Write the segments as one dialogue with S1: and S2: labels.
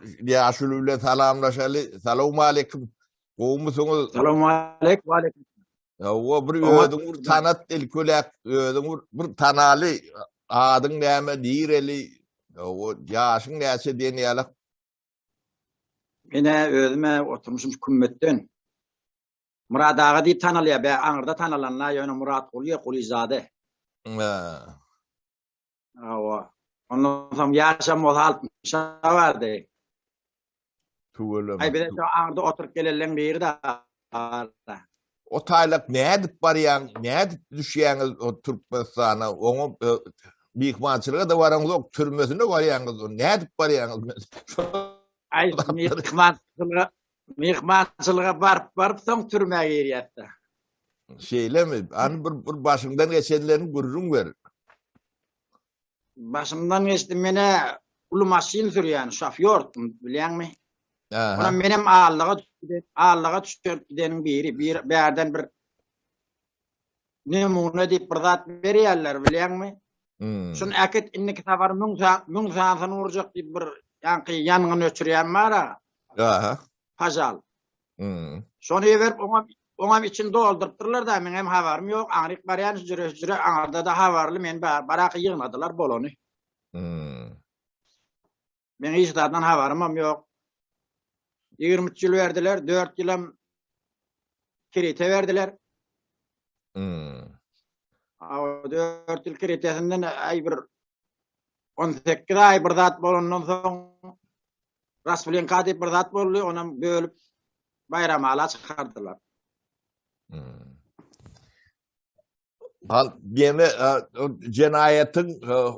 S1: ýaşuly bilen salamlaşaly. Salowmaleýkim. Gowumysyňyz?
S2: Salowmaleýkim. Waleýkim.
S1: Hawa, bir özüň bir tanat ilkölek, özüň bir, bir tanaly, adyň näme, nireli, hawa, ýaşyň näçe diýen ýaly.
S2: Men-ä özüm-ä oturmyşym şu kümmetden. Myrat aga diýip tanalýar, bä aňyrda tanalanda ýöne Myrat Gulyýew, Gulyzade.
S1: Hä.
S2: Hawa. Ondan soň ýaşam bolsa altmyşa bardy.
S1: Tüweleme.
S2: Aý bize şu aňyrda oturyp gelenleň biri-de.
S1: O taýlak nädip barýaň, nädip düşýäňiz o Türkmenistana? Oňa e, myhmançylyga-da baraňzok, türmesine barýaňyz, nädip barýaňyz?
S2: Aý myhmançylyga myhmançylyga baryp baryp soň türmä girýäs-de.
S1: Şeýlemi? Hany bir, bir başyňdan geçenlerini gürrüň ber.
S2: Başymdan geçdi, men-ä uly maşyn sürýän, şofýor, bilýäňmi?
S1: Aha.
S2: Onam menem allyga düşüp, allyga düşüp gideniň biri, bir bärden bir nemune diýip bir zat berýärler, bilýäňmi?
S1: Hmm.
S2: Şuny äkit, indiki sapar müň sa, müň sansyny urjak diýip bir ýaňky ýangyn öçürýän bar-a.
S1: Aha.
S2: Pažal.
S1: Hmm.
S2: Şony berip oňa oňam içini doldurypdyrlar-da, meň hem habarym ýok. Aňryk barýan hüjre hüjre aňyrda-da habarly men bar, baraka ýygnadylar bolany.
S1: Hmm.
S2: Meň hiç zatdan habarymam ýok. 23 ýyl berdiler, 4 ýylam kirite berdiler.
S1: Hmm.
S2: A 4 ýyl kiritesinden aý bir 18 aý bir zat bolandan soň Raspulinka diýip bir zat boldy, onam bölüp Baýramala çykardylar.
S1: Hmm. Al, diýme, jenaýatyň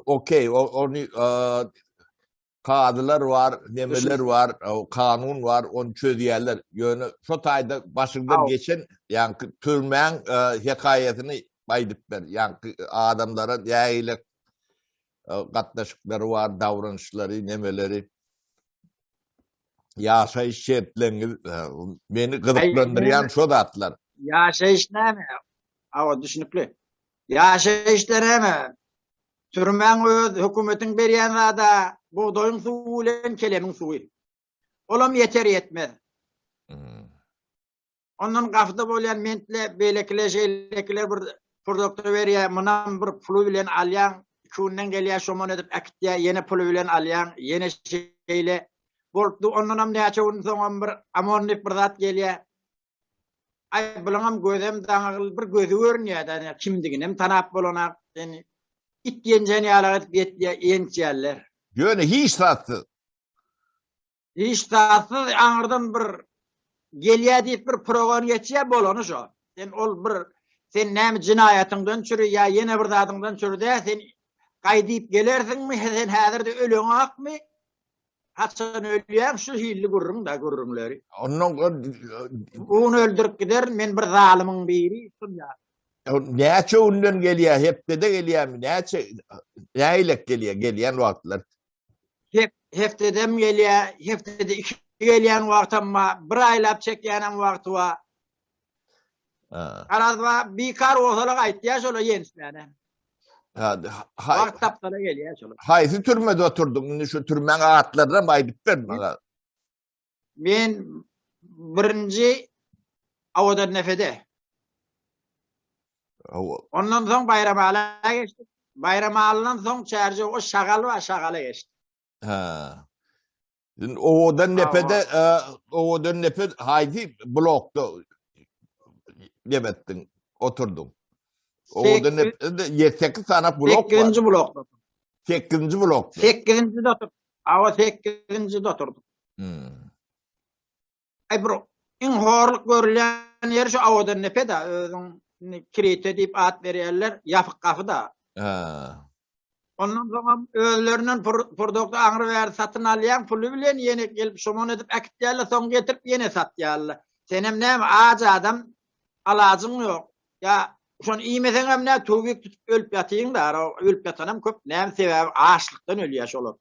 S1: okey, ony kazylar bar, nemeler bar, kanun bar, ony çözýärler. Ýöne şo taýda başyňdan geçen, ýaňky türmäň hekaýasyny aýdyp ber. Ýaňky adamlara nähili gatnaşyklary bar, davranyşlary, nemeleri. Ýaşaýyş şertleriňiz meni gyzyklandyrýan şo zatlar.
S2: Ýaşaýyş näme? Awa düşünikli. Ýaşaýyşda näme? Türmäň öz hökümetiň berýän zada bugdaýyň suwy bilen kelemiň suwy. Olam ýeter ýetmez.
S1: Hmm.
S2: Ondan gafda bolýan mentle beýlekiler şeýlekiler bir purdokta berýär, munam bir puly bilen alýaň, iki günden gelýär şoman edip äkitýär, ýene puly bilen alýaň, ýene şeýle bolupdy, ondanam näçe gün soňam bir amon diýip bir zat gelýär. Aý bulaňam gözem daňagyl bir gözi görünýär-de, kimdiginem tanap bolanak, seni it ýenjen ýalak edip ýetýär, ýençýärler.
S1: Ýöne hiç zatsyz.
S2: Hiç zatsyz aňyrdan bir gelýär diýip bir progon geçýär bolany şo. Sen ol bir sen näme jenaýatyňdan çüri ýa ýene bir zadyňdan çüri dä sen gaýdyp gelersiňmi sen häzir-de öleňakmy? Haçan ölýäň şu hilli gürrüň da gürrüňleri.
S1: Ondan
S2: Un öldürip giderin men bir zalymyň biri şun ýa.
S1: Näçe günden gelýär hepdede gelýärmi näçe nähilek gelýär gelýän wagtlar.
S2: Hep, heftedem gelýär, heftede iki gelýän wagtam bar, bir aýlap çekýänem wagty bar. Garaz bar, bikar bolsalar gaýtýar şolar ýençmäne.
S1: Ha,
S2: Wagt tapsalar gelýär şolar.
S1: Haýsy türmede oturdyň? Indi şu türmäň atlaryny aýdyp ber maňa.
S2: Men birinji Awadan Nefede. Ondan soň Baýramala geçdik. Baýramalydan soň Çärjew o Şagal bar, Şagala geçdik.
S1: Ha. Şimdi Owadan Nepede, e, Owadan Nepe haýsy blokda nemetdiň, oturdyň? Owadan Nepede 8 sany blok
S2: var. 8-nji blokda.
S1: 8-nji blokda.
S2: 8-nji oturdyk. Awa 8-nji oturdyk.
S1: Hmm.
S2: Aý bir iň horluk görülýän ýeri şu Awadan Nepe-da, özüň indi Kirite diýip at berýärler, ýapyk gapy-da.
S1: Ha.
S2: Ondan soňam özlerinden purdokda aňry bäri satyn alýaň, puly bilen ýene gelip şoman edip äkitýärler, soň getirip ýene satýarlar. Senem näme aç adam, alajyň ýok. Ýa şony iýmeseňem nä tüwik tutup ölüp ýatyň-da, ölüp ýatanam köp, näme sebäbi açlykdan ölýär şolar.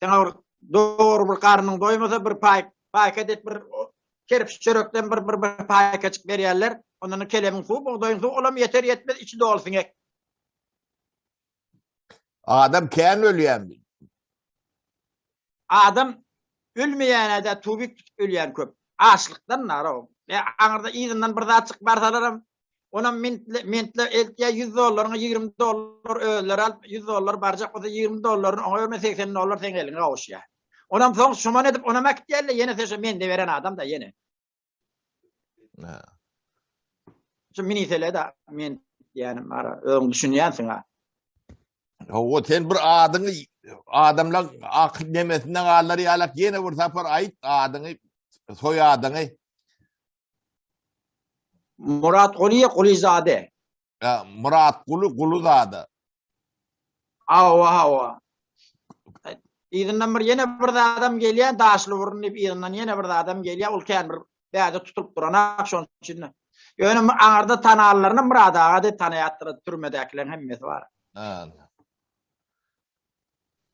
S2: Saňa bir dogry bir garnyň doýmasa bir paý paýka edip bir kerpiç çörekden bir bir bir paýkajyk berýärler. Ondan kelemiň suwy, bugdaýyň suwy olam ýeter ýetmez içi doly siňek.
S1: Adam kän ölýärmi?
S2: Adam Ölmeýänä-de tubik tutup ölýän köp. Açlykdan nara o. E, aňyrda yzyndan bir zatjyk barsalaram, onam mintle, mentle eltýär 100 dollaryňy 20 dollar özleri alyp, 100 dollar barjak bolsa 20 dollaryny oňa berme 80 dollar seň eliňe gowuşýar. Onam soň şuman edip onam äkitýärler, ýene sen şo mende beren adam-da ýene.
S1: Ha.
S2: Şu minisele-de men diýýänim ara, özüň düşünýänsiň ha.
S1: Hawa, sen bir adyňy adamlar akyl nemesinde galar ýalak ýene bir sapar aýt adyňy, soýadyňy.
S2: Murat Gulyýe Gulyzade.
S1: Ha, Murat Guly Guluzade.
S2: Hawa, hawa. Yzyndan bir ýene bir zadam gelýär, daşly burun diýip yzyndan ýene bir zadam gelýär, ol kän bir bäde tutulyp duranak şonuň üçin. Ýöne aňyrda tanalylaryny Myrat aga diýip tanaýatdyr, türmedäkileriň hemmesi bar.
S1: Ha.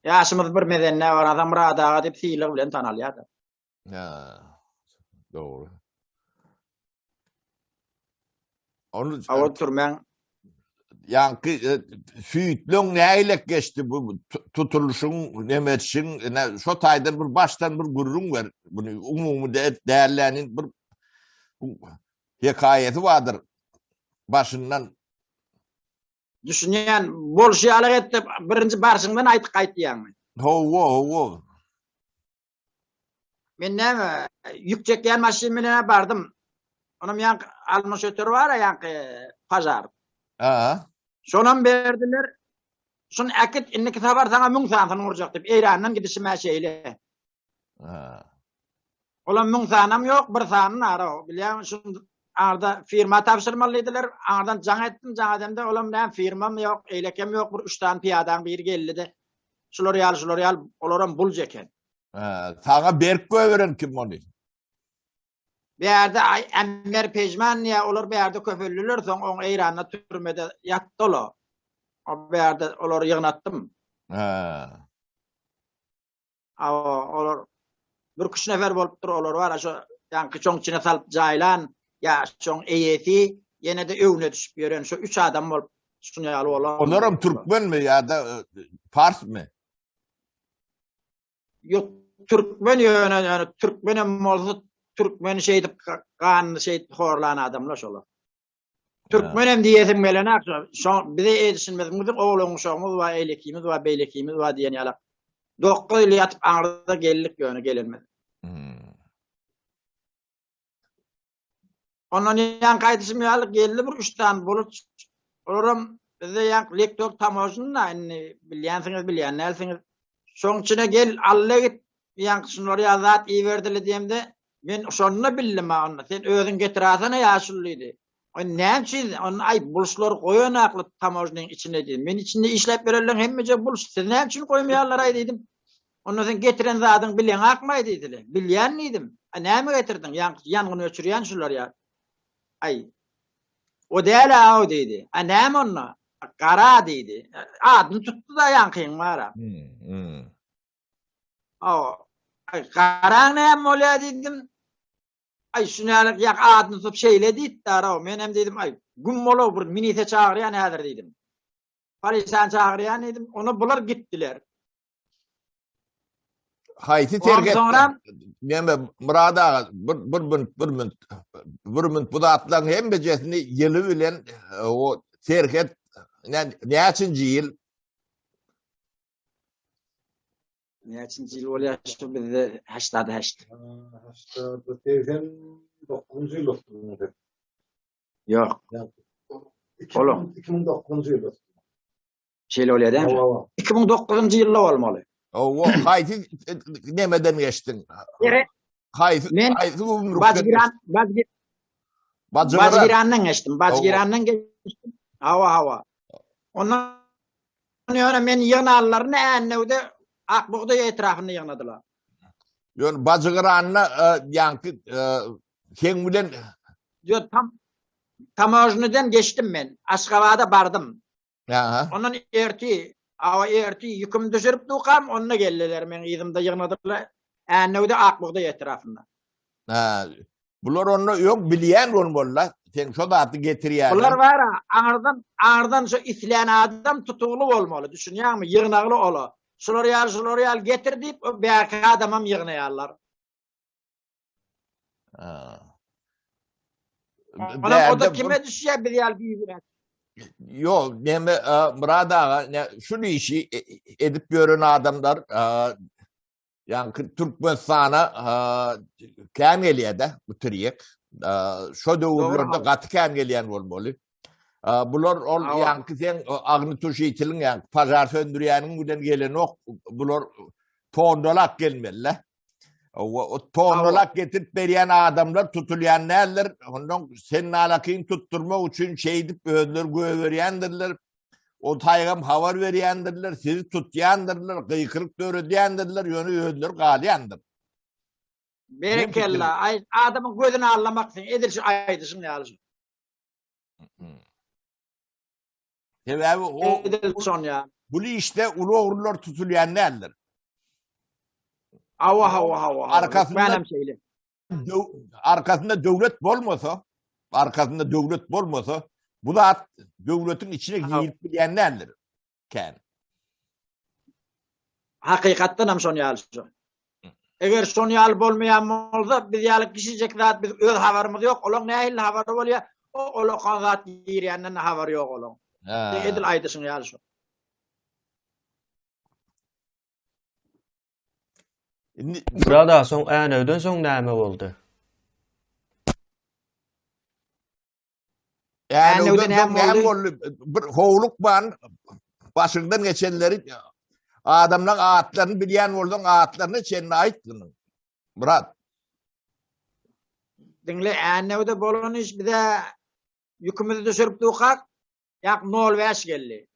S2: Ýaşymyz bir mezende barasa Myrat aga diýip sylag bilen tanalýar.
S1: Ha. Dogry. Onu
S2: Awa türmäň
S1: ýaňky e, süýtleň nägilek geçdi bu tutulyşyň, nemetşiň, ine şo taýdan bir başdan bir gürrüň ber. Bunu umumy dälläniň bir hekaýasy bardyr. Başyndan
S2: Düşünýän, bolşy ýaly etdi. Birinji barşyňdan aýdyp gaýtýaňmy?
S1: Hawa, hawa.
S2: Men näme, ýük çekýän maşyn bilen bardym. Onam ýaňky alma şöter bar ýaňky pajar.
S1: Ha.
S2: Şonam berdiler. Şun äkit, indiki sapar saňa 1000 sanysyny urjak diýip, Eýrandan gidişim-ä şeýle.
S1: Ha.
S2: Olam 1000 sanam ýok, bir sanyny ara. Bilýäňmi, şun arda firma tabşyrmaly diýdiler. Aňyrdan jaň etdim, jaň edemde olam näme firmam ýok, eýlekem ýok, bir üç sany pyýadaň biri geldi-de. Şular ýaly, şular ýaly, olaram bulj eken.
S1: Ha, saňa berk goýberen kim ony?
S2: Bärde aý Enwer Pejman diýä, olar bärde köpeldiler, soň oň Eýranda türmede ýatdy ola. O bärde olary ýygnatdym.
S1: Ha.
S2: Awa, olar bir küç nefer bolupdyr, olar bar, şo ýaňky çoň içine salyp jaýlan, ýa şoň eýesi ýene-de öwüne düşüp ýören şo üç adam bolup şuny ýaly bolan.
S1: Olaram türkmenmi ýa-da e, parsmy?
S2: Ýok, türkmen ýöne, ýöne türkmenem bolsa türkmeni şeýdip ganyny şeýdip horlan adamlar şolar. Türkmenem diýesim gelenak şo. Şo bize edişimiz, biziň oglan uşagymyz bar, eýlekimiz bar, beýlekimiz bar diýen ýaly. 9 ýyl ýatyp aňyrda geldik ýöne gelenimiz.
S1: Hmm.
S2: Ondan ýan gaýdyşym ýaly geldi bir üç sany bulut. Olaram bizde ýan lektor tamožny indi bilýänsiňiz, bilýän dälsiňiz. Şoň içine gel, alla git, ýan şunlar ýa zat iberdili diýemde, men şonda bildim ha onda. Sen özüň getirasana ýaşuly diýdi. O näme üçin? Onda aý buluşlary goýanakly tamožnyň içine diýdim. Men içinde işläp berenleň hemmeje buluş. Siz näme üçin goýmaýarlar aý diýdim. Onda sen getiren zadyň bileňakmaý diýdiler. Bilýän diýdim. A näme getirdiň? Ýaňky ýangyn öçürýän şular ýa. Aý. O däl-ä-ow diýdi. A näme onda? Gara diýdi. Adyny tutdy-da ýaňkyň bar-a.
S1: Hmm.
S2: Aw. Aý, garaň näme bolýar diýdim. Aý, şuny ýaly ýa adyny tutup şeýle diýdi-dä-ow. Men hem diýdim, aý, güm bol-ow, bir minise çagyrýan häzir diýdim. Polisany çagyrýan diýdim. Onda bular gitdiler.
S1: Haýsy terk etdi? Näme Murad aga bir bir münt bir münt bir münt bu zatlaryň hemmejesini ýyly bilen e, o terk et näçinji ýyl?
S2: Näçinji ýyl bolýar şu bizde 88.
S3: 89-njy ýyl boldy.
S2: Ýok. Olam
S3: 2009-njy ýyl.
S2: Şeýle bolýar dämi? 2009-njy ýylda bolmaly.
S1: Owa, haýsy nemeden geçdiň? Haýsy
S2: Men
S1: haýsy gümrükden?
S2: Bajgiran, Bajgir Bajgirandan geçdim. Bajgirandan geçdim. Hawa, hawa. Ondan ýöne men ýygnalylaryny Ännewde Akbugdaý etrapynda ýygnadylar.
S1: Ýöne Bajgiranda e, ýaňky e, seň bilen
S2: Ýok, tam tamožnydan geçdim men. Aşgabada bardym.
S1: Aha.
S2: Ondan erti, awa erti ýüküm düşürip dukam, onda geldiler meň yzymda ýygnadylar. Ännewde Akbugdaý etrapynda.
S1: Ha. Bular onda öň bilýän bolmalylar. Sen şo zady getirýäň.
S2: Bular bar, aňyrdan, aňyrdan şo islän adam tutugly bolmaly, düşünýäňmi? Ýygnagly ola. Şular ýaly, şular ýaly getir diýip, o bärki adamam ýygnaýarlar.
S1: Ha.
S2: Onam o da kime düşýär biz ýaly bigünä.
S1: Ýok, näme e, Myrat aga, ne, şu işi e, edip ýören adamlar e, ýaňky Türkmenistana kän gelýär-de bu tirýek. Şo döwürlerde gaty kän gelýän bolmaly. Bular ol ýaňky sen agny tuşitiliň ýaňky pažar söndürýäniň bilen gelenok. Bular tondalap gelmeli. O tonnalap getirip berýän adamlar tutulýan däldir. Ondan sen nalakyny tutdurmak üçin şeýdip özleri göberýändirler. O taýgam habar berýändirler, sizi tutýandyrlar, gykylyk döredýändirler, ýöne özleri galýandyr.
S2: Berekella. Aý, adamyň gözüni allamak sen edil şu aýdyşyň ýaly şu.
S1: Sebäbi o
S2: edil şon ýaly.
S1: Bu işde uly ogrular tutulýan däldir.
S2: Hawa, hawa, hawa.
S1: Arkasynda
S2: Menem şeýle.
S1: Arkasynda döwlet bolmasa, arkasynda döwlet bolmasa, bu zat döwletiň içine girip bilýän däldir. Kän.
S2: Hakykatdan hem şon ýaly şu. Eger şon ýaly bolmaýan bolsa, biz ýaly kişijek zat biz öz habarymyz ýok. Olaň nähili habary bolýar? O olakan zat girýänden habary ýok olaň. Edil aýdyşyň ýaly şu.
S1: Indi
S4: Burada soň Änewden soň näme boldy?
S1: Änewden soň näme boldy? Bir howlukman başyňdan geçenleri adamlaryň atlaryny bilýän bolsaň atlaryny çenli aýt munuň. Murat.
S2: Diňle Änewde bolan iş bize ýükümizi düşürip dukak, ýak 05 geldi.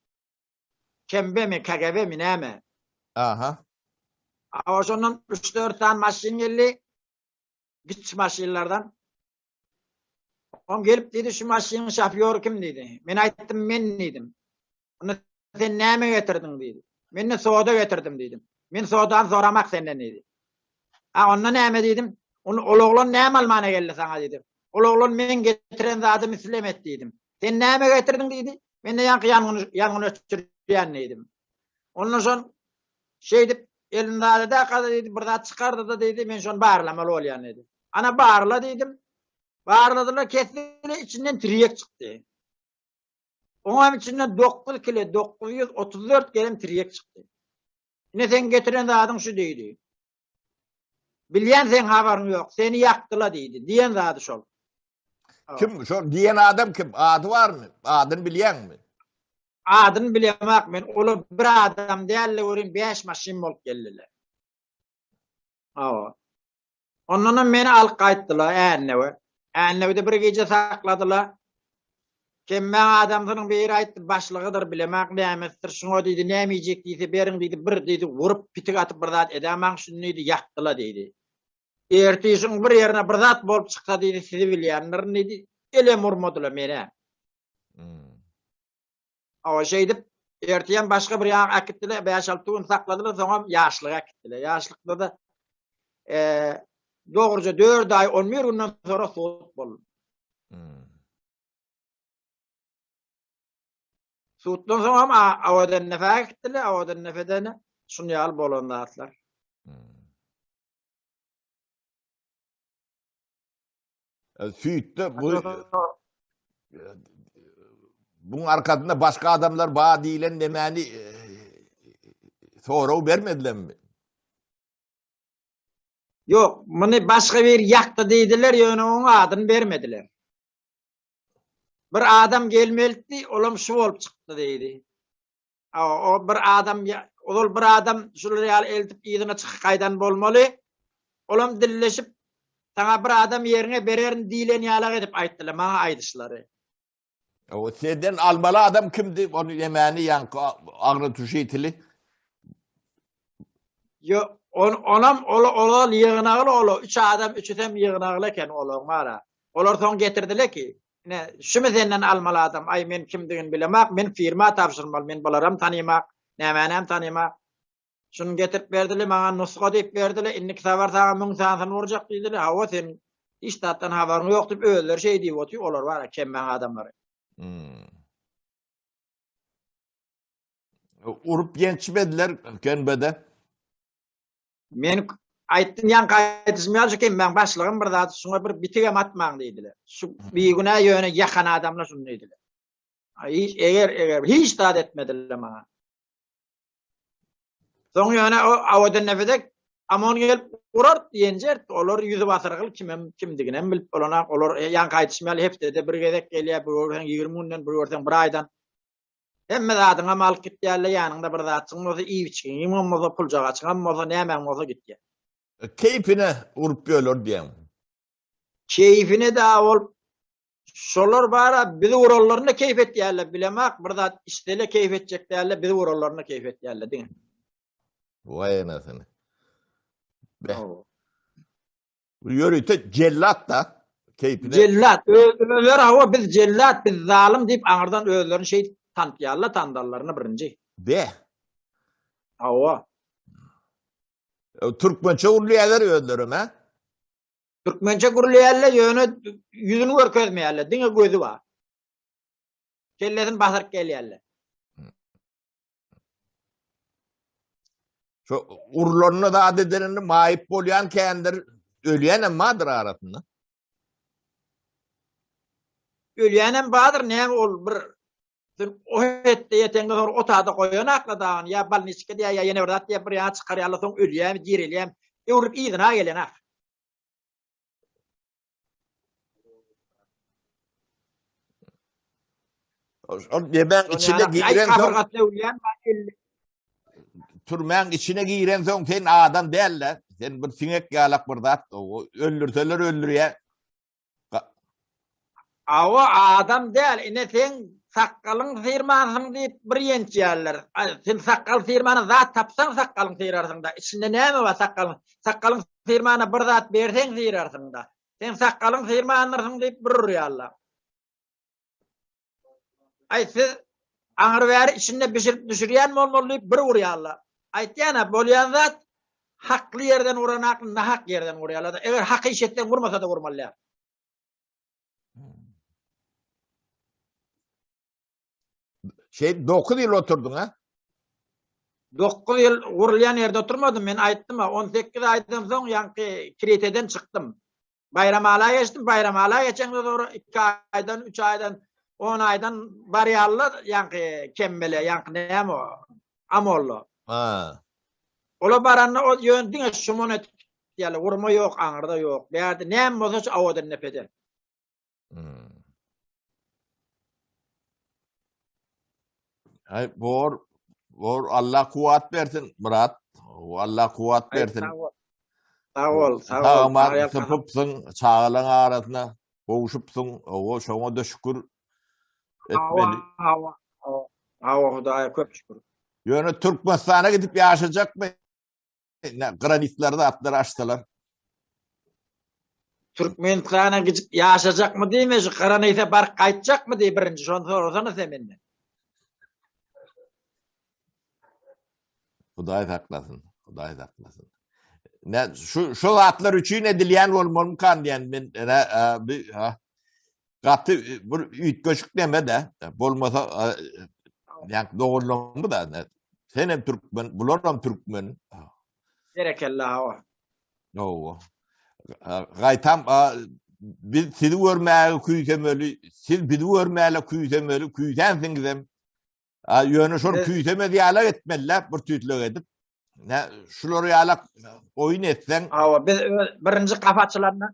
S2: Kembemi, KGB-mi näme?
S1: Aha.
S2: Awa şondan 3-4 sany maşyn geldi. Giç maşynlardan. Oň gelip diýdi, şu maşynyň şofýory kim diýdi. Men aýtdym, men diýdim. Onda sen näme getirdiň diýdi. Men de soda getirdim diýdim. Men sodany soramak senden diýdi. A onda näme diýdim. Ony ol oglan näme almana geldi saňa diýdi. Ol oglan men getiren zadymy islemet diýdim. Sen näme getirdiň diýdi. Men de ýaňky ýangyn ýangyn öçürýän diýdim. Ondan soň şeýdip elinde zady da diýdi, bir zat çykardy-da diýdi, men şony barlamaly bolýan diýdi. Ana barla diýdim. Barladylar, kesdiler, içinden tirýek çykdy. Oňam içinden 9 kilo 934 gelem tirýek çykdy. Ine sen getiren zadyň şu diýdi. Bilýän seň habaryň ýok, seni ýakdyla diýdi. Diýen zady şol.
S1: Kim şol diýen adam kim? Ady barmy? Adyny bilýäňmi?
S2: Adyny bilemok men. Olar bir adam däldi welin 5 maşyn bolup geldiler. Hawa. Ondanam meni alyp gaýtdylar Ännewe. Ännewde bir gije sakladylar. Kemmäň adamsynyň biri aýtdy, başlygydyr, bilemak nämesidir, şuňa diýdi, näme iýjek diýse beriň diýdi, bir diýdi, urup, pitik atyp bir zat edämaň, şuny diýdi, ýakdyla diýdi. Ertir şuň bir ýerine bir zat bolup çyksa diýdi, sizi bilýändirin diýdi, elem urmadylar menä. Hawa, şeýdip, ertirem başga bir ýaňa äkitdiler, bäş-alty gün sakladylar, soňam ýaşlyga äkitdiler. Ýaşlykda-da dogruja dört aý, on bir günden soňra sud boldy. Suddan soňam Awadannefä äkitdiler, Awadannefeden şun ýaly bolan zatlar.
S1: Süýtde bu Buň arkasynda başga adamlar bar diýilen nemäni sorag bermedilermi?
S2: Ýok, muny başga bir ýakdy diýdiler, ýöne oň adyny bermediler. Bir adam gelmelidi, olam şu bolup çykdy diýdi. O bir adam, ozal bir adam şular ýaly eltip yzyna çykyp gaýdan bolmaly. Olam dilleşip, saňa bir adam ýeriňe bererin diýlen ýalak edip aýtdylar, maňa aýdyşlary.
S1: O senden almaly adam kimdi? Ony ýemäni ýaňky agnotuşitili.
S2: Ýok, on, onam ol ozal ýygnagyly ol üç adam üçüsem ýygnagyly eken olaň bara. Olar soň getirdiler ki, ine, şumy senden almaly adam, aý men kimdigini bilemak, men firma tabşyrmaly, men bularam tanymak, nämänem tanymak. Şuny getirip berdiler, maňa nusga diýip berdiler, indiki sapar saňa müň sanysyny urjak diýdiler, hawa sen hiç zatdan habaryň ýok diýip özleri şeý diýip otyr, olar bara kemmäň adamlary.
S1: Hmm. Urup ýençmediler kenbede.
S2: Men aýtdym ýaňky aýdyşym ýaly şu kemmäň başlygym bir zat şuňa bir bitigem atmaň diýdiler. Şu bigünä ýöne ýakan adamlar şuny diýdiler. Hiç eger eger hiç zat etmediler maňa. Soň ýöne o awadan nefedek Amon gelip urar ýenjer olar ýüzi basyrgyl kimem kimdiginem bilip bolanak olar e, ýaňky aýdyşym ýaly hepdede bir gezek gelýär bir görseň 20 günden bir görseň bir aýdan Hemme zadyňam alyp gitýärler, ýanyňda bir zatjyň bolsa, iýip-içgiňem bolsa, puljagaçyňam bolsa, nämäň bolsa gitýär.
S1: Keýpine urup ýörler diýýäň.
S2: Keýpine da bolup, şolar bara bizi uranlaryna keýp etýärler, bilemak, bir zat içsele keýp etjek däller, bizi uranlaryna keýp etýärler diňe.
S1: Waý enesini. Beh. Bu ýörite jellat da keýpine.
S2: Jellat. Özleri hawa biz jellat, biz zalym diýip aňyrdan özlerini şeýdip tanıtýarlar tandallaryny birinji.
S1: Be.
S2: Hawa.
S1: Türkmençe gürleýärler özlerem hä?
S2: Türkmençe gürleýärler ýöne ýüzüni görkezmeýärler, diňe gözi bar. Kellesini basyryp gelýärler.
S1: Şu urlanyna zat edenini maýyp bolýan kändir, ölýänem bardyr arasynda.
S2: Ölýänem bardyr, näme ol bir sen o hetde ýeteňde soň otada goýan akla dagyn, ýa bolniçka diýýär, ýa ýene bir zat diýýär, bir ýana çykarýarlar, soň ölýärmi, direlýärmi, öwrülip yzyna gelenak.
S1: Ol nemäň içine giren soň Türmäň içine giren soň sen adam däl-de, sen bir siňek ýalak bir zat, öldürseler öldürýär.
S2: Awa adam däl, ine sen sakgalyň syrmansyň diýip bir ýençýärler. Sen sakgal syrmana zat tapsaň sakgalyň syrarsyň-da. Içinde näme bar sakgalyň? Sakgalyň syrmana bir zat berseň syrarsyň-da. Sen sakgalyň syrmandyrsyň diýip bir urýarlar. Aý siz aňry bäri içinde bişirip düşürýän bolmaly diýip bir urýarlar. Aýtýan-a bolýan zat hakly ýerden uranak nahak ýerden urýarlar. Eger hak iş etseň urmasa-da urmaly däl.
S1: Şey 9 ýyl oturdyň ha?
S2: 9 ýyl gurulýan ýerde oturmadym. Men aýtdym, 18 aýdan soň ýaňky Kreteden çykdym. Baýramala geçdim, Baýramala geçeňde soňra 2 aýdan, 3 aýdan, 10 aýdan barýarlar ýaňky Kemmele, ýaňky näme o? Amolla.
S1: Ha.
S2: Ola baranda o ýön diňe şumun etip gitýärler. Urma ýok, aňyrda ýok. Bärde näme bolsa şu awadan nepede.
S1: Hmm. Ay bor bor Allah kuwat bersin Murat. Allah kuwat bersin.
S2: Sag bol, sag bol.
S1: Aman sypypsyň, çagalaň arasyna gowşupsyň. Owo, şoňa da şükür etmeli.
S2: Hawa, hawa. Hawa, Hudaýa köp şükür.
S1: Ýöne Türkmenistana gidip ýaşajakmy? Ne, granitleri zatlar açsalar.
S2: Türkmenistana gidip ýaşajakmy diýme, şu granite baryp gaýtjakmy diý birinji şony sorasana sen menden.
S1: Hudaý saklasyn. Hudaý saklasyn. Ne şu şu zatlar üçin edilýän bolmalymykan diýen men ne bir ha gaty bir üýtgeşik neme de bolmasa ýa dogrulanmy da ne sen hem türkmen bular hem türkmen.
S2: Berekella hawa.
S1: Hawa. Gaýtam biz sizi görmäge küýsemeli, siz bizi görmäge küýsemeli, küýsänsiňizem. A ýöne şol küýsemez ýalak etmeliler, bir tüýtlek edip. Ne şular ýalak oýun etseň.
S2: Hawa, biz birinji gapy açylanda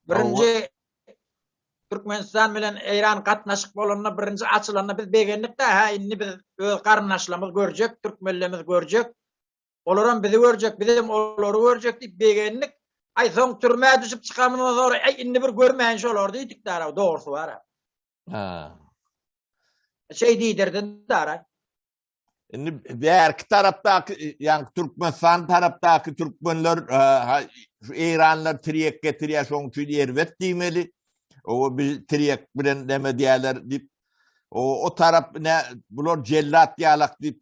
S2: birinji Türkmenistan bilen Eýran gatnaşyk bolanda birinji açylanda biz begendik-de, hä indi biz öz garyndaşlarymyz görjek, türkmenlerimiz görjek. Olaram bizi görjek, bizem olary görjek diýip begendik. Aý soň türmä düşüp çykamyzdan soňra, aý indi bir görmäýin şolary diýdik dara, dogrusy bar.
S1: Ha.
S2: Şeý diýdirdi dara.
S1: Indi bärki tarapdaky, ýagny Türkmenistan tarapdaky türkmenler şu Eýranlar tirýek getirýär, şonuň üçin erbet diýmeli. O biz tirýek bilen näme diýerler diýip, o o tarap ne bular jellat ýalak diýip,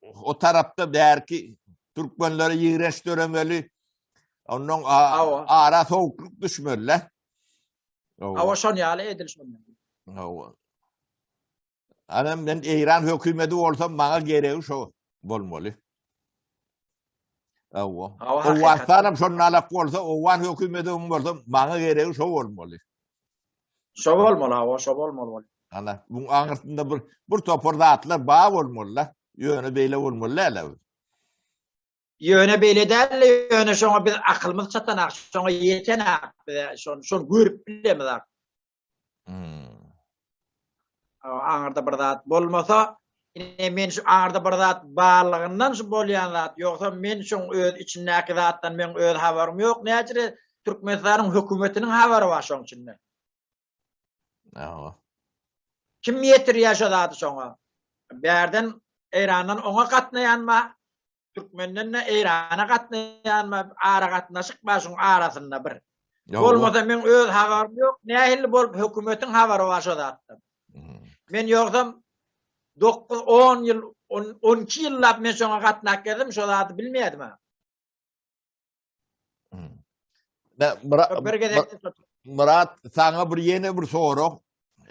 S1: o tarapda bärki türkmenlere ýigrenç döremeli. Ondan ara sowuklyk düşmeli.
S2: Hawa, şon ýaly edil şon ýaly.
S1: Hawa. Ana men Eýran hökümeti bolsam maňa geregi şo bolmaly. Hawa. Owganystanam şondan alak bolsa, Owgan hökümeti bolsa maňa geregi şo bolmaly.
S2: Şo bolmaly, hawa, şo bolmaly bol.
S1: Ana, buň aňyrsynda bir bir topar zatlar bar bolmaly-da. Ýöne beýle bolmaly däl.
S2: Ýöne beýle däl-de, ýöne şoňa biz akylymyz çatanak, şoňa ýetenak bize, şony şony görüp bilemizak.
S1: Hmm.
S2: Aňyrda bir zat bolmasa, ine men şu aňyrda bir zat barlygyndan şu bolýan zat, ýogsa men şoň öz içindäki zatdan meň öz habarym ýok, näçe Türkmenistanyň hökümetiniň habary bar şoň içinde.
S1: Hawa.
S2: Kim ýetirýär şo zady şoňa? Bärden Eýrandan oňa gatnaýan bar, Türkmenden-de Eýrana gatnaýan bar, aragatnaşyk bar şoň arasynda bir. Bolmasa meň öz habarym ýok, nähili bolup hökümetiň habary bar şo zatdan. Men ýogsam 9, 10 ýyl, 12 ýyllap men şoňa gatnap gezdim, şo zady bilmeýärdim.
S1: Bir gezek Murat saňa bir ýene bir sorag.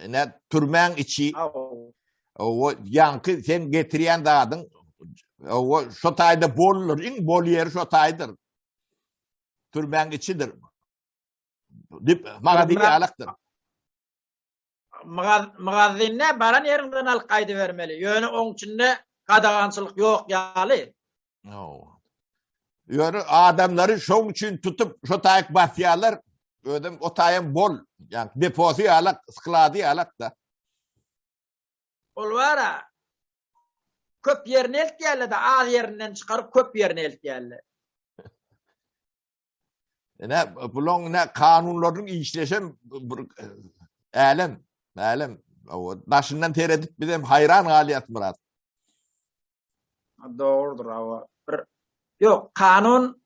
S1: Ne türmäň içi. O ýaňky sen getirýän zadyň o şo taýda boldur. Iň bol ýeri şo taýdyr. Türmäň içidir. Dip magazin ýalakdyr.
S2: Magazinde baran ýeriňden alyp gaýdybermeli. Ýöne oň içinde gadagançylyk ýok ýaly.
S1: Ýöne adamlary şoň üçin tutup, şo taýyk basýarlar. Özem o taýam bol. Ýa deposy ýalak, sklady ýalak-da.
S2: Ol bara köp ýerini eltýärler-de, az ýerinden çykaryp köp ýerini eltýärler.
S1: Ine, bulaň ine kanunlarynyň işleşem bir älem, älem. Daşyndan seredip bizem haýran galýas Myrat.
S2: Dogrudyr awa. Bir Ýok, kanun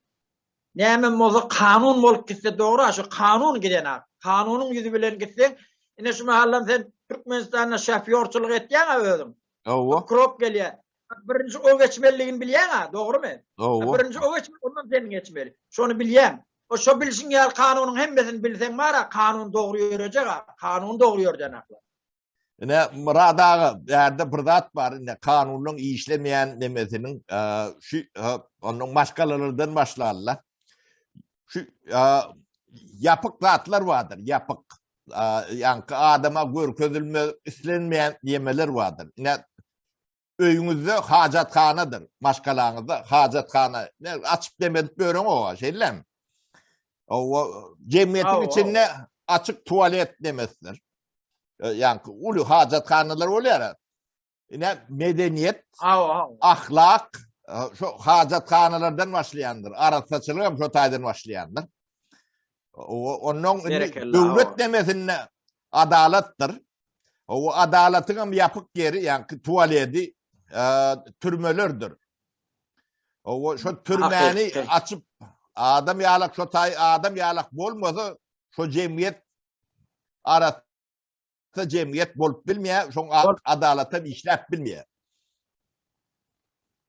S2: näme bolsa kanun bolup gitse dogry, şu kanun gidenak. Kanunyň ýüzi bilen gitseň, ine şu mahaldan sen Türkmenistanda şofýorçylyk etýäň-a özüň.
S1: Hawa.
S2: Krop gelýär. Birinji o geçmeliligini bilýäň-a, dogrumy?
S1: Hawa.
S2: Birinji o geçmeli, ondan sen geçmeli. Şony bilýäň. O şo bilşiň ýaly kanunyň hemmesini bilseň bar-a, kanun dogry ýörejek-a, kanuny dogry ýördenaklar.
S1: Ine, Myrat aga, bärde bir zat bar, ine, kanunyň işlemeýän nemesiniň, şu, onuň maşgalalardan başlarlar. Şu, ýapyk zatlar bardyr, ýapyk. Ýaňky adama görkezilme islenmeýän ýemeler bardyr. Ine, öýüňizde hajathanadyr, maşgalaňyzda hajathana. Ne açyp demedip ýöreňok, şeýlemi? O jemgyýetiň içinde açyk tualet demesidir. Ýaňky uly hajathanalar bolýar. Ine medeniýet, ahlak şu hajathanalardan başlaýandyr. Arassaçylyk hem şu taýdan başlaýandyr. Ondan indi döwlet demesinde adalatdyr. O adalatyň hem ýapyk ýeri, ýaňky tualeti türmelerdir. O şu türmäni açyp adam ýalak şu taý adam ýalak bolmasa şu jemgyýet arasy jemgyýet bolup bilmeýär, şoň adalatam işläp bilmeýär.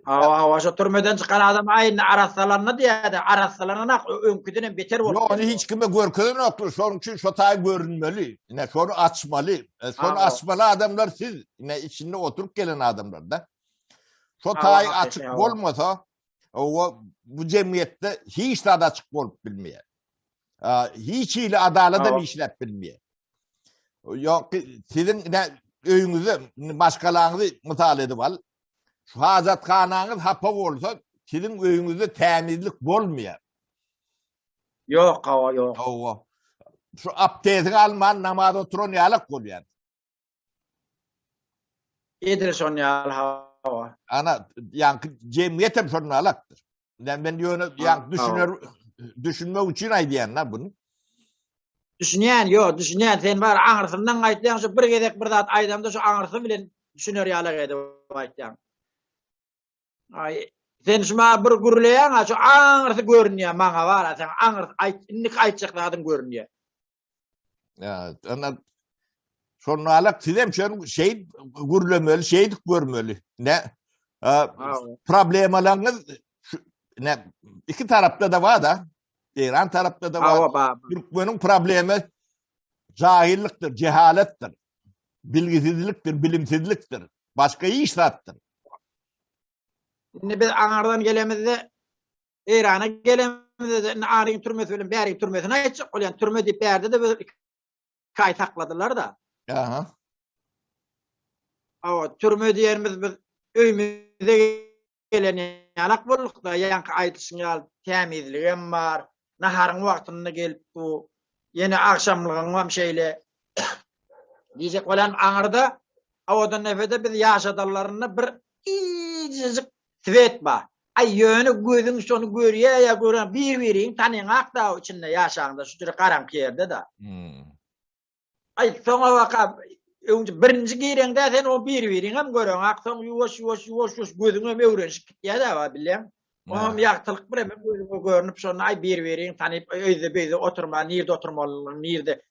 S2: Hawa, hawa, şo türmeden çykan adam aýny arassalandy diýýär-de, arassalanan öňküden hem beter bolup.
S1: Ýok, ony hiç kime görkezenoklar, şonuň üçin şo taý görünmeli. Ine, şony açmaly. E, şony açmaly adamlar siz, ine içinde oturyp gelen adamlar-da. Şo taý açyk bolmasa, o bu jemgyýetde hiç zat açyk bolup bilmeýär. Hiç hili adalat hem işläp bilmeýär. Ýok, siziň ine öýüňizde maşgalaňyzy mysal edip al. Şu hajathanaňyz hapa bolsa, siziň öýüňizde tämizlik bolmaýar.
S2: Ýok, hawa, ýok.
S1: Hawa. Şu abdestiňi alman namaz oturan ýalak bolýar.
S2: Edil şon ýaly hawa.
S1: Ana, ýaňky jemgyýet hem şondan alakdyr. Men men ýöne ýaňky düşüner düşünmek üçin aýdýan da bunu.
S2: Düşünýän, ýok, düşünýän. Sen bar aňyrsyndan aýtýaň, şu bir gezek bir zat aýdamda şu aňyrsy bilen düşüner ýaly edip aýtýaň. Aý, sen şu maňa bir gürleýäň, şu aňyrsy görünýär maňa bar, sen aňyrsy aýt, indiki aýtjak zadyň görünýär.
S1: Ya, ana şonda alak sizem şön şey gürlemeli, şeydik görmeli. Ne problemalaryňyz ne iki tarapda da bar da. Eýran tarapda da bar. Türkmeniň problemi jahillikdir, cehaletdir. bilgisizlikdir, bilimsizlikdir. Başga hiç zatdyr.
S2: Indi biz aňardan gelemizde Eýrana gelemizde indi aryň türmesi bilen bäriň türmesini aýtjak bolýan. Türme diýip bärde-de biz 2 aý sakladylar-da.
S1: Aha.
S2: Hawa, türme diýenimiz biz öýümize gelen ýalak bolduk-da, ýaňky aýdyşyň ýaly tämizligem bar, naharyň wagtynda gelip bu, ýene agşamlygyňam şeýle. Diýjek bolýanym aňyrda Owadannepede biz ýaşadanlarynda bir kiçijik swet bar. Aý ýöne gözüň şony görýä ýa gören bir-biriňi tanyňak-da içinde ýaşaňda şu jüre garaňky ýerde-de.
S1: Hmm.
S2: Aý soňa baka öňji birinji gireňde sen o bir-biriňem göreňak soň ýuwaş ýuwaş ýuwaş ýuwaş gözüňem öwrenişip gitýä-dä bilýäň. Oňam ýagtylyk bir hem gözüňe görnüp şonda aý bir-biriňi tanyp öýde beýde oturma nirde oturmalydygyny nirde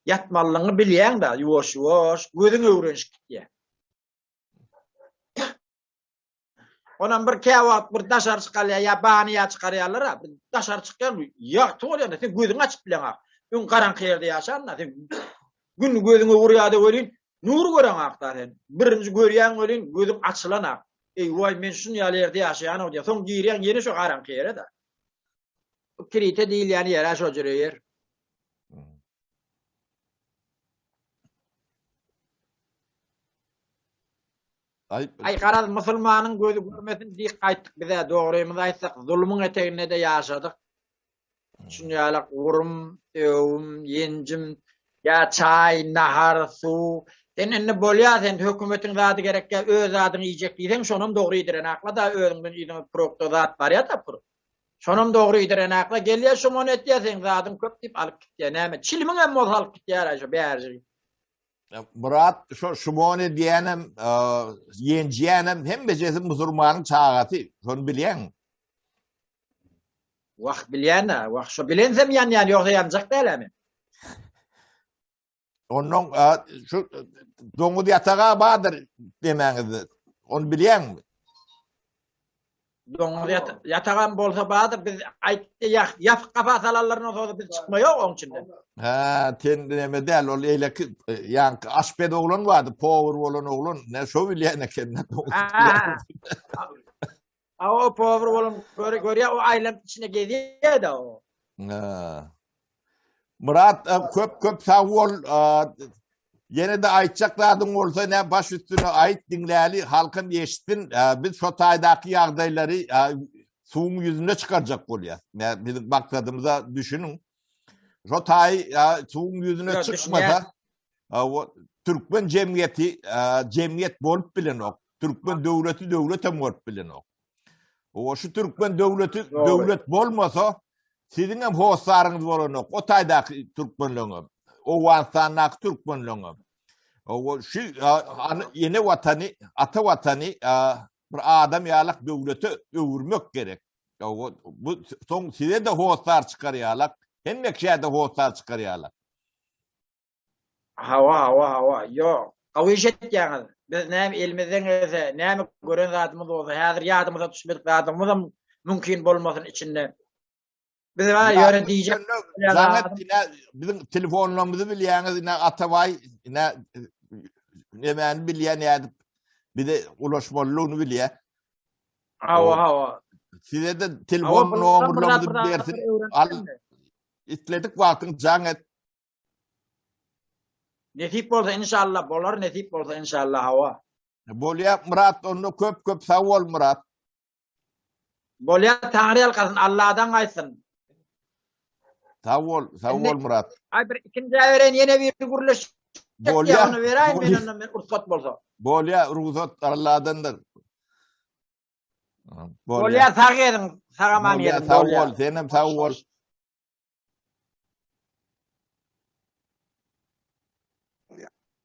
S2: ýatmalydygyňy bilýäň-dä ýuwaş-ýuwaş gözüň öwrenişip gitýär. Onam bir käwagt bir daşary çykalýar ýa bany ýa çykarýarlar-a. Bir daşary çykýan ýagty bolýar-da, sen gözüňi açyp bileňak. Öň garaňky ýerde ýaşan-da, sen gün gözüňe urýar-da welin, nur göreňak-da sen. Birinji görýäň welin, gözüň açylanak. Eý, waý, men şun ýaly ýerde ýaşaýan-ow diýýäň. Soň girýäň ýene şo garaňky ýere-de. Bu Kirite diýilýän ýer-ä şo jüre ýer. Aý garaz musulmanyň gözi görmesin diýip gaýtdyk bizä dogrymyzy aýtsak zulumyň eteginde-de ýaşadyk. Şuny ýalak urum, öwüm, ýenjim, ýa çaý, nahar, suw. Sen indi bolýa sen hökümetiň zady gerekýä öz zadyňy iýjek diýseň şonam dogry iýdirenakla-da özüňden yzyňa prokda zat barýa-da pur. Şonam dogry iýdirenakla gelýä şomon etýä seň zadyň köp diýip alyp gitýä näme çilimiňem bolsa alyp gitýär-aý şo bärjigi.
S1: Myrat şo şumon edýänem, ýenjýänem hemmejesi musurmanyň çagasy. Şony bilýäňmi?
S2: Wah bilýän-ä, wah şo bilensem ýanýan, ýogsa ýanjak däl-ä men.
S1: Ondan şu doňuz ýataga bardyr demäňizde. Ony bilýäňmi?
S2: Doňuz ýatagam bolsa bardyr, biz aýtdy ýapyk gapa salanlaryndan soň biz çykma ýok oň içinden.
S1: Hä, sen näme däl, ol eýleki ýaňky aşpez oglan bardy, powur bolan oglan, ne şo bilýän eken.
S2: A o powur bolan görýär, o aýlanyp içine gezýär-de o.
S1: Hä. Myrat e, köp köp sag bol. E, ýene-de aýtjak zadyň bolsa ne baş üstüne aýt diňläli, halkam eşitsin. E, biz şo taýdaky ýagdaýlary suwuň ýüzüne çykarjak bolýar. Biziň maksadymyza düşüniň. Şo taý suwuň ýüzüne çykmasa, türkmen jemgyýeti jemgyýet bolup bilenok. Türkmen döwleti döwletem bolup bilenok. O şu türkmen döwleti döwlet bolmasa, siziň hem hossaryňyz bolanok. O taýdaky türkmenleňem, Owganystandaky türkmenleňem. O şu ene watany, ata watany bir adam ýalak döwlete öwürmek gerek. O bu soň size-de hossar çykar ýalak, hemme kişä-de hossar çykar ýalak.
S2: Hawa hawa hawa ýok gowy iş etýäňiz biz näme elimizden gelse näme gören zadymyz bolsa häzir ýadymyza düşmedik zadymyzam mümkin bolmasyn içinde biz bar ýöne diýjek
S1: Jaňet ine biziň telefonlarymyzy bilýäňiz ine Atabaý ine nemäni bilýär nädip bize ulaşmalydygyny bilýär.
S2: Hawa hawa.
S1: Size de telefon nomerlerimizi bersin. Al isledik wagtyň jaň et.
S2: Nesip bolsa inşallah bolar nesip bolsa inşallah hawa.
S1: Bolýa Myrat onda köp köp sag bol Myrat.
S2: Bolýa Taňry ýalkasyn Alladan gaýtsyn.
S1: Sag bol, sag bol Myrat.
S2: Aý bir ikinjä bereýin ýene bir gürleş.
S1: Bolýa.
S2: Ony beräýin men ondan men rugsat bolsa.
S1: Bolýa rugsat Alladandyr.
S2: Bolýa sag geliň, sag aman geliň.
S1: Sag bol, senem sag bol.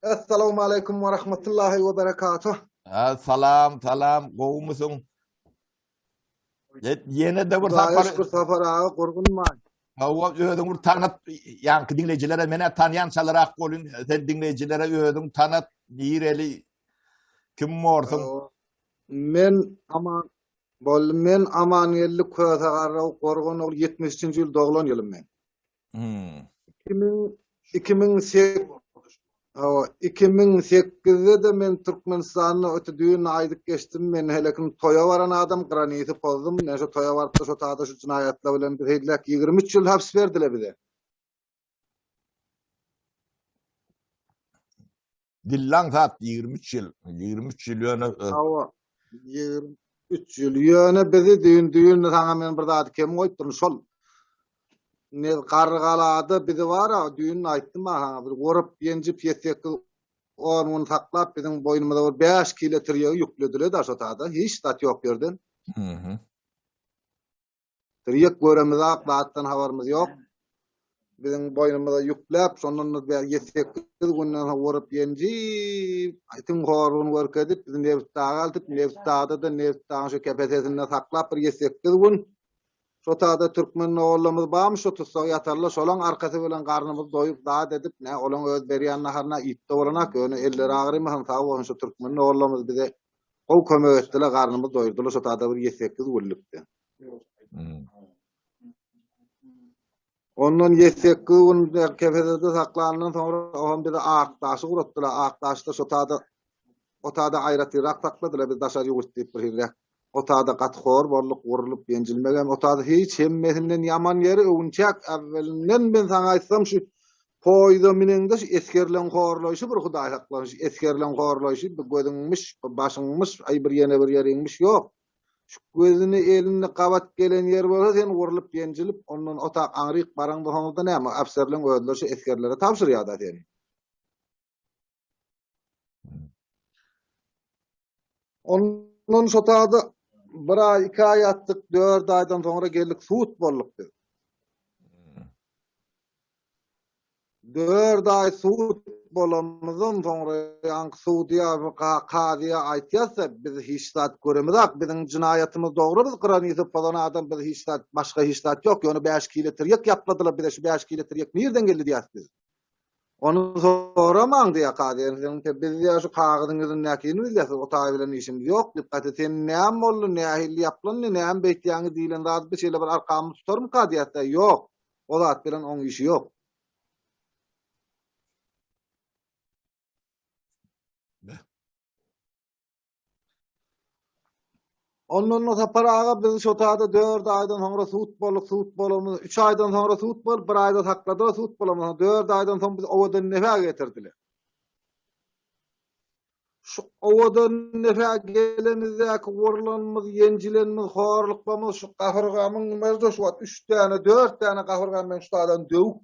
S3: Essalamu aleýkum we rahmetullahi we berekatuh.
S1: Ha, salam, salam, gowumysyň? Ýene de bir
S3: sapar. Şükür Safar aga gurgunman.
S1: Hawa, özüň bir tanat, ýaňky diňleýjilere menä tanýan çalarak bolun, sen diňleýjilere özüň tanat, nireli, kim borsuň?
S3: Men Aman Boldy men Amangeldi Köse Garraw Gorgan ogly 73-nji ýyl doglan ýylym men.
S1: Hmm.
S3: 2000 2008. Hawa, 2008-de-de men Türkmenistanda öte düýn aýdyp geçdim, men helekim toýa baran adam, granisi pozdum, men şo toýa baryp-da şo tada şu jynaýatlar bilen biz heýlek 23 ýyl haps berdiler bize.
S1: Dillaň zat 23 ýyl, 23 ýyl ýöne. E,
S3: Hawa, 23 ýyl ýöne bizi düýn düýn saňa men bir zady kem goýupdyryn şol. Ne Garrygalada bizi bar-a düýn aýtdym a saňa bir gorup ýenjip ýetsekgiz on gün saklap biziň boýnumyza bir 5 kilo tirýegi ýüklediler-de şo tada hiç zat ýok ýerden.
S1: Mhm.
S3: Tirýek göremizak, zatdan habarymyz ýok. Biziň boýnumyza ýükläp, şondan-da bäri ýedi-sekiz günden soň urup ýenjip, itiň horlugyny görkezip, bizi Nebitdaga eltip, Nebitdagda-da Nebitdagyň şu kepesesinde saklap bir ýedi-sekiz gün şo tada türkmen doganlarymyz barmyş, şo tussag ýatarlar, şolaň arkasy bilen garnymyz doýup, zat edip, nä olaň öz berýän naharyna iýip-de bolanak, ýöne elleri agrymasyn, sag bolsun şu türkmen doganlarymyz bize Gowy kömek etdiler, garnymyzy doýurdylar şo tada bir ýedi-sekiz günlükde. Ondan ýedi-sekiz gün kefesede saklandan soňra oňam bizi Akdaşa ugratdylar. Akdaşda şo tada o tada aýratynrak sakladylar biz daşary ýurt diýip bir hili. O tada gaty hor bolduk, urlup, ýenjilmegem o tada hiç hemmesinden ýaman ýeri öwünçäk äwwelinden men saňa aýtsam şu Poýza müneňde şu esgerleň horlaýşy bir Hudaý saklasyn, şu esgerleň horlaýşy bir gözüňmiş, bir başyňmyş, aý bir ýene bir ýeriňmiş ýok. Şu gözüni elini gabat gelen ýer bolsa sen urlup ýenjilip ondan otak aňryk baraňda soňunda näme ofserleň özleri şu esgerlere tabşyrýada seni. Ondan şo taýda bir aý, iki aý ýatdyk, dört aýdan soňra geldik, sud bolduk biz. Dört aý sud bolanymyzdan soňra ýaňky sudýa, kazyýa aýtýas-da, biz hiç zat göremizok, biziň jynaýatymyz dogry, biz granisa pozan adam, biz hiç zat, başga hiç zat ýok, ýöne bäş kile tirýek ýapladylar bize, şu bäş kile tirýek nirden geldi diýýäs biz. Ony soramaň diýýär kazy. Seniň biz diýýär şu kagyzyň ýüzündäkini bilýäs, o taý bilen işimiz ýok diýip, gaýta sen näme boldy, nähili ýaplandy, näme beýtýäňi diýlen zady biz şeýle bir arkamyzy tutarmyka diýýäs-de, ýok, o zat bilen oň işi ýok. Ondan Sapar aga biz şo taýda 4 aýdan soňra sud bolduk, sud bolamyz, 3 aýdan soňra sud bolup, bir aýda sakladylar, sud bolamyz. 4 aýdan soň biz owadan nefä getirdiler. Şu owadan nefä gelenimizdäki urlanymyz, ýenjilenimiz, horluklamyz şu gapyrgamyň nimesi şu wagt 3 däne, 4 däne gapyrgam men şu taýdan döwüp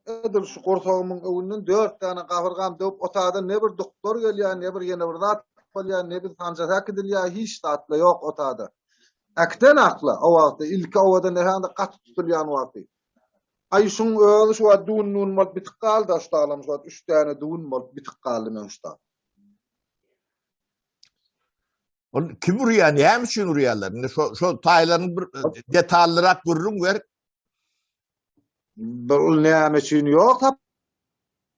S3: Edil şu gursagymyň öňünden dört däne gabyrgam döwüp, o taýdan ne bir doktor gelýär, ne bir ýene bir zat bolýar, ne bir sanjasy äkidilýär, hiç zatla ýok o taýda. Äkiden akla o wagtda, ilki owadan nähende gaty tutulýan wagty. Aý şuň özi şu wagt düwün-düwün bolup bitip galdy, şu taýlam şu wagt üç däne düwün bolup bitip galdy meň şu taýda.
S1: Ol kim urýar, näme üçin urýarlar? Indi şo şo taýlaryny bir detallyrak gürrüň ber.
S3: Bir ol näme üçin ýok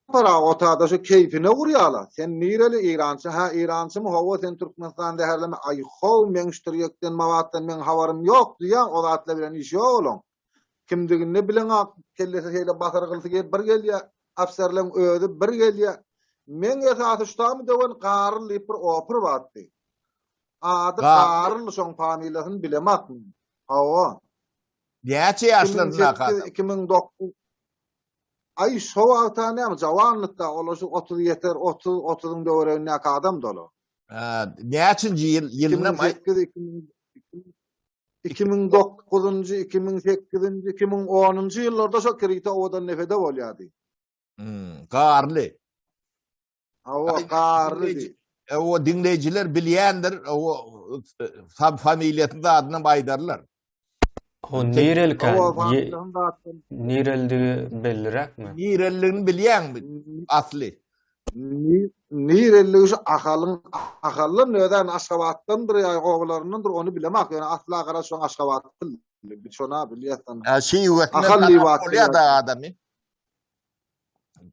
S3: Sapar aga otada şu keýpine urýala. Sen nireli Eýrançy hä Eýrançymy hawa sen Türkmenistan zäherleme aý how meň şu tirýekden mabatdan meň habarym ýok diýýäň o zatlar bilen işi ýok olaň. Kimdigini bileňok kellesi şeýle basyrgylsy gelip bir gelýä ofserleň özi bir gelýä. Meň esasy şutamy döwen Garyl diýip bir opur bardy. Ady Garyl şoň familiýasyny bilemak men. Hawa.
S1: Näçe ýaşlaryndaky adam?
S3: 2009 Aý şo wagta näme jawanlykda olar şu 30 ýeter 30 30-yň töweregindäki adam doly.
S1: Ha, näçinji ýyl ýylynda
S3: 2008 2009-njy, 2008-nji, 2010-njy ýyllarda şo Kirite owadan nefede bolýardy.
S1: Hmm, garly.
S3: Hawa, garly diý.
S1: E, o diňleýjiler bilýändir, o sam familiýasyny zadyny aýdarlar.
S4: O nirelkä? Nireldigi belliräkmi?
S1: Nirelligini bilýäňmi asly?
S3: Nirelligi şu Ahalyň Ahaldan özem Aşgabatdandyr ýa obalaryndandyr ony bilemok ýöne asla gara şoň Aşgabatly şona bilýäsden.
S1: Ha şiwesinden tanap bolýar da adamy.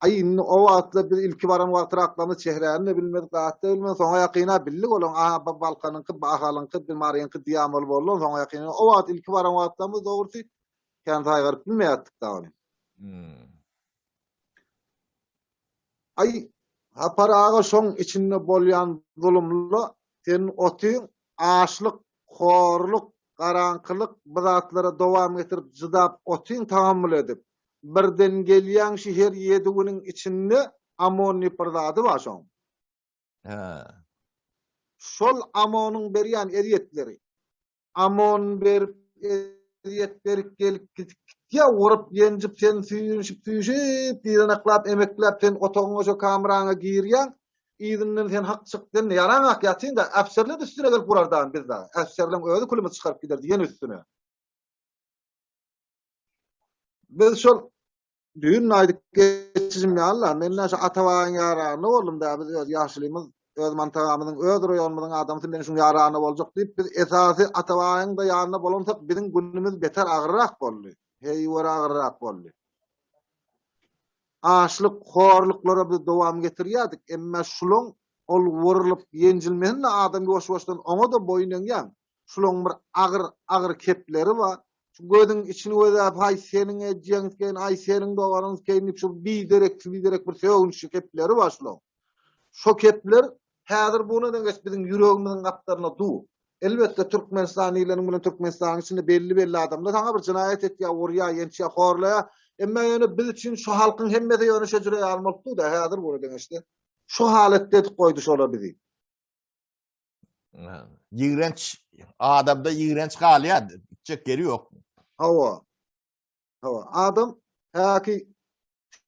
S3: Aý indi o wagtlar biz ilki baran wagtyraklarymyz çehräni-de bilmedik, zat-da bilmedik. Soňa ýakyn-a bildik olaň, aha, bu Balkanyňky, bu Ahalyňky, bu Maryňky diýen bolup boldy. Soňa ýakyn o wagt ilki baran wagtlarymyz dogrusy kän saýgaryp bilmeýärdik dagy ony. Aý, Sapar aga şoň içinde bolýan zulumla sen otyň, açlyk, horluk, garaňkylyk bu zatlara dowam getirip jydap otyň tahammul edip. Birden gelýäň şi her ýedi günüň içinde amon diýip bir zady bar şoň.
S1: Hä.
S3: Şol amonyň berýän ezýetleri. Amon berip, ezýet berip gelip gidip gitýä, urup, ýenjip seni süýnüşip, süýşüp, dyzanaklap, emekläp sen otagyňa şo kameraňa girýäň, yzyndan sen hak çyk, sen ýaraňak ýatyň-da, äfserler üstüne gelip urar dagy biz dagy. Äfserleň özi külümizi çykaryp giderdi ýene üstüne. Biz şol Düýn aýdyp geçişim ýaly-la, men-ä şu Atabaýyň ýaranyna boldum dä, biz öz ýaşulymyz, öz mantagamyzyň, öz raýonymyzyň adamsy, men şuň ýaranyna boljak diýip, biz esasy Atabaýyň-da ýanynda bolansak, biziň günümiz beter agyrrak boldy. Heýwere agyrrak boldy. Açlyk, horluklara biz dowam getirýärdik, emma şulaň ol wurulyp ýenjilmesinde adam ýuwaş-ýuwaşdan oňa-da boýun eňýäň. Şulaň bir agyr, agyr kepleri bar. Şu gözüň içini gözäp, haý seniň ejeň sikeýin, aý seniň doganyň sikeýin diýip şu bidereksiz biderek bir sögünçli kepleri bar şulaň. Şo kepler häzir bu güne geç biziň ýüregimiziň gapdalyna dur. Elbetde Türkmenistan diýleniň bilen Türkmenistanyň içinde belli-belli adamlar saňa bir jenaýat etýär, urýar, ýençýär, horlaýar. Emma ýöne biz üçin şu halkyň hemmesi ýöne şo jüre ýaly bolup dur-da häzir bu güne deňeçde. Şu halatda edip goýdy şolar bizi.
S1: Ýigrenç adamda ýigrenç galýar, gitjek ýeri ýok.
S3: Hawa. Hawa. Adam häki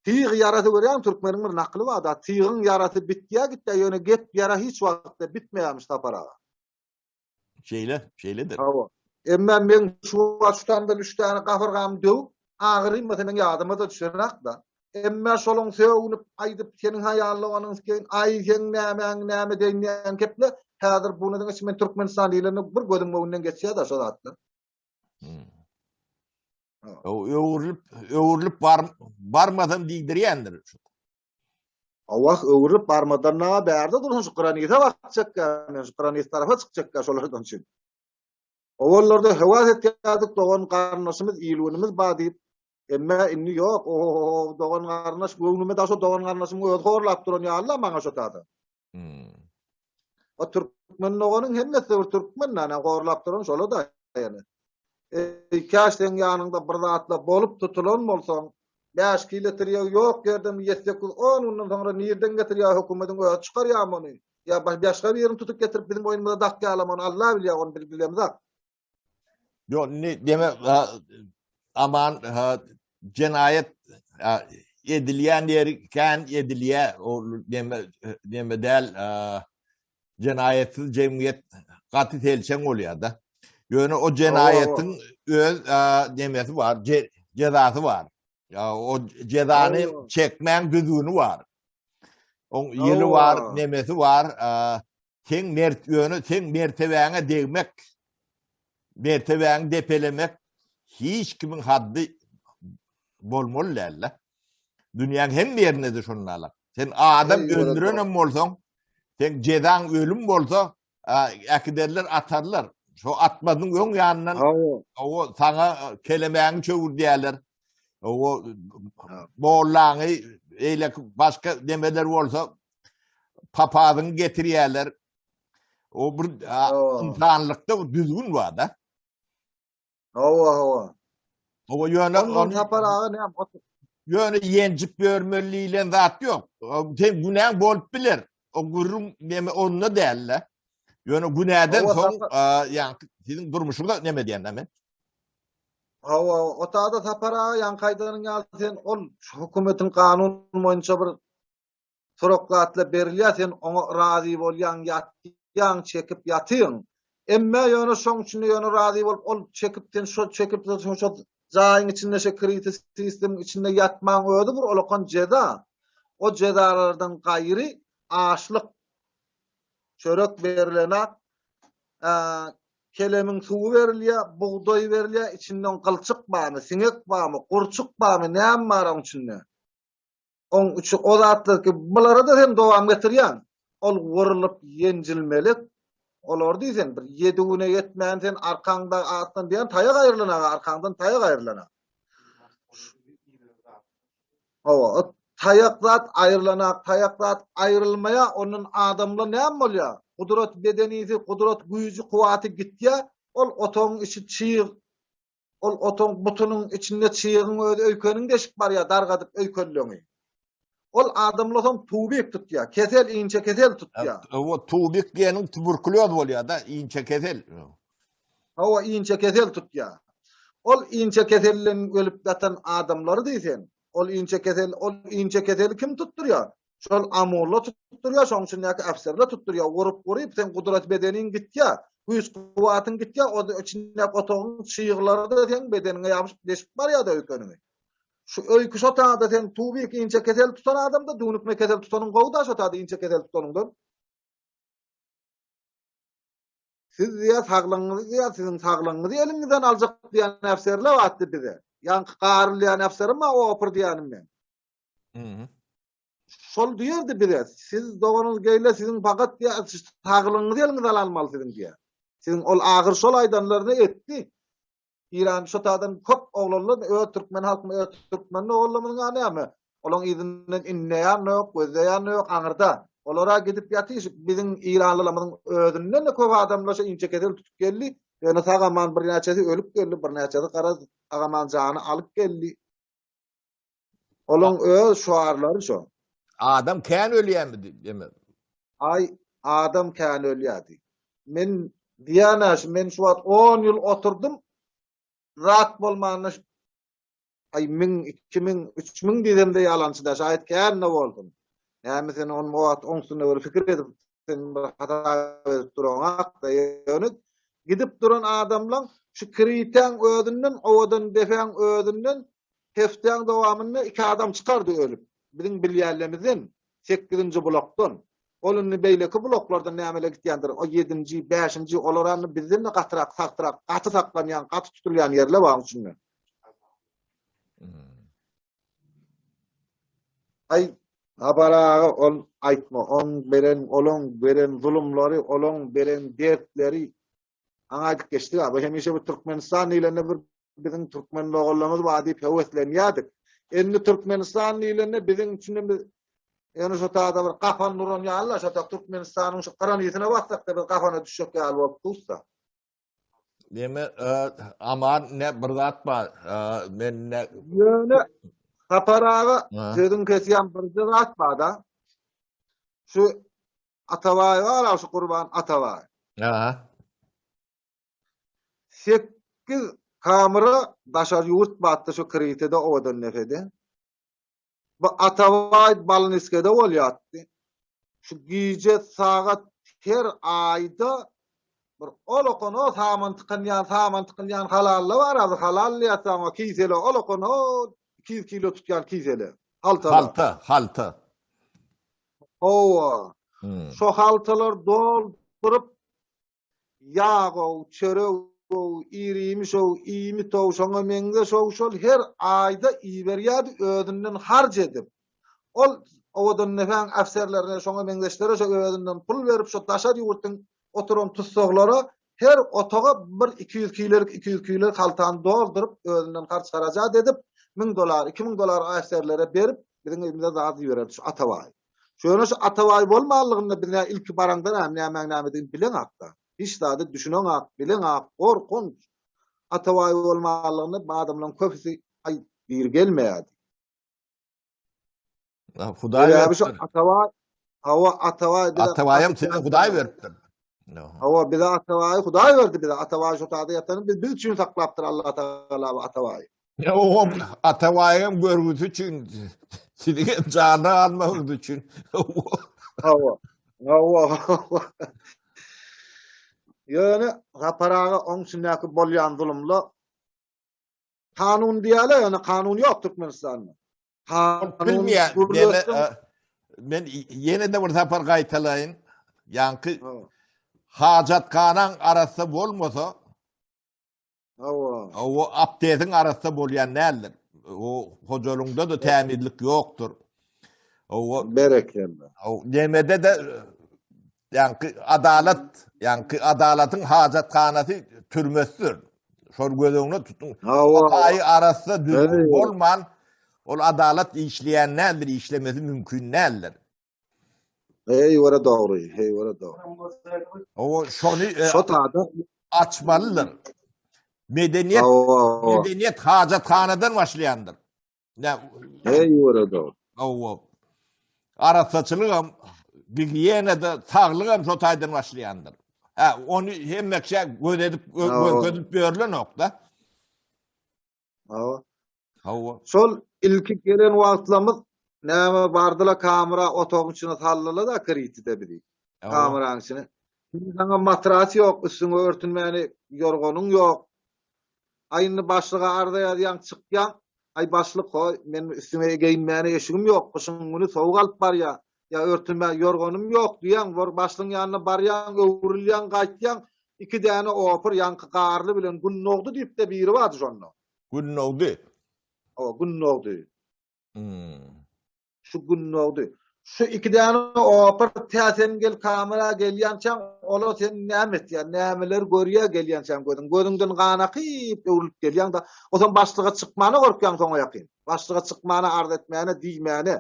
S3: tyg ýarasy görýän türkmeniň bir nakyly bar da, tygyň ýarasy bitýär gitýär, ýöne gep ýara hiç wagtda bitmeýärmiş Sapar aga.
S1: Şeýle, şeýledir.
S3: Hawa. Emma men şu wagt şu tamdan üç däne gabyrgamy döwüp, agyrym bolsa meň ýadyma-da düşenok-da. Emma şolaň sögünip aýdyp seniň haýallyganyň sikeýin, aý seň nämäň näme deýin diýen geple häzir bunadan geçip men Türkmenistan diýlende bir gözüň öňünden geçýär-de şo zatlar.
S1: Hmm. Öwrülip, öwrülip bar, barmasam diýdirýändir.
S3: Wah, öwrülip barmadan naga bärde dursun şu granise bakjakka, men şu granis tarapa çykjakka şolardan üçin. Owallarda höwes etýärdik dogan garyndaşymyz, il-günümiz bar diýip, Emme indi ýok, ohohoho, dogan garyndaş, göwnüme daşo dogan garyndaşymyň özi horlap duran ýaly-la maňa şo tada.
S1: Hmm.
S3: O türkmen doganyň hemmesi bir türkmen näme horlap duran şola-da ýene. Eý, käş seň ýanyňda bir zatla bolup tutulan bolsaň, 5 kilo tirýegi ýok ýerden 7-8-10 günden soňra nirden getirýär hökümediň özi çykarýarmy ony? Ýa başga birini tutup getirip biziň boýnumyza dakýarlarmy ony Allah bilýär ony biz bilemzok.
S1: Ýok, indi deme aman jenaýat edilýän ýeri kän edilýär. O deme deme däl jenaýatsyz jemgyýet gaty selçeň bolýar-da. Ýöne o jenaýatyň öz demesi bar, jezasy bar. O jezany çekmäň düzgüni bar. Oň ýyly bar, nemesi bar. Seň mert ýöne seň mertebäňe degmek, mertebäňi depelemek hiç kimiň haddy bolmaly däl-de. Dünýäň hemme ýerinde-de şonda Sen adam öldürenem bolsaň, seň jezaň ölüm bolsa, äkiderler, atarlar. Şo atmazyň öň ýanyndan o saňa kelemäňi çöwürdýärler. O mollaňy eýleki başga nemeler bolsa papazyňy getirýärler. O bir ynsanlykda bir düzgün bar da.
S3: Hawa, hawa.
S1: Hawa ýöne
S3: on Sapar aga näme?
S1: Ýöne ýenjip ýörmeli diýlen zat ýok. Sen günäň bolup biler. O gürrüň neme onda däl-de. Ýöne günäden soň, ýa siziň durmuşyňyza neme diýen men?
S3: Hawa, o tada Sapar aga ýaňky aýdanyň ýaly sen ol hökümetiň kanun boýunça bir Sorak zatla berilýär sen oňa razy bolýaň ýatýaň çekip ýatyň. Emme ýöne şoň içinde ýöne razy bolup ol çekip sen şo çekip şo şo jaýyň içinde şo kriti sistemiň içinde ýatmaň özi bir olakan jeza. O jezalardan gaýry açlyk çörek berilenak kelemiň suwy berilýär bugdaý berilýär içinde oň gylçyk barmy siňek barmy gurçuk barmy näme bar oň içinde. Oň üçin o zatlar ki, bulara-da sen dowam getirýäň. Ol wurulyp ýenjilmeli. Olar diýseň, bir ýedi güne ýetmän sen arkaňda atdan diýen taýak aýrylanaga, arkaňdan taýak aýrylana. Hawa, o Taýak zat aýrylanak, taýak zat aýrylmaýar, ondan adamla näme bolýar? Gudrat bedenisi, gudrat güýji, kuwwaty gitýär, ol otagyň içi çyg, ol otagyň butunyň içinde çygyň özi öýkeniň deşip barýar, dargadyp öýkenleňi. Ol adamla soň tubik tutýar, kesel, inçe kesel tutýar.
S1: Hawa, tubik diýeniň tuberkulýoz bolýar-da, inçe kesel.
S3: Hawa, inçe kesel tutýar. Ol inçe keselden ölüp ýatan adamlary diý sen. Ol inçe kesel, ol inçe keseli kim tutdurýar? Şol amulla tutdurýar, şoň içindäki äfserler tutdurýar. Urup-urup seň gudrat bedeniň gitýär, güýç-kuwwatyň gitýär, o içindäki otagyň çyglary-da seň bedeniňe ýapyşyp deşip barýar-da öýkeniňi. Şu öýki şo tada seň tubik inçe kesel tutan adamda düwnükme kesel tutanyň gowy-da şo tada inçe kesel tutanyňdan. Siz diýýär saglygyňyzy diýýär, siziň saglygyňyzy eliňizden aljak diýýän äfserler batdy bize. Ýaňky garylýan äfserim bar, o opur diýýänim men.
S1: Mhm.
S3: Şol diýerdi bize, siz doganyňyz geýle siziň fakat diýýär, saglygyňyzy eliňizden almaly siziň diýýär. Siziň ol ahyr şol aýdanlaryny etdi. Iran şo taýdan köp oglanlar öz türkmen halkyny öz türkmen oglanlarymyzyň a näme? Olaň yzyndan inleýän ýok, gözleýän ýok aňyrda. Olara gidip ýatyş biziň iranlylarymyzyň özünden-de köp adamlar şo inçe kesel tutup geldi. Ýöne sag-aman birnäçesi ölüp geldi, birnäçesi garaz sag-aman jany alyp geldi. Olaň öz şuarlary şo.
S1: Adam kän ölýärmidi demek?
S3: Aý, adam kän ölýärdi. Men diýýän-ä şu, men şu wagt on ýyl oturdym, zat bolmanda şu aý müň, 2000, 3000 diýsem-de ýalançy däl, şaýat kän-de bolsun. Näme sen ony o wagt oň üstünde bir pikir edip, sen bir hasap edip duraňak-da, ýöne gidip duran adamlaň şu kritäň özünden, owadan depäň özünden hepdäň dowamynda iki adam çykardy ölüp. Biziň bilýänlemizden, sekizinji blokdan. Ol indi beýleki bloklardan nämele gitýändir, o ýedinji, bäşinji, olar indi bizden-de gatyrak, sagtyrak, gaty saklanýan, gaty tutulýan ýerler bar oň içinde. Aý, Sapar aga, ol aýtma, oň beren, olaň beren zulumlary, olaň beren dertleri Aňa aýdyp geçdik bu hemişe bu Türkmenistan diýlende bir biziň türkmen doganlarymyz bar diýip höweslenýärdik. Indi Türkmenistan diýlende biziň üçin biz ýöne şu taýda bir gapan duran ýaly, şu taýda Türkmenistanyň şu granisyna bassak-da biz gapana düşjek ýaly bolup dursa.
S1: Neme, aman ne bir zat bar. Men ne
S3: Ýöne Sapar aga sözüň kesýän bir zat bar-da. Şu Atabaý bar şu Gurban Atabaý.
S1: Aha.
S3: 8 kamera daşary ýurt batdy şu Kritede owadan nefede. Bu Atabaý Balniskede bolýardy. Şu gije sagat her aýda bir olakan o saman tykynýan, saman tykynýan halalla bar, az halal diýýär o kisele olakan o 200 kilo tutýan kisele.
S1: Halta. Halta, halta.
S3: Hawa. Şo haltalar dolduryp ýag-ow, çörek-ow, ir-iýmiş-ow, iýmit-ow, şoňa meňzeş-ow şol her aýda iberýärdi özünden harç edip. Ol Owadandepäň ofserlerine şoňa meňzeşlere şo özünden pul berip şo daşary ýurtdan oturan tussaglara her otaga bir 200 kilelik 200 kilelik haltany dolduryp özünden harç-harajat edip 1000 dollar, 2000 dollar ofserlere berip biziň öýümize zat ibererdi şu Atabaý. Şöyle şu Atabaý bolmanlygynda biz nä ilki baraňda näme nämäň nämedigini bileňakda. Hiç zady düşüneňak, bileňak, gorkunç. Atabaý bolmanlygynda bu adamlaryň köpüsi aý bir gelmeýärdi.
S1: Hudaý
S3: beripdir. Şu Atabaý, hawa Atabaý
S1: bize Atabaýam size Hudaý beripdir.
S3: Hawa bize Atabaýy Hudaý berdi bize. Atabaý şu taýda ýatany biz biz üçin saklapdyr Allah Tagala Atabaýy.
S1: Ya o Atabaýam görgüsi üçin siziň hem janyny almagyňyz üçin.
S3: Hawa. Hawa. Ýöne Sapar aga oň içindäki bolýan zulumla kanun diýýärler, ýöne kanun ýok Türkmenistanda.
S1: Kanun bilmeýär. Men ýene-de bir sapar gaýtalaýyn. Ýaňky hajathanaň arassa bolmasa,
S3: Hawa.
S1: O aptesiň arassa bolýan däldir. O hojalygyňda-da tämizlik ýokdur.
S3: O berekella.
S1: O nemede-de ýaňky adalat, ýaňky adalatyň hajathanasy türmesidir. Şol göz öňüne tutuň.
S3: Hawa.
S1: Aý arassa düzgün bolman. Ol adalat işleýän däldir, işlemesi mümkin däldir.
S3: Heý, ora dogry, heý, ora dogry.
S1: O şony e,
S3: Şo tada
S1: açmalydyr. Medeniýet medeniýet hajathanadan başlaýandyr. Ne
S3: Heý, ora dogry.
S1: Hawa. Arassaçylygam, gigiýenada, saglygam şo taýdan başlaýandyr. Ha, ony hemme kişä göz edip görkezip ýörlenok-da.
S3: Hawa.
S1: Hawa.
S3: Şol ilki gelen wagtlarymyz näme bardyla kamera otagyň içine saldylar-da kritide bizi. Kameranyň içine. Şimdi saňa matras ýok, üstüňe örtünmäni ýorganyň ýok. Aý indi başlyga arza ýazýaň, çykýaň. Aý başlyk hoý, men üstüme geýinmäne eşigim ýok, gyşyň güni sowuk alyp barýa. Ýa örtünmä ýorganym ýok diýýäň, bor başlygyň ýanyna barýaň, öwrülýäň, gaýtýaň. Iki däne opur, ýaňky Garly bilen Gündogdy diýip-de biri bardy şonda.
S1: Gündogdy.
S3: Hawa, Gündogdy.
S1: Hmm.
S3: Şu Gündogdy. Şu iki däne opur tä sen gel kamera gelýänçäň, olar seni näme etýär, nämeler görýär gelýänçäň gözüň. Gözüňden gan akyp öwrülip gelýäň-de, onsoň başlyga çykmana gorkýaň soňa ýakyn. Başlyga çykmana, arz etmäne, diýmäne.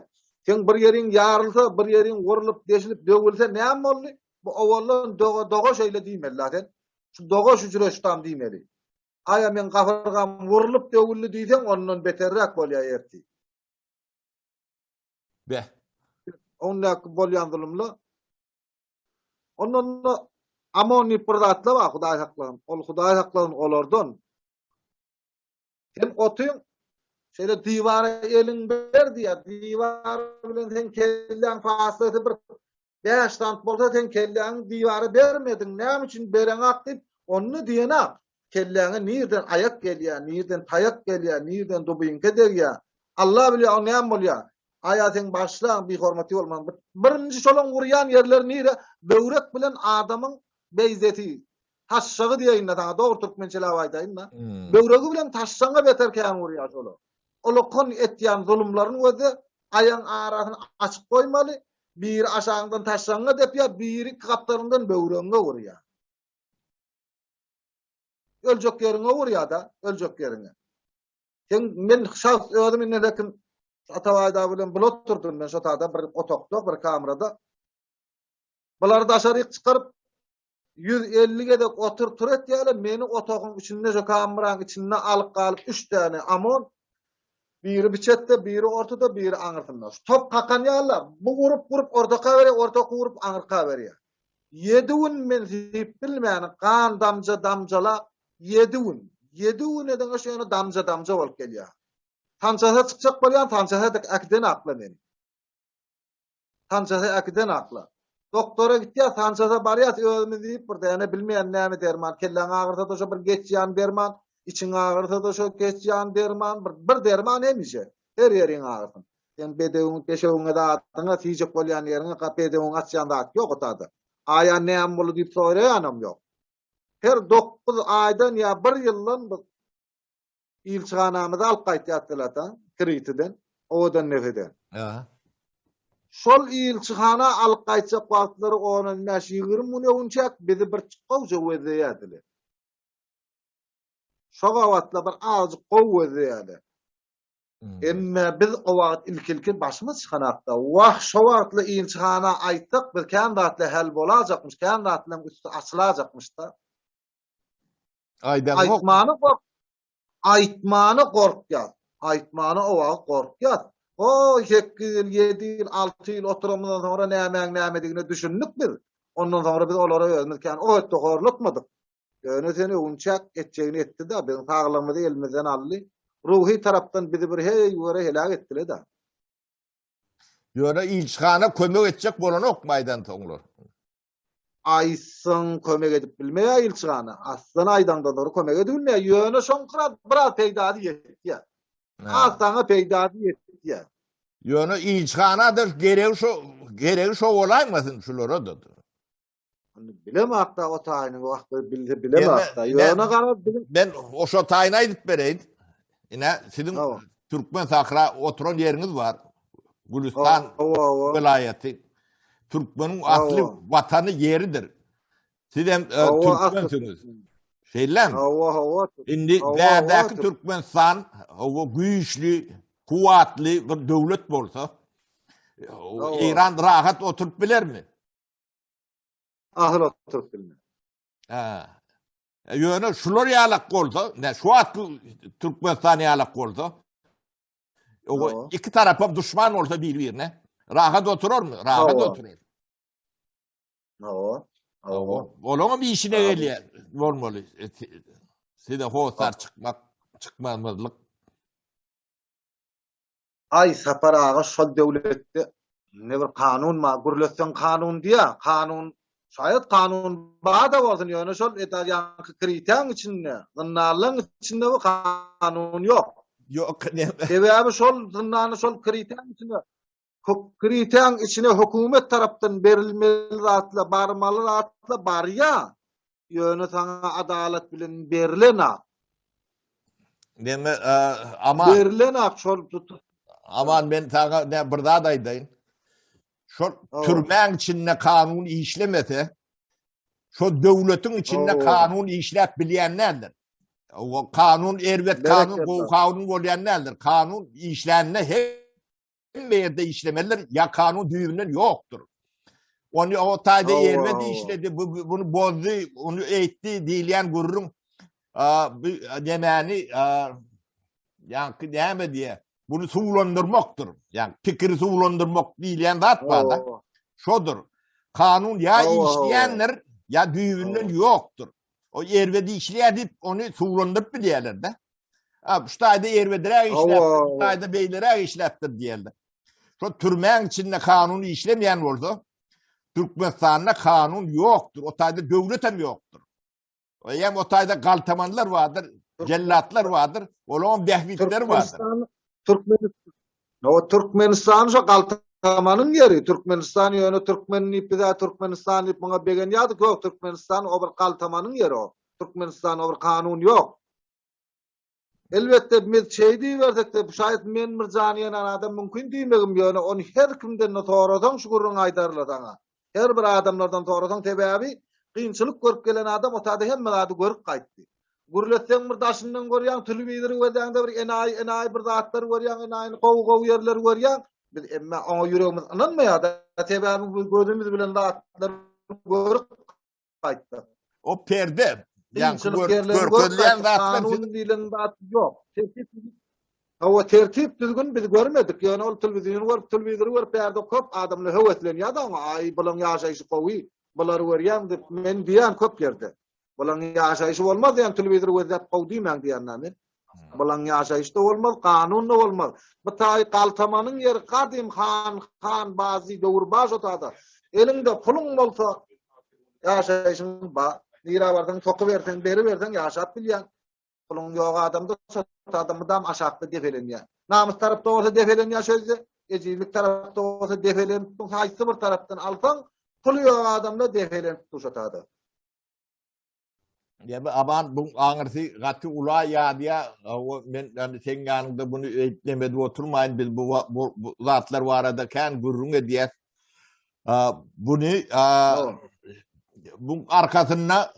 S3: Seň bir ýeriň ýarylsa, bir ýeriň gurlup, deşilip, döwülse näme boldy? Bu owaldan doga doga şeýle diýmeli-la sen. Şu doga şu jüreşdam diýmeli. Aýa meň gabyrgam wurlup döwüldi diýseň ondan beterräk bolýa ertir.
S1: Beh.
S3: Ondaky bolýan zulumla. Ondan da Amon diýip bir zatlar bar, Hudaý saklasyn. Ol Hudaý saklasyn olardan. Sen otyň şeýle diwara eliň ber diýýär. Diwar bilen sen kelläň faslasy bir 5 sant bolsa sen kelläňi diwara bermediň. Näme üçin bereňak diýip, onda diýenak. Kelläňe nirden aýak gelýär, nirden taýak gelýär, nirden dubinka degýär. Allah bilýär o näme bolýar. Aýa sen başlaň bihormaty bolman. Birinji şolaň urýan ýerleri nire? Böwrek bilen adamyň beýzeti. Taşşagy diýeýin-de saňa, dogry türkmençeläp aýdaýyn-da.
S1: Hmm.
S3: Böwregi bilen taşşaňa beter kän urýar şolar. Olakan etýän zulumlaryny gözde, aýaň arasyny açyk goýmaly, biri aşagyňdan taşşaňa depýär, biri gapdalyňdan böwregiňe urýar. Öljek ýeriňe urýar-da, öljek ýeriňe. Sen men şahs özüm indi lekin Atabaý dagy bilen bile oturdym men şo tada bir otagda, bir kamerada. Bulary daşaryk çykaryp 150 gezek otur tur etýärler, meni otagyň içinde şo kameranyň içinde alyp galyp 3 däne OMON biri bir çetde, biri ortada, biri aňyrsynda. Şu top kakan ýaly, bu urup urup ortaka berýär, ortaka urup aňyrka berýär. 7 gün men siýip bilmän gan damja damjalap 7 gün, 7 gün ediň şu ýöne damja damja bolup gelýär. Sanjasa çykjak bolýan, sanjasa äkiden akla meni. Sanjasa äkiden akla. Doktora gitýär, sanjasa barýas özümiz diýip bir däne bilmeýän näme derman, kelläň agyrsa-da şo bir geçýän derman, içiň agyrsa-da şo geçýän derman, bir, bir derman hemişe, her ýeriň agyrsyn. Sen bedewiň, peşewiňe zadyňa, siýjek bolýan ýeriňe bedewiň açýan zat ýok o tada. Aýa näme boldy diýip soraýanam ýok. Her 9 aýdan ýa bir ýyldan bir ilçihanamyzy alyp gaýtýardylar da, Kritiden, owadan nefeden.
S1: Aha.
S3: Şol ilçihana alyp gaýtjak wagtlary on bäş-ýigrimi gün öňünçäk bizi bir gowja gözleýärdiler. Şo gabatla bir azajyk gowy gözleýärler.
S1: Hmm.
S3: Emme biz o wagt ilki-ilki başymyz çykanakda, wah şo wagtly ilçihana aýtsak biz kän zatla hal bolajakmyş, kän zatlaryň üsti açylajakmyş-da.
S1: Aýdan
S3: Aýtmany gork. Aýtmany gorkýar. Aýtmany o wagt gorkýar. O 8 ýyl, 7 ýyl, 6 ýyl oturamyzdan soňra nämäň nämedigine düşündik biz. Ondan soňra biz olara özümiz kän o etdi horlatmadyk. Ýöne sen öwünçäk etjegini etdi-de, biziň saglygymyzy elimizden aldy. Ruhy tarapdan bizi bir heý göre heläk etdiler-de.
S1: Ýöne ilçihana kömek etjek bolanokmy aýdan soňlar?
S3: Aýtsaň kömek edip bilmeýär ilçihana. Aslynda aýdaňda dogry kömek edip bilmeýär. Ýöne şoňky biraz peýdasy ýetýär. Az saňa peýdasy ýetýär.
S1: Ýöne ilçihana-da geregi şo geregi şo bolaýmasyn şulara-da.
S3: Bilemok-da o taýyny wagty bilse bilemok-da. Ýöne garaz biziň
S1: Men o şo taýyny aýdyp bereýin. Ine siziň Türkmen sahra oturan ýeriňiz bar. Gülüstan welaýaty. Türkmeniň asly watany ýeridir. Siz hem e, türkmensiňiz. Şeýlemi?
S3: Hawa, hawa.
S1: Indi bärdäki Türkmenistan hawa güýçli. kuwwatly bir döwlet bolsa, Eýran rahat oturyp bilermi?
S3: Ahyr oturyp bilmez.
S1: Ha. E, ýöne şular ýalak bolsa, ne şu wagtky Türkmenistan ýalak bolsa, o iki tarapam duşman bolsa bir-birine, rahat oturarmy? Rahat oturar.
S3: Hawa. Hawa.
S1: Olaňam işine gelýär bolmaly. E, size hossar çykmak, çykmazlyk.
S3: Aý Sapar aga şol döwletde ne bir kanun bar, gürletseň kanun diýýär, kanun şaýat kanun bar-da bolsun, ýöne şol edal ýaňky kritäň içinde, zyndanlaň içinde bu kanun ýok.
S1: Ýok, näme?
S3: Sebäbi şol zyndany şol kritäň içinde kritäň içine hökümet tarapdan berilmeli zatlar, barmaly zatlar barýar. Ýöne saňa adalat bilen berilenak.
S1: Neme Aman.
S3: Berilenak şol tutup.
S1: Aman men saňa ne bir zat aýdaýyn. Şol türmäň içinde kanun işlemese, şol döwletiň içinde kanun işläp bilýän däldir. O kanun erbet kanun, gowy kanun bolýan däldir. Kanun işlände her Hemme ýerde işlemelidir, ýa kanun düýbünden ýokdur. Ony o taýda erbet işledi, bu bunu bozdy, ony eýtdi diýilýän gürrüň bu nemäni ýaňky näme diýe, bunu suwlandyrmakdyr. Ýa pikiri suwlandyrmak diýilýän zat bar-da. Şodur. Kanun ýa işleýändir, ýa düýbünden ýokdur. O erbet işleýär diýip, ony suwlandyryp bilýärler-de. Ha, şu taýda erbediräk işläpdir, şu taýda beýleräk işläpdir diýerler. Şo türmäň içinde kanun işlemeýän bolsa, Türkmenistanda kanun ýokdur, o taýda döwlet hem ýokdur. Eýem o taýda galtamanlar bardyr, jellatlar bardyr, olaryň bähbitleri bardyr.
S3: Türkmenistan O Türkmenistan şo galtamanyň ýeri. Türkmenistan ýöne türkmen diýip bize Türkmenistan diýip muňa begenýärdik. Ýok, Türkmenistan o bir galtamanyň ýeri o. Türkmenistan o bir kanun ýok. Elbetde biz şeý diýibersek-de, şaýat men bir jany ýanan adam mümkin diýmegim, ýöne ony her kimden-de sorasaň şu gürrüňi aýdarlar saňa. Her bir adamlardan sorasaň sebäbi kynçylyk görüp gelen adam o taýda hemme zady görüp gaýtdy. Gürletseň bir daşyndan görýäň, telewizory gözläňde bir enaýy enaýy bir zatlar görýäň, enaýyny gowy-gowy ýerleri görýäň. Biz emma oňa ýüregimiz ynanmaýar-da, sebäbi biz gözümiz bilen zatlary görüp gaýtdyk.
S1: O perde, ýaňky görkezilýän zatlar
S3: kanun diýlen zat ýok. Tertip Hawa tertip düzgün biz görmedik. Ýöne ol telewiziony görüp, telewizory görüp bärde köp adamlar höweslenýär-de oňa, aý bulaň ýaşaýşy gowy, bulary görýäň diýip, men diýýän köp ýerde. Bulaň ýaşaýşy bolmaz diýýän, telewizory gözläp gowy diýmäň diýýän men. Bulaň ýaşaýşy-da bolmaz, kanun-da bolmaz. Bu taý galtamanyň ýeri gadym han, han bazy döwür bar şo tada. Eliňde puluň bolsa ýaşaýşyň bar. Nirä barsaň sokuberseň, beriberseň ýaşap bilýäň. Puluň ýok adamda şo tada mydam aşakda depelenýär. Namys tarapda bolsa depelenýär şözde, ejizlik tarapda bolsa depelenip dur. Haýsy bir tarapdan alsaň, puly ýok adamda depelenip dur şo tada.
S1: Ýa aman bu aňyrsy gaty ula ýadýa, o men ýani seň ýanyňda bunu eýtmedi edip oturmaýyn biz bu, bu, bu zatlar barada kän gürrüň edýäs. Buny bu arkasynda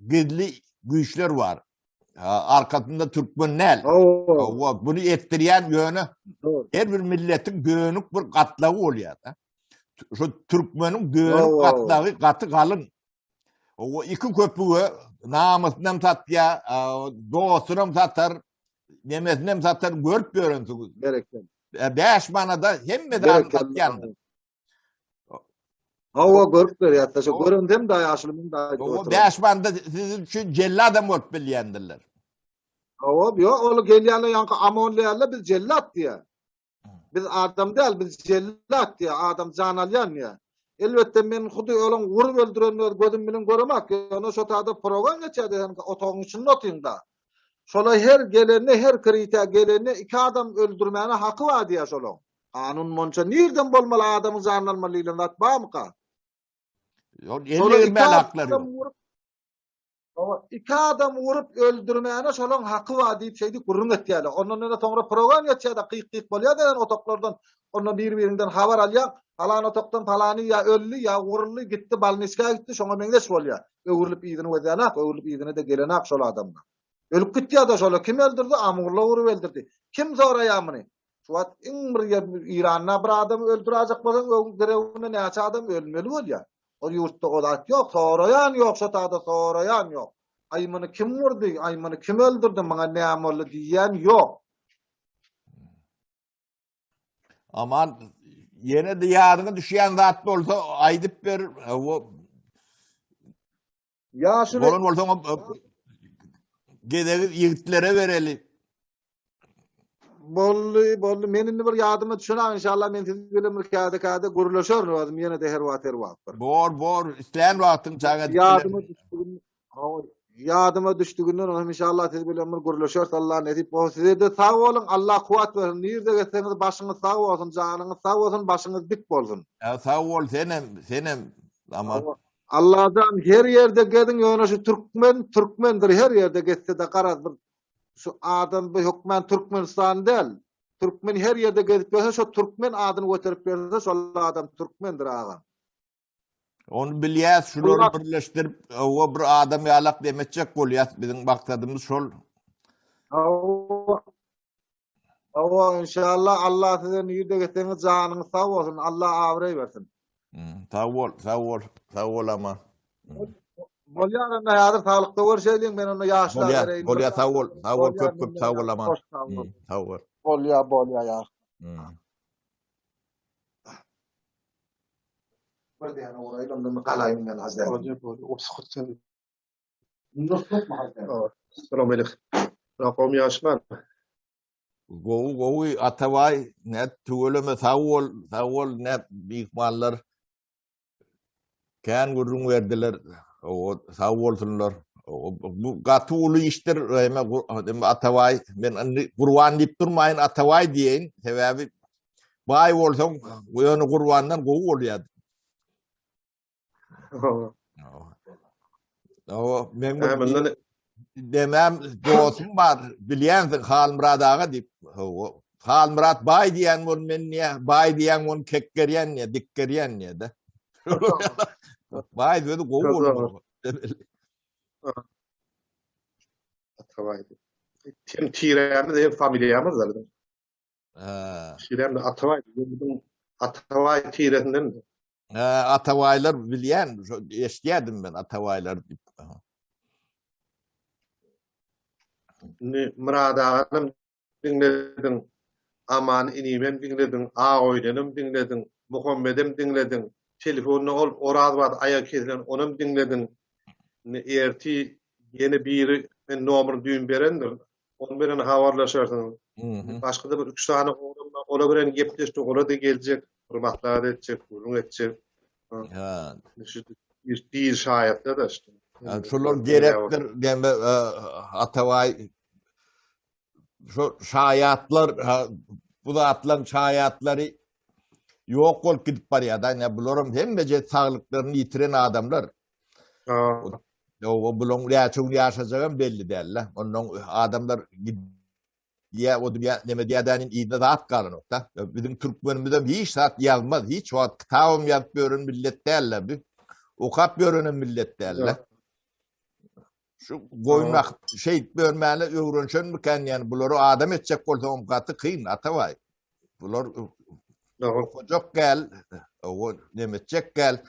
S1: gizli güýçler bar. Arkasynda türkmen däl. O bunu etdirýän ýöne her bir milletiň dönük bir gatlagy bolýar. Şu türkmeniň dönük gatlagy gaty galyň. O iki köpüge namysynam satýa, dostunam satar, nemesinem satar, görüp ýörensiňiz.
S3: Berekella.
S1: 5 manada hemme zady satýan.
S3: Hawa görüp berýär. Şo görendem da ýaşuly men da aýdyp
S1: oturan. 5 manada siziň üçin jelladam bolup bilýändirler.
S3: Hawa, ýok, ol gelýänler ýaňky amonly ýaly biz jellat diýýär. Biz adam däl, biz jellat diýýär, adam jan alýan diýýär. Elbetde men hudy olaň urup öldürenini öz gözüm bilen göremak, ýöne şo taýda progan geçýär sen otagyň içinde otyň-da. Şola her gelende, her kritä gelende iki adam öldürmäne haky bar diýýär şolaň. Kanun monça nirden bolmaly adamyň janyny almaly diýlen zat barmyka?
S1: Ýok, elle girmäne haklary ýok.
S3: Hawa, iki adam urup öldürmäne şolaň haky bar diýip şeýdip gürrüň etýärler. Ondan ýöne soňra program geçýär-de gyk-gyk bolýar degen otaglardan ondan bir-biriňden habar alýaň. Palan otagdan palany ýa öldi, ýa uruldy, gitdi, balniçka gitdi, şoňa meňzeş bolýar. Öwrülip yzyny gözlänok, öwrülip yzyna-da gelenok şol adamlar. Ölüp gitýär-de şolar. Kim öldürdi? Amurla urup öldürdi. Kim soraýar muny? Şu wagt iň bir ýer Iranda bir adamy öldüräjek bolsaň, öň deregine näçe adam ölmeli bolýar. Ol ýurtda o zat ýok, soraýan ýok, şo taýda soraýan ýok. Aý muny kim urdy, aý muny kim öldürdi, muňa näme boldy diýýän ýok.
S1: Aman ýene-de ýadyňa düşýän zat bolsa aýdyp ber. O
S3: Ýaşuly
S1: Bolan bolsaň gezegi ýigitlere bereli.
S3: Boldy, boldy. Men indi bir ýadyma düşen inşallah men siz bilen bir käde-käde gürleşerin özüm ýene-de her wagt her wagt bir.
S1: Bor, bor. Islän wagtyň çaga edip
S3: Ýadyma düşdügin, ýadyma düşdüginden oňa inşallah siz bilen bir gürleşeris Allah nesip bolsa. Size-de sag boluň, Allah kuwwat bersin. Nirde gezseňiz başyňyz sag bolsun, janyňyz sag bolsun, başyňyz dik bolsun.
S1: Sag bol senem, senem. Aman.
S3: Allajan her ýerde geziň ýöne şu türkmen türkmendir her ýerde gezsede garaz bir şu adam bu hökmän Türkmenistan däl türkmen her ýerde gezip ýörse şo türkmen adyny göterip ýörse şol adam türkmendir agam.
S1: Ony bilýäs şulary birleşdirip o bir adam ýalak demetjek bolýas biziň maksadymyz şol.
S3: Hawa. Hawa inşallah Allah size nirde gezseňiz janyňyz sag bolsun Allah abraý bersin.
S1: Hmm, sag bol, sag bol, sag bol ama.
S3: Bolýar onda häzir saglykda görşeýliň men onda ýaşlar
S1: Bolýar, bereýin. Bolýar sag bol, sag bol köp köp sag bol aman. Hmm, sag bol.
S3: Bolýar, bolýar ýa. Hmm. Bir däne uraýyn onda galaýyn men az.
S5: Bolýar, bolýar. Otuz Salam aleyküm. Rakam ýaşlar.
S1: Gowy gowy Atabaý ne tüweleme sag bol sag bol ne myhmanlar kän gürrüň berdiler o sag bolsunlar bu gaty uly işdir eme Atabaý men indi Gurban diýip durmaýyn Atabaý diýeýin sebäbi baý bolsaň ýöne Gurbandan gowy bolýar O men bu demem dostum bar, bilýänsiň Halmyrat aga diýip. Halmyrat baý diýen bol men niýe, baý diýen bol kekgerýän niýe, dikgerýän niýe de. Baý sözi gowy boldy.
S5: Atabaý. Hem tirämiz hem familiýamyz da bizim. Ha. Şirem Atabaý, bizim Atabaý
S1: tiresinden. Ha, Atabaýlar bilýän, eşidýärdim men Atabaýlar diýip.
S5: Indi Myrat aganam diňlediň, Aman inimem diňlediň, Agoýlenem diňlediň, Muhammedem diňlediň, telefonda ol Oraz bar aýagy kesilen onam diňlediň. Indi ertir ýene biri men nomeryny düýn berendir. Onuň bilen habarlaşarsyň. Başga-da bir üç sany oglan bar, olar bilen gepleşdik, olar-da geljek, bir maslahat etjek, gürrüň etjek.
S1: Ha.
S5: Şu dil şaýatlar-da işte.
S1: Şolar gerekdir, deme Atabaý şu şaýatlar, bu zatlaryň şaýatlary ýok bolup gidip barýar-da. Ine bularam hemmeje saglyklaryny ýitiren adamlar. Ýok, bulaň näçe gün ýaşajagam belli däl-de. Ondan adamlar gidýär, o dünýä neme diýýär-dä, yzda zat galanok-da. Biziň türkmenimizem hiç zat ýazmaz, hiç wagt kitabam ýazyp ýören millet däl-de bi. Okap ýörenem millet däl-de. Şu goýun bakyp şeýdip ýörmäne öwrenşenmikän ýani bulary adam etjek bolsaňam gaty kyn, Atabaý. Bular okajak gel, o neme etjek gel.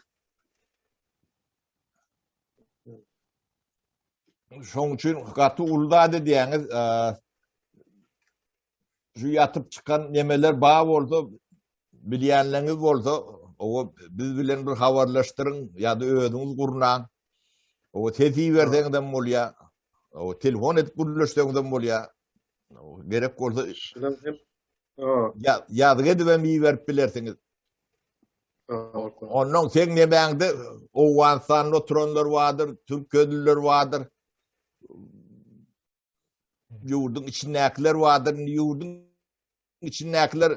S1: Şoň üçin gaty uly zat edýäňiz. Şu ýatyp çykan nemeler bar bolsa, bilýänleriňiz bolsa, o biz bilen bir habarlaşdyryň ýa-da özüňiz gurnaň. O ses iberseňiz hem bolýar. O telefon edip gürleşseňiz hem bolýar. Gerek bolsa ýa ýazgy edip hem iberip bilersiňiz. Ondan seň nemäňde Owganystanda oturanlar bardyr, türkiýeliler bardyr. Ýurduň içindäkiler bardyr. Indi ýurduň içindäkiler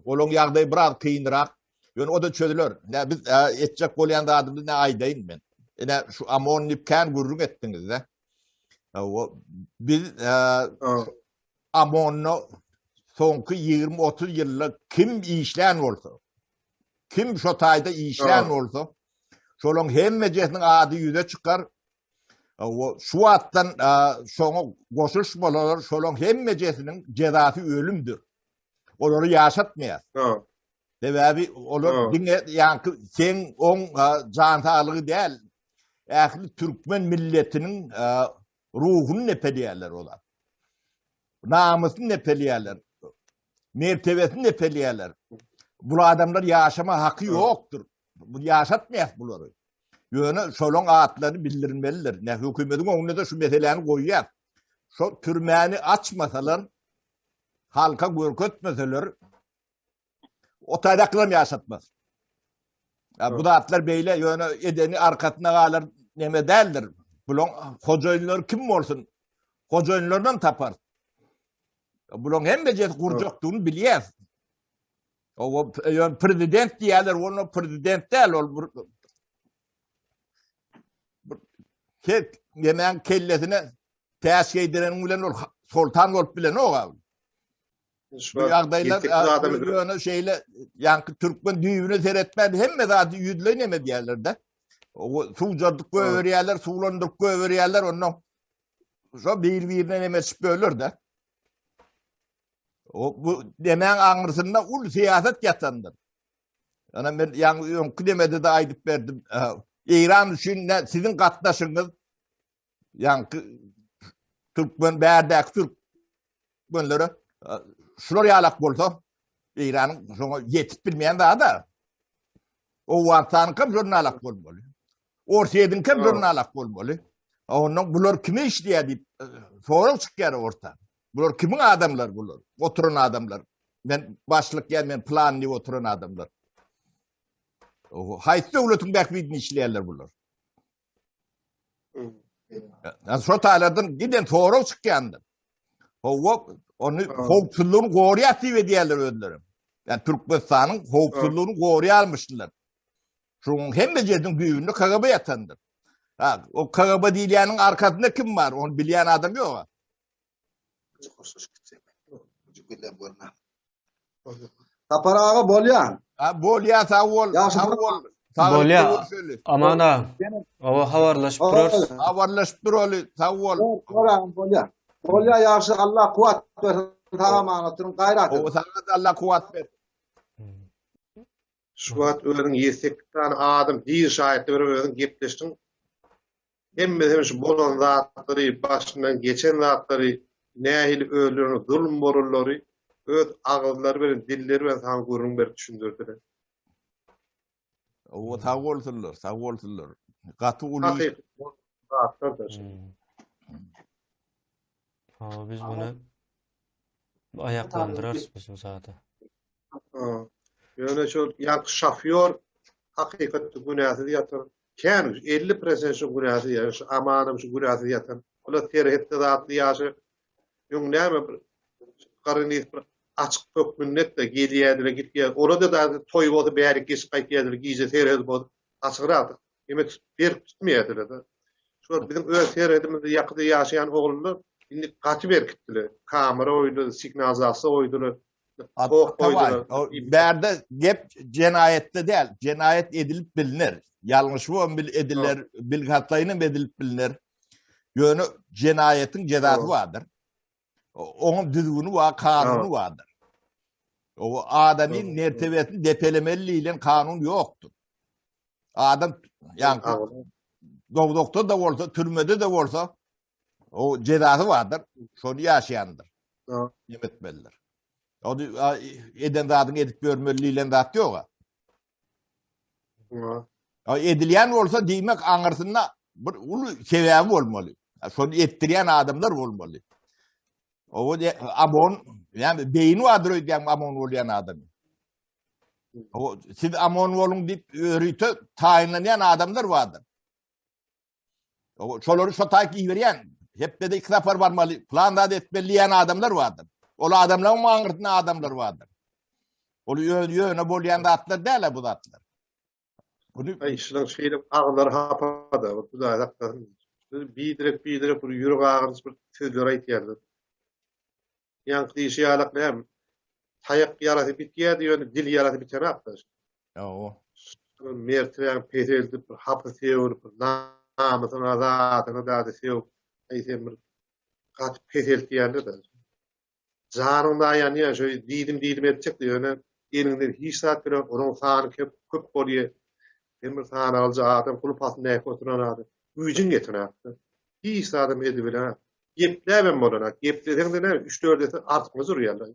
S1: olaň ýagdaýy biraz kynrak. Ýöne o da çözüler. Ne biz etjek bolýan zadymyz ne aýdaýyn men. Ine şu OMON diýip kän gürrüň etdiňiz-de. Biz OMON-da soňky 20-30 ýylda kim işlän bolsa, kim şo taýda işlän bolsa, şolaň hemmejesiniň ady ýüze çykar. Şu wagtdan şoňa goşulyşmalar, şolaň hemmejesiniň jezasy ölümdir. Olary ýaşatmaýar. Sebäbi olar diňe ýaňky seň oň jan saglygy däl, ähli türkmen milletiniň ruhuny nepelýärler olar. Namysyny nepelýärler. Mertebesini nepelýärler. Bu adamlar ýaşama haky ýokdur. Bu ýaşatmaýas bulary. Ýöne şolaň atlaryny bildirmelidir. Ne hökümetiň öňünde de şu meseläni goýýar. Şo türmäni açmasalar, halka görkezmeseler, o taýdakylam ýaşatmaz. Ya bu zatlar beýle ýöne edeni arkasyna galar neme däldir. Bulaň hojaýynlary kim bolsun? Hojaýynlaryndan tapar. Bulaň hemmejesi gurjakdygyny bilýär. O ýöne prezident diýýärler, ol prezident däl, ol bir her nemäň kellesine täç geýdireniň bilen ol soltan bolup bilenok. Bu ýagdaýlar ýöne şeýle ýaňky türkmen düýbüne seretmän hemme zady ýüzleý neme diýýärler-de. Suwjardyp goýberýärler, suwlandyryp goýberýärler, ondan şo bir-birine neme etişip böler-de. O bu demäň aňyrsynda uly syýasat ýatandyr. Ýöne men ýaňy öňki demede-de aýdyp berdim. Eýran üçin siziň gatnaşygyňyz ýaňky türkmen bärdäki türkmenlere şular ýalak bolsa Eýranyň şoňa ýetip bilmeýän zada. Owganystanyňkam žurnalak bolmaly. Orsýetiňkem žurnalak bolmaly. Ondan bular kime işleýär diýip sorag çykýar orta. Bular kimiň adamlary bular? Oturan adamlar. Men başlyk ýa men plan diýip oturan adamlar. Haýsy döwletiň bähbidini işleýärler bular? Yani şo taýlardan giden sorag çykýandyr. Hawa, ony howpsuzlygyny gorýar diýip edýärler özleri. Yani Türkmenistanyň howpsuzlygyny gorýarmyşdylar. Şunuň hemme ýeriniň düýbünde KGB ýatandyr. Ha, o KGB diýilýäniň arkasynda kim bar? Ony bilýän adam ýok.
S3: Sapar aga bolýa.
S1: Ha, bolýa sag bol. Sag bol.
S4: Bolýa. Aman aga. Oba habarlaşyp durarys.
S1: Habarlaşyp duraly. Sag bol.
S3: Bolýa. Bolýa ýagşy Allah kuwat bersin. Sag aman oturyň gaýrat.
S1: Oba saňa da Allah kuwat bersin.
S5: Şu wagt özüň 7-8 sany adam diri şaýatly bir özüň gepleşdiň. Hemmesi hem şu bolan zatlary, başyndan geçen zatlary, nähili özlerine zulum bolanlary öz agyzlary bilen, dilleri bilen saňa gürrüň berip düşündirdiler.
S1: Owa sag bolsunlar, sag bolsunlar. Gaty uly
S5: Hakyky zatlar da şu.
S4: Hawa biz muny aýaklandyrarys biz bu zady.
S5: Ýöne şol ýaňky şofýor hakykatda günäsiz ýatyr. Kän 50 prosent şu günäsiz ýa şu Amanam şu günäsiz ýatan. Olar serhetde zatly ýaşy öň näme bir garynys bir açyk hökmünde-de gelýärdiler, gitýär. Ola-da da toý bolsa bärik geçip gaýtýardylar, gije serhedi bozup açygrak. Demek berk tutmaýardylar-da. Şol biziň öz serhedimizde ýakyda ýaşaýan oglanlar indi gaty berkitdiler. Kamera goýdular, signalizasiýa goýdular.
S1: Bärde gep jenaýatda däl. Jenaýat edilip bilner. Ýalňyş hem bil ediler, bilkastlaýyn hem edilip bilner. Ýöne jenaýatyň jezasy bardyr. Onuň düzgüni bar, kanuny bardyr. O adamyň mertebesini depelemeli diýlen kanun ýokdur. Adam ýa dowzahda da bolsa, türmede de bolsa O jezasy bardyr. Şony ýaşaýandyr. Neme etmelidir. O eden zadyňy edip ýörmeli diýlen zat ýok. A edilýän bolsa diýmek aňyrsynda bir uly sebäbi bolmaly. Şony etdirýän adamlar bolmaly. O amon, ýa beýni bardyr öýdýän amon bolýan adam. O siz amon boluň diýip ýörite taýynlanýan adamlar bardyr. Şolary şo taýyk iberýän, hepdede iki sapar barmaly, plan zat etmeli diýen adamlar bardyr. Ol adamlaryň aňyrsynda adamlar bardyr. Ol ýöne bolýan zatlar däl bu zatlar.
S5: Bunu Aý, şular şeýle agyzlary hapada, Hudaý saklasyn. Bidirek bidirek bir ýürek agyrdyş bir sözler aýtýarlar. Ýaňky diýşi ýalak näme? Taýak ýarasy bitýärdi, ýöne dil ýarasy bitenokda.
S1: Ýa-o.
S5: Mertebäňi peseldip, bir hapa sögünip, bir namysyňa, zadyňa zady sögüp, aý sen bir gaty peseltýärler-de. Janyň da ýanýar, şo diýdim diýdim etjek ýöne eliňden hiç zat gelenok, onuň sany köp köp bolýar. Sen bir sanalyja adam, gulp astynda äki oturan adam. Güýjüň ýetenok-da. Hiç zadam edibilenok. Gepläbem bolanok. Gepleseň-de näme, üç-dört esse artykmaç urýarlar.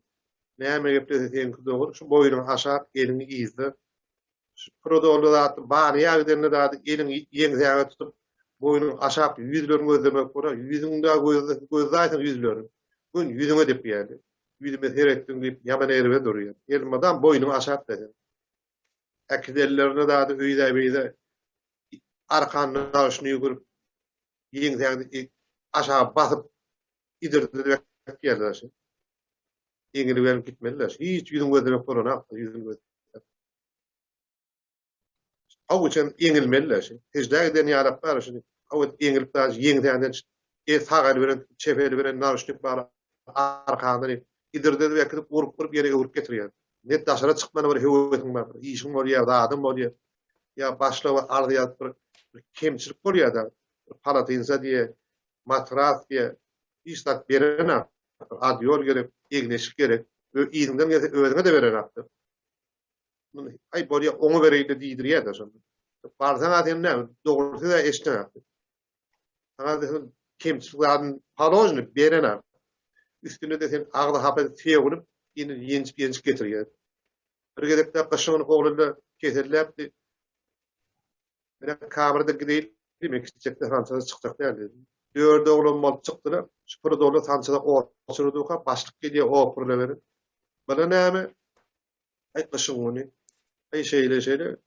S5: Näme geplese seňki dogry, şu boýnuňy aşak, eliňi yzda. Şu prodolly zatly banýa gidende zady eliňi ýeňsäňe tutup, boýnuňy aşak ýüzlerini gözlemek bolar. Ýüzüňde gözläýseň ýüzlerini, gün ýüzüňe depýärdi. Ýüzüme seretdiň diýip, ýaman erbet urýar. Elmydam boýnuňy aşak desen. Äkidenlerine zady öýdä-beýdä arkan nagyşyny ýüwürip, ýeňsäňi aşak basyp, idirdip äkitýärler. Eňiliberip gitmeliler. Hiç ýüzüň gözlemek bolanok, ýüzüň göz. Aw üçin eňilmeliler. Seždä giden ýalak bar şuny. Aw edip eňilip daş ýeňsäňden e sag eli bilen çep eli bilen nauşnik bar arkaňdan idirdedip äkidip urup urup ýene öwrüp getirýär. Ne daşara çykmana bir höwesiň bar, bir işiň bolýar, zadyň bolýar. Ýa başlyga arz ýazyp bir, bir kemçilik bolýar da. Bir palatinsa diýe, matras diýe, hiç zat berenok. Adýol gerek, egin-eşik gerek. Yzyňdan gelse özüňe-de berenokdyr. Muny aý bolýa oňa bereýin-de diýdirýär-de şonda. Barsaň-a sen näme, dogry söz-ä eşdeňok. Saňa sen kemçilik zadyny položny berenok. Üstüne-de sen agzy hapa edip sögünip, ýene ýenjip-ýenjip getirýär. Bir gezekde gyşyň ogly-da keselläpdi. Mene kamerada gideýin diýdim, kiçijekde sançada çykjak däl dedim. Dört oglan bolup çykdylar. Şu bir doly sançada oturydyka, başlyk gelýär opurla berip. Buna näme? Aý gyşyň güni. Aý şeýle-şeýle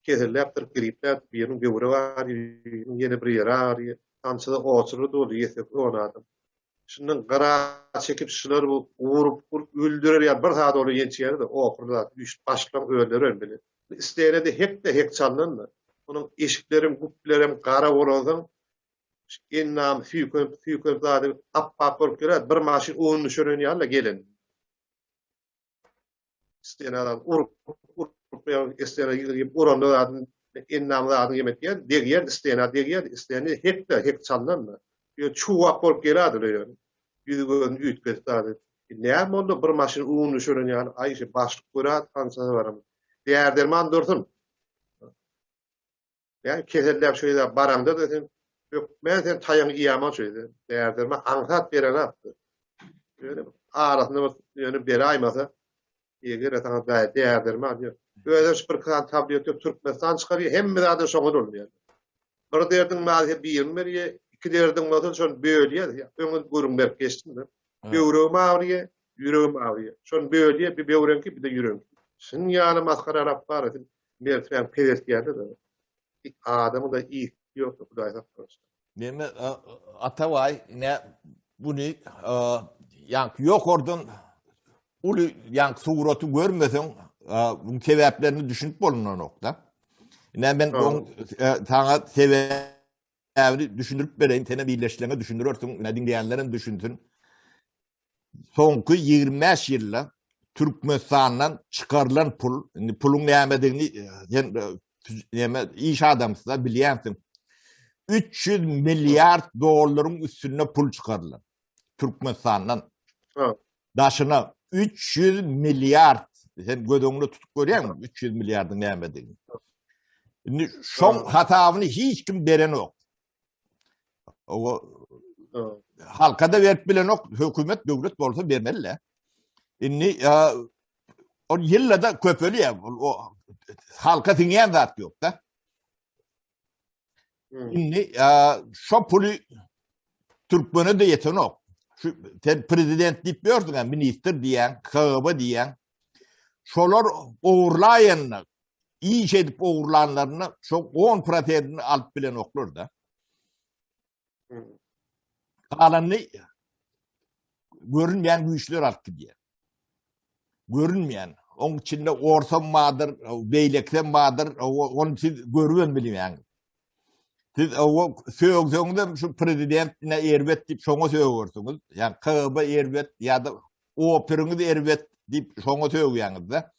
S5: keselläpdir, gripläp, biriniň böwregi agyrýar, biriniň ýene bir ýeri agyrýar. Sançada oturydy ol ýesek on adam. Şundan gyra çekip şular bu urup urup öldürer ýa bir zat ony ýençýärdi opurly zat üýşüp başlyklaň özleri hem bile. Isleýene-de hek-de hek çalnandy. Onuň eşiklerem güplerem gara bolansoň endamy süýkenip süýkenip zady appak bolup gelýärdi. Bir maşyn un düşüren ýaly-da gelen. Stenadan urup, urup, ýa stena ýygyp uranda zadyny endamy zadyny ýem etýär, degýär, stena degýär, stena hek-de, hek çalnanda. Ýöne çuwak bolup gelýärdi ýöne. Ýüzi gözüni üýtgedip zady. Näme boldy, bir maşyn un düşüren ýaly, aý, şu başlyk görä tanşa baram. Däri-derman dursun. Ýa keselläp şeýle baraňda-da sen hökmän sen taýaňy iýäman şeýle. Däri-derman aňsat berenakdy. Ýöne arasynda bir ýöne beraýmasa eger saňa däri-derman ýok. Özem şu bir sany tabletka Türkmenistan çykarýar, hemme zady şoňa dolýar. Bir derdiň bolsa birini berýär, iki derdiň bolsa şony bölýär. Öňe gürrüň berip geçdim-de. Böwregim agyrýar, ýüregim agyrýar. Şony bölýär, bir böwreňki, bir-de ýüregiňki. Şunuň ýaly masgaralap bar, Mertebäňi peseltýärler-de. Adamyň-da ýiti ýokdur, Hudaý saklasyn.
S1: Neme Atabaý ne buny ýaňky ýokardan uly ýaňky suraty görmeseň buň sebäplerini düşünip bolunanok-da. Ine men oň saňa sebäbini düşündirip bereýin, senem ildeşleriňe düşündirersiň, ine diňleýänler hem düşünsin. Soňky 25 ýylda Türkmenistandan çykarylan pul, indi puluň nämedigini e, sen e, näme iş adamsyda bilýänsiň. 300 milliard dollaryň üstünde pul çykarylan Türkmenistandan. Daşyna 300 milliard sen göz öňünde tutup görýäňmi 300 milliardyň nämedigini? Indi şoň hasabyny hiç kim berenok. O halka da berip bilenok, hökümet döwlet bolsa bermeli. Indi ol ýylla da köpelýär. O halka siňýän zat ýok da. Hmm. Indi şo puly Türkmene de ýetenok. Şu sen prezident diýip ýörsüň, ministr diýýän, KGB diýýän. Şolar ogurlaýanlar, iş edip ogurlanlaryny şo 10 prosentini alyp bilenoklar da. Galanyny görünmeýän güýçler alyp gidýär. Görünmeýän. Oň içinde orsam bardyr, beýlekisem bardyr, ony siz görübem bilmeýäňiz. Siz o sögseňizem şu prezident ine erbet diýip şoňa sögersiňiz. Ýa KGB erbet ýa-da operiňiz erbet diýip şoňa sögýäňiz-de.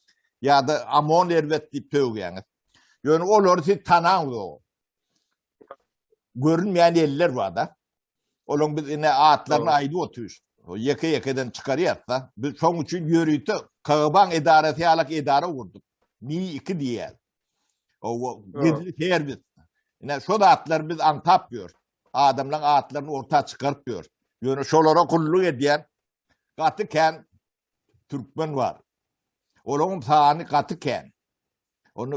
S1: Ýa-da OMON erbet diýip sögýäňiz. Ýöne olary siz tanaňzok. Görünmeýän eller bar-da. Olaryň biz ine atlaryny aýdyp otyrys. Ýeke-ýekeden çykarýas-da. Biz şoň üçin ýörite KGB-nyň edarasy ýalak edara gurduk. Mi 2 diýýär. O gizli serwis. Ine şo zatlary biz aňtap ýörüs. Adamlaryň atlaryny orta çykaryp ýörüs. Ýöne şolara gulluk edýän gaty kän türkmen bar. Olaryň sany gaty kän. Onu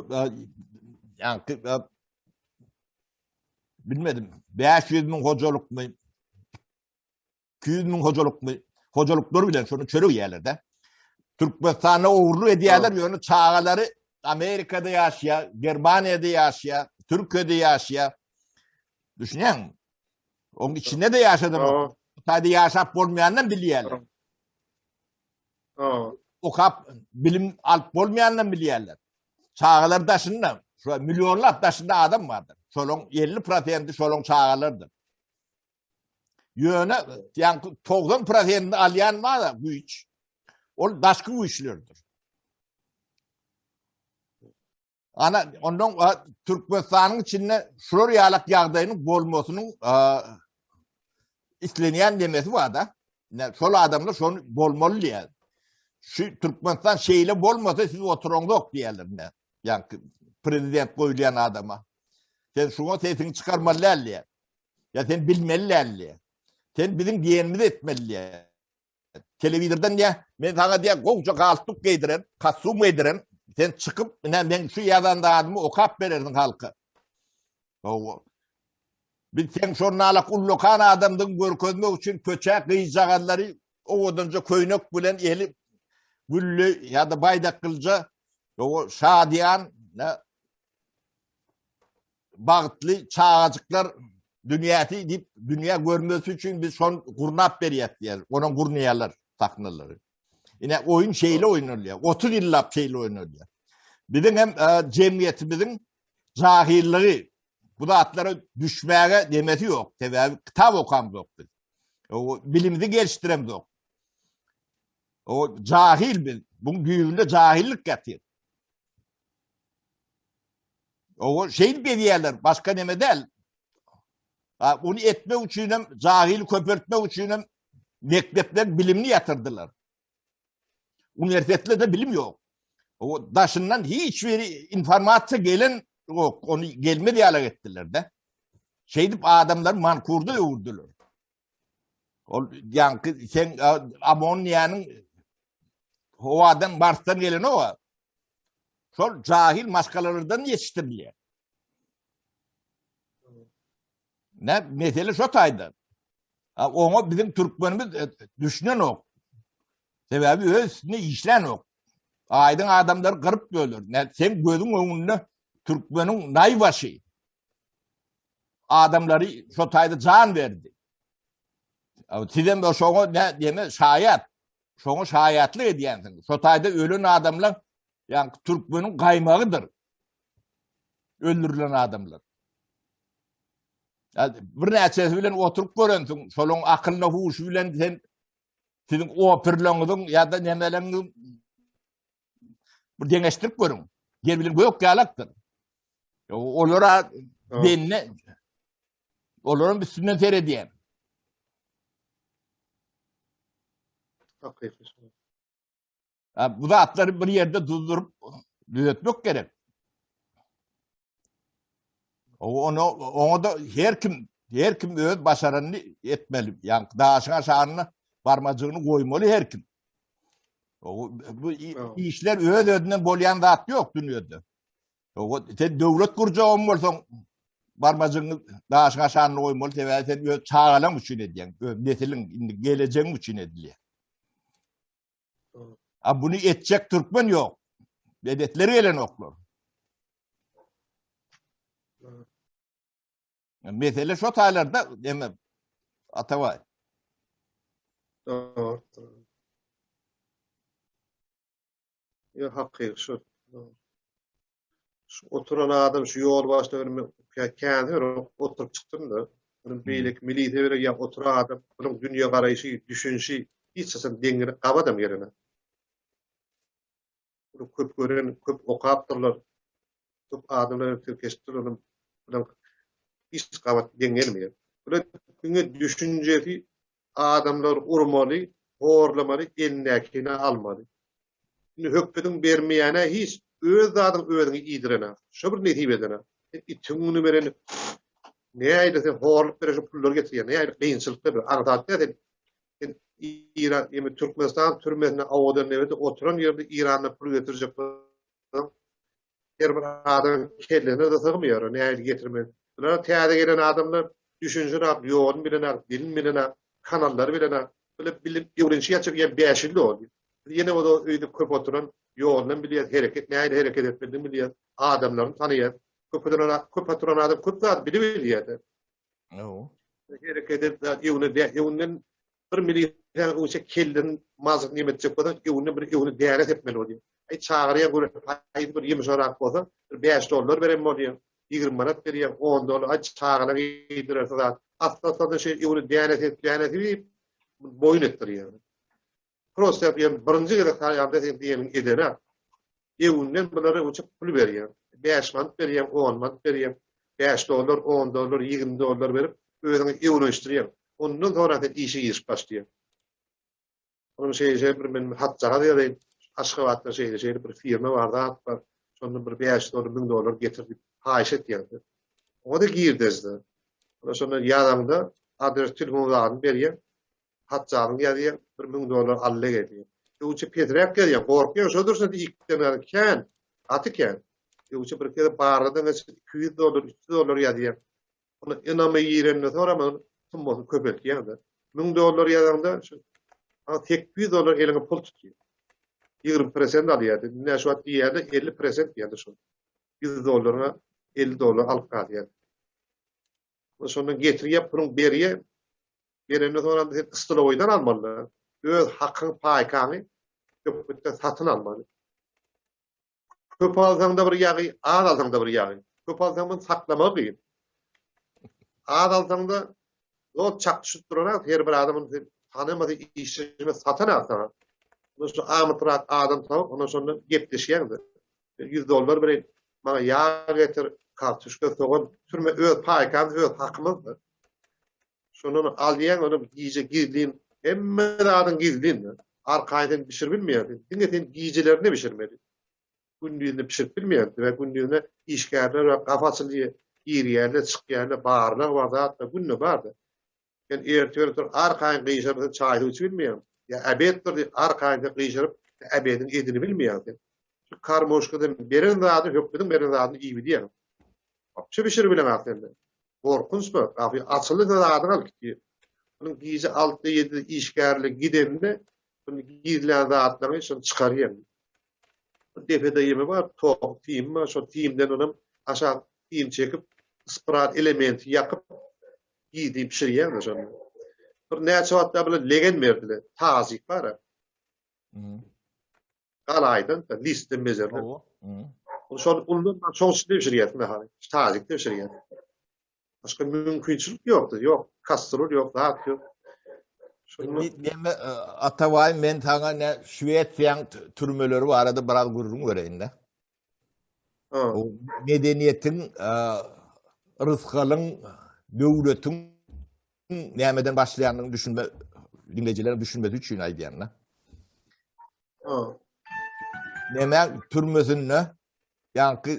S1: ýaňky bilmedim 500 müň hojalykmy 200 müň hojalykmy hojalyklar bilen şonu çörek ýerlerde. Türkmenistanda ogurlyk edýärler, ýöne çagalary Amerikada ýaşaýar, Germaniýada ýaşaýar, Türkiýede ýaşaýar. Düşünýäňmi? Onuň içinde de ýaşadym. Hytaýda ýaşap bolmaýandan bilýärler. Okap bilim alyp bolmaýandan bilýärler. Çagalar daşynda, şu millionlap daşynda adam bardyr. Şolaryň 50%-i şolaryň çagalarydyr. Ýöne ýaňky 90 prosentini alýan bar güýç. Ol daşky güýçlerdir. Ana ondan Türkmenistanyň içinde şular ýalak ýagdaýynyň bolmasynyň islenýän demesi bar-da. Şol adamlar şony bolmaly diýýär. Şu Türkmenistan şeýle bolmasa siz oturaňzok diýýärler. Ýaňky prezident goýulýan adama. Sen şuňa sesiňi çykarmaly däl diýýär. Ýa sen bilmeli däl diýýär. Sen biziň diýenimizi etmeli diýýär. Telewizordan diýýär, men saňa diýýär, gowja galstuk geýdiren, kostum geýdiren, sen çykyp, ine men şu ýazan zadymy okap berersiň halka. Hawa. Biz sen şonalak ullakan adamdygyňy görkezmek üçin köçä gyzjagazlary owadanja köýnek bilen eli gülli ýa-da baýdaklyja, hawa, şadyýan, bagtly çagajyklar dünýäsi diýip dünýä görmesi üçin biz şony gurnap berýäs diýär. Onuň gurnaýarlar sahnalary. Ine oýun şeýle oýnalýar. 30 ýyllap şeýle oýnalýar. Biziň hem e, jemgyýetimiziň jahillygy bu zatlara düşmäge demesi ýok. Sebäbi kitap okamzok biz. O bilimimizi gelişdiremzok. O jahil biz. Buň düýbünde jahillik ýatyr. O şeýdip edýärler, başga neme däl. Ha, bunu etmek üçin hem, jahili köpeltmek üçin hem mekdepler bilimini ýatyrdylar. Uniwersitetlerde bilim ýok. O daşyndan hiç bir informasiýa gelen ýok, ony gelmez ýaly etdiler de. Şeýdip adamlar mankurda öwürdiler. Ol ýaňky sen amoniýanyň howadan Marsdan gelen o. Şol jahil maşgalalardan ýetişdirilýär. Ne mesele şo taýda. Oňa biziň türkmenimiz e, düşünenok. Sebäbi öz üstünde işlänok. Aýdyň adamlar gyryp böler. Ne sen gözüň öňünde türkmeniň naýbaşy adamlary şo taýda jan berdi. Sizem şoňa ne diýme şaýat. Şoňa şaýatlyk edýänsiň. Şo taýda ölen adamlar ýa türkmeniň gaýmagydyr. Öldürilen adamlar. Ya bir näçesi bilen oturyp görensiň, şolaryň akylyna huşy bilen sen siziň operleriňiziň ýa-da nemeleriňiziň bir deňeşdirip görüň. Ýer bilen gök ýalakdyr. Olara benne olaryň üstünden seredýän.
S5: Hakyky.
S1: Bu zatlary bir ýerde duzduryp düzetmek gerek. Ona ona da her kim her kim öz başaranyny etmeli. Ýa daşyň aşagyna barmajygyny goýmaly her kim. Bu işler öz özünden bolýan zat ýok dünýede. Sen döwlet gurjagam bolsaň barmajygyňy daşyň aşagyna goýmaly, sebäbi sen öz çagalaň üçin edýäň, öz nesiliň, indi gelejegiň üçin edilýär. A bunu etjek türkmen ýok. Medetleri gelenoklar. Mesele şo taýlarda deme Atabaý.
S5: Doğru. Ýok hakyky şu. Şu oturan adam şu ýol başda bir kän bir oturyp çykdym da. Bunun beýleki milise bile ýa oturan adam bunun dünýä garaýşy, düşünişi hiç haçan deňine gabadam gelene. Bunu köp gören, köp okapdyrlar. Köp adamlar tirkeşipdirler. Bunun hiç gabat deň gelmeýär. Bular diňe düşünjesi. Adamlary urmaly, horlamaly, elindäkini almaly. Indi hökmediň bermeýäne hiç öz zadyň özüňe iýdirene. Şo bir nesip edene. Sen itiň günü beren nähili sen horluk beren şu pullary getirýän. Nähili kynçylykda bir aňsat däl sen. Sen Iran, ýa Türkmenistan türmesinde owadan nebede oturan ýerde Irandan pul getirjek bolsaň her bir adam kellesine-de sygmaýar, nähili getirmeli. Bulara täze gelen adamlar düşünjenak, ýoluny bilenak, dilini bilenak, kanallary bilenak. Bular bilip öwrenişip ýatjak ýa bäş ýyl boldy. Biz ýene bolsa öýde köp oturan, ýolunam bilýäs, hereket nähili hereket etmelidigini bilýäs, adamlaryny tanaýas. Köp oturan, köp oturan adam köp zat bilip bilýär. Hereket edip zat öwne öwünden bir milisäň öwse kellin mazyk neme etjek bolsa öwünden bir öwüne däne sepmeli bolýar. Aý çagyrýar gör haýsy bir ýumşarak bolsa bir 5 dollar beren bolýar. 20 manat berýär, 10 dollar aý çagalar iýdirerse zat. Asla-asla şeý öwüne däne sep däne sepip boýun etdirýär. Prosta ýapýan birinji gezek saýanda sen diýeniň edene ewinden bulara uçup pul berýän. 5 manat berýän, 10 manat berýän, 5 dollar, 10 dollar, 20 dollar berip özüňi öwrenişdirýän. Ondan sonra sen işe girişip başlaýaň. Onuň şeýle şeýle bir men hatjagaz ýazaýyn. Aşgabatda şeýle şeýle bir firma bar, zat bar. Şondan bir 5 dollar, 1000 dollar getir diýip haýyş etýän. Oňa-da girdejdi. Ona şonda ýazaňda adres, telefon zadyny berýän. Hatjaryň ýazýar, bir müň dollar alla gelýär. Öwçe pesräk gelýär, gorkýan şo dursun ikiden ýaly kän, gaty kän. Öwçe bir kere barladan geçip 200 dollar, 300 dollar ýazýar. Ony ynamy girende soňra muny summasyny köpeltýär-de. 1000 dollar ýazanda şu 800 dollar eliňe pul tutýar. 20 prosent alýardy. Indi şu wagt diýýärdi 50 prosent diýýärdi şu. 100 dollaryňa 50 dollar alyp galýar. Şondan getirýär, puluň berýär. Berenden soňra sen stolowoýdan almaly. Öz hakyň, paýkaňy hökümetden satyn almaly. Köp alsaň-da bir ýagy, az alsaň-da bir ýagy. Köp alsaň muny saklamagy kyn. Az alsaň-da zol çak düşüp duran her bir adam muny tanamasa, işleşmese satan saňa. Muny şu amatrak adam tapyp, ondan şondan gepleşýäň-de. 100 dollar bereýin, maňa ýag getir, kartuşka, sogan, türme öz paýkamyz, öz hakymyzdyr. Şondan alýaň, ony gije gizlin, hemme zadyň gizlin. Arkaýyn sen bişirip bilmeýärsiň. Diňe sen gijelerine bişirmeli. Gündizine bişirip bilmeýärsiň. Sebäbi gündizine işgärler we gapy açylýar, girýärler, çykýarlar, barlag bar, zatlar günde bar-da. Sen ertir tur arkaýyn gyşaryp sen çaý suw içip bilmeýäň. Ýa obed dur diýip arkaýyn sen gyşaryp obediň edini bilmeýäň sen. Şu karmoşkadan beren zady, hökmediň beren zadyny iýip Wapşe bişirip bileňok sende. Gorkunç bu. Gapy açyldy sen zadyňy alyp gitdi. Munuň gije altyda ýedide işgärler gidende şuny gizlän zatlaryny şuny çykarýar. Depede ýeme bar, tok sim bar, şo simden onam aşak sim çekip spiral elementi ýakyp gizlin bişirýär şony. Bir näçe wagtda bile legen berdiler. Tazyk bar. Galaýdan da listden bejerler. Şol uldan şoň içinde bişirýär nahary. Tazikde bişirýär. Başga mümkinçilik ýokdy. Ýok, kastrul ýok, zat ýok.
S1: Neme e, Atabaý men saňa ne Şwesiýaň türmeleri barada biraz gürrüň bereýin-de. O medeniýetiň, e, rysgalyň, döwletiň nämeden başlaýanyny düşünme diňleýjileriň düşünmesi üçin aýdýan-da. Näme türmesinde ýaňky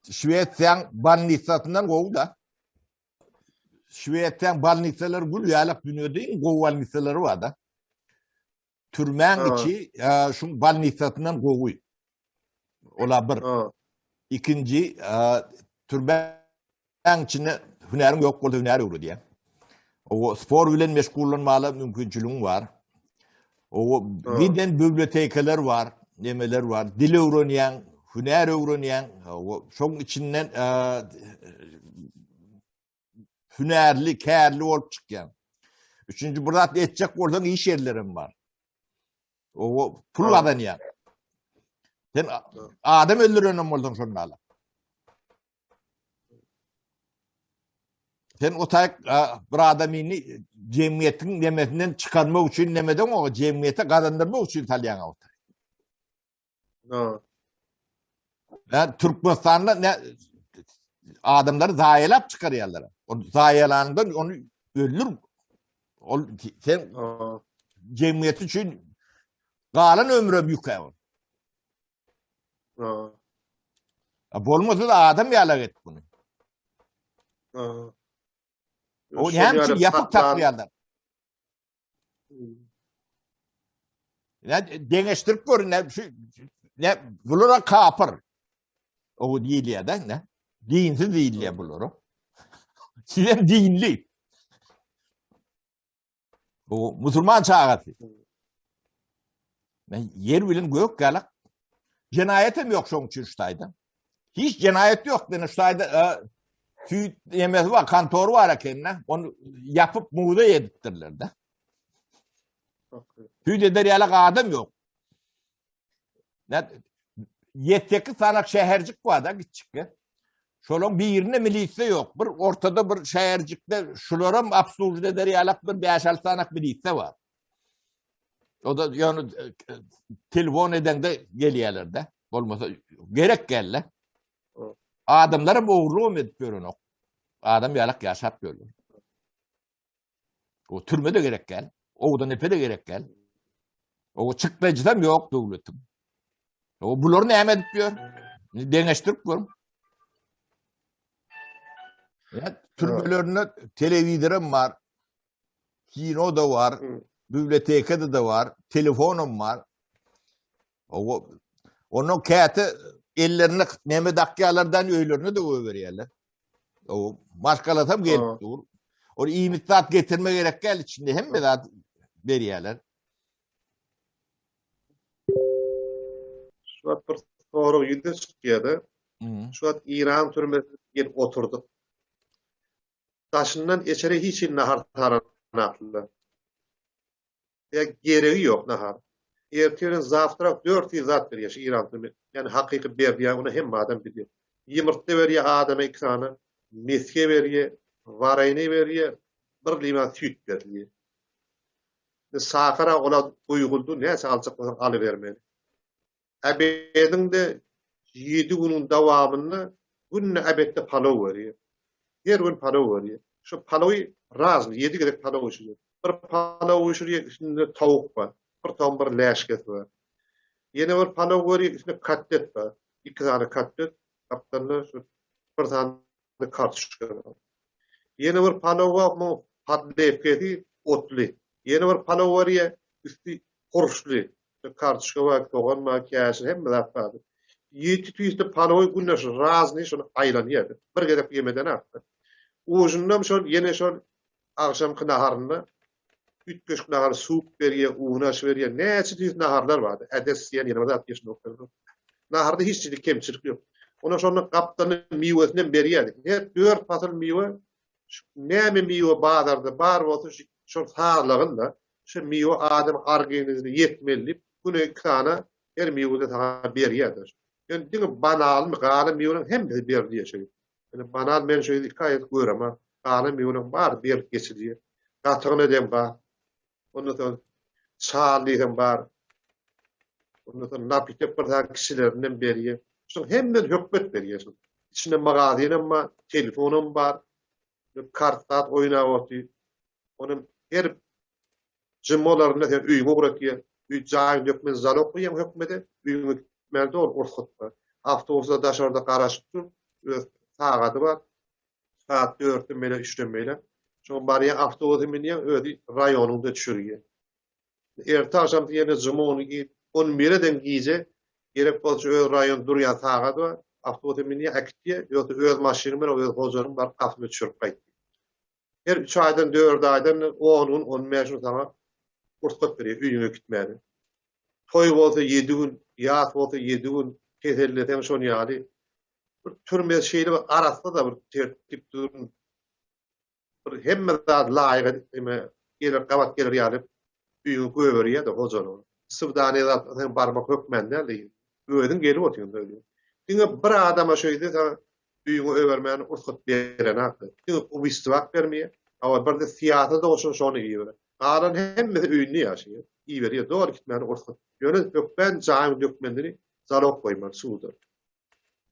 S1: Şwesiýaň bolnisasyndan gowy da. Şwesiýaň bolnisalary gül ýalak dünýede iň gowy bolnisalary bar da. Türmäň içi şuň bolnisasyndan gowy. Ola bir. Ikinji türmäň içinde hünäriň ýok bolsa hünär öwredýär. O spor bilen meşgullanmaga mümkinçiligiň bar. O giden bibliotekeler bar, nemeler bar. Dil öwrenýäň, hünär öwrenýäň. Şoň içinden hünärli, kärli bolup çykýaň. Üçünji bir zat etjek bolsaň iş ýerlerem bar. O pul gazanýaň. Sen adam öldürenem bolsaň şonda ala. Sen o taýk bir adamyny jemgyýetiň nemesinden çykarmak üçin nemeden o jemgyýete gazandyrmak üçin salýaň o taýk.
S5: Ha.
S1: Ya Türkmenistanda ne adamlary zaýalap çykarýarlar. O zaýalandan ony. Öldür. Ol sen jemgyýet üçin galan ömrem ýüke ol. Ha. Bolmasa da adam ýalak et bunu.
S5: Ha.
S1: O näme üçin ýapyk saklaýarlar? Ne deňeşdirip görün ne şu ne bulara kapyr. O diýilýär da ne? Dinsiz diýilýär bulara. Sizem dinli. Bu musulman çagasy. Men ýer bilen gök galak. Jenaýat hem ýok şoň üçin şu taýda. Hiç jenaýat ýok. Men şu taýda e, tüýt ýemesi bar, kontory bar eken-de. Onu ýapyp muzeý edipdirler de. Tüýt eder ýaly adam ýok. Ne 7-8 sanak şäherjik bar da kiçjik. Şolaň birinde milisiýa ýok. Bir ortada bir şäherjikde şularam obslužit eder ýalak bir 5-6 sanak milisiýa bar. O da ýöne e, telefon edende gelýärler de. Bolmasa gerek gelle. Adamlar hem ogurlygam edip ýörenok. Adam ýalak ýaşap ýörler. O türme de gerek gel. Owdan epe de gerek gel. O çykdajysam ýok döwletiň. O bular näme edip ýör? Deňeşdirip görüň. Ya türmelerinde telewizoram bar. Kino da bar, biblioteka da bar, telefonam bar. O Ondan käte ellerine neme dakýarlardan öýlerine de goýberýärler. O maşgalasam gelip dur. O iýmit zat getirme gerek gel içinde hemme zat berýärler.
S5: Şu wagt bir sorag ýüze çykýar-da. Şu wagt Iran türmesine gelip oturdyk. Daşyndan eçere hiç hili nahar taranaklylar. Ýa geregi ýok nahar. Ertir bilen zawtrak 400 zat berýär şu Iran türme. Ýani hakyky berýär, ony hemme adam bilýär. Ýumurtga berýär adama iki sany, mesge berýär, wareýni berýär, bir liman süýt berilýär. Sakara ola guýguldy, näçe aljak bolsaň alybermeli. Obediň-de ýedi günüň dowamynda günde obedde palaw berýär. Her gün palaw berýär. Şu palawy razny, ýedi gezek palaw bişirýär. Bir palaw bişirýär, üstünde towuk bar. Bir towugyň bir läşgesi bar. Ýene bir palaw berýär, üstünde kotlet bar. Iki sany kotlet, gapdalynda şu bir sany kartoşka bar. Ýene bir palaw bar, muň podlewkesi otly. Ýene bir palaw berýär, üsti hurşly. Kartoşka bar, sogan bar, käşir, hemme zat bar. Ýedi tüýsli palawy günde şu razny şony aýlanýar. Bir gezek ýemeden artyk. Ujundam şol, ýene şol agşamky naharynda üýtgeşik nahar sup berýär, unaş berýär. Näçe tüýs naharlar bardy. Ädes diýen ýene bir zat geçdi. Naharda hiç hili kemçilik ýok. Ona şonda gapdalyny miwesini hem berýärdi. Her dört pasyl miwe, näme miwe bazarda bar bolsa şol sazlagyn-da, şu miwe adam organizmine ýetmeli diýip, güne iki sany her miwede saňa berýärdi. Ýöne diňe banalmy, galan miweleriň hemmesi berilýär şeýdip. Ýöne banan men şeýdip iki aýat göremok. Galan miweleriň bary berip geçilýär. Gatygyna deň bar. Ondan soň çal diýseň bar. Ondan soň napitek bir sany kişilerinden berýär. Şuň hemmesi hökmet berýär. Içinde magazinem bar, telefonam bar. Kart zat oýnap otyr. Onuň her jymolarynda sen öýüňe ugratýar. Öý jaýyň dökmeni zalog goýýaň hökmede, öýüňe gitmäne doly rugsat bar. Awtobusda daşarda garaşyp dur, öz sagady bar. Saat dörtden beýle, üçden beýle. Şoňa barýaň, awtobusa münýäň, özi raýonyňda düşürýär. Erte agşam ýene jymony giýip, on bire deň gije gerek bolsa öz raýon durýan sagady bar, awtobusa münýär, äkitýär, ýogsa öz maşynyň bilen öz hojalygyň baryp gapyna düşürip gaýtýar. Her üç aýdan, dört aýdan on gün, on bäş gün saňa rugsat berýär öýüňe gitmäne. Toý bolsa ýedi gün, ýas bolsa ýedi gün, keselleseň şon ýaly. Bir türme şeýle bir arassa-da bir tertip düzgün bir hemme zat laýyk edip eme geler gabat geler ýaly öýüňe goýberýär-de hojalygy. Swidaniýa zat sen barmak hökmän däl diýip. Özüň gelip otyryn öýüne. Diňe bir adama şeýde saňa öýüňe öbermäni rugsat berenok. Diňe ubistwak bermeýär. Hawa birde syýasy dogşan şony iberýär. Galan hemmesi öýünde ýaşaýar. Iberýär doly gitmäne rugsat. Ýöne hökmän jaýyň dökmendini zalog goýmaly suwda.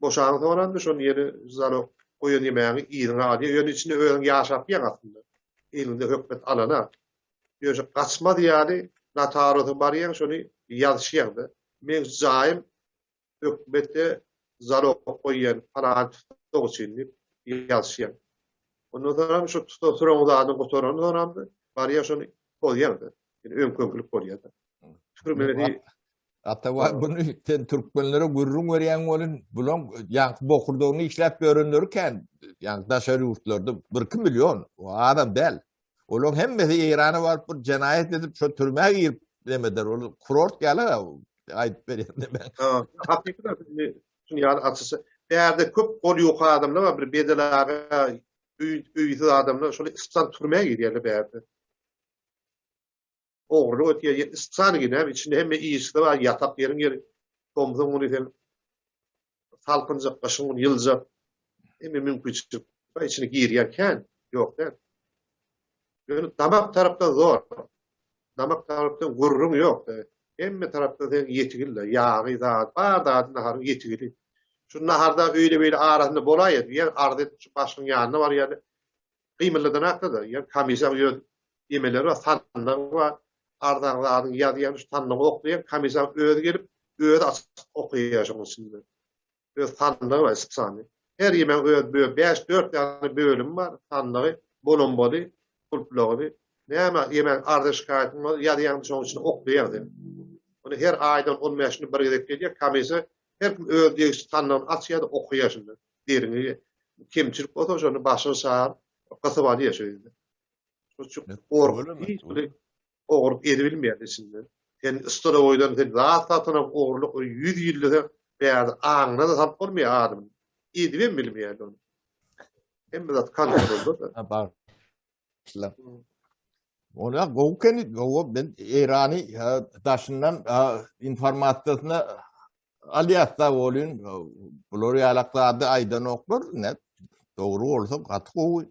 S5: Boşaň soňram şony ýene zalog goýan ýemäňi yzyňa alýar. Ýöne içinde özüň ýaşap ýaň aslynda. Elinde hökmet alana. Ýöne gaçmaz ýaly notariusa barýaň şony ýazyşýaň-da. Meň jaýym hökmete zalog goýýan palan tussag üçin diýip ýazyşýaň. Ondan soňam şu tussag soragyň zadyny gutarandan soňam-da barýaň şony pozýaň-da. Ýöne öňki-öňkülik bolýar-da. Türmeni
S1: Atabaý buny sen türkmenlere gürrüň berýäň welin, bulaň ýaňky bokurdagyny işläp ýörenleri kän, ýaňky daşary ýurtlarda 1-2 million, o azam däl. Olaryň hemmesi Eýrana baryp bir jenaýat edip şo türmä girip nemeder, ol kurort ýaly aýdyp berýän neme.
S5: Hakyky indi şuny ýaly açyşy. Bärde köp gol ýok adamlar bar, bir Bedel aga, öý öýsüz adamlar şol istan türmä girýärler bärde. Ogurlyk ötýär, ýa istan gine, içinde hemme işsi bar, ýatak ýeriň ýeri. Tomsuň güni sen salkynjak, gyşyň güni ýyljak. Hemme mümkinçilik bar, içine girýän kän, ýok däl. Ýöne damak tarapdan zor. Damak tarapdan gürrüň ýok. Hemme tarapdan sen ýetigil-de, ýagy, zat, bar zady naharyň ýetigili. Şu naharda öýle-beýle arasynda bolaýýar, diýýär, arz edip şu başlygyň ýanyna barýar. Gymyldadanakda-da, ýa komissiýaň öz emeleri bar, sandygy bar, arzaň zadyň ýazýan, şu sandygy oklaýan, komissiýaň özi gelip, özi açyp okaýar şonuň içinde. Öz sandygy bar, spesialnyý. Her ýemegiň öz bö, bäş-dört ýaly bölümi bar, sandygy, bolombaly, gulplagyly. Näme ýemegiň arza-şikaýatyň bolsa, ýazýaň, şonuň içine oklaýaň sen. Ony her aýdan on bäşinde bir gezek gelýär, komissiýa her kim öz degişli sandygyny açýar-da, okaýar şunda. Deriňi kemçilik bolsa şony başyny çagyryp gysyp alýar şu ýerde. Şo üçin gorkup hiç bir ogurlyk edibilmeýär içinde. Sen stolowoýdan sen zat satyn alyp ogurlyk 100 ýyllasa bärde aňyna-da salyp bolmaýar adamyň. Edibem bilmeýär ony. Hemme zat kontrolda.
S1: Bar. Ona gowy keni, gowy ben Eýrany daşyndan informasiýasyna alýas-da bolyn, bular ýalak zady aýdanoklar, ne dogry bolsa gaty gowy.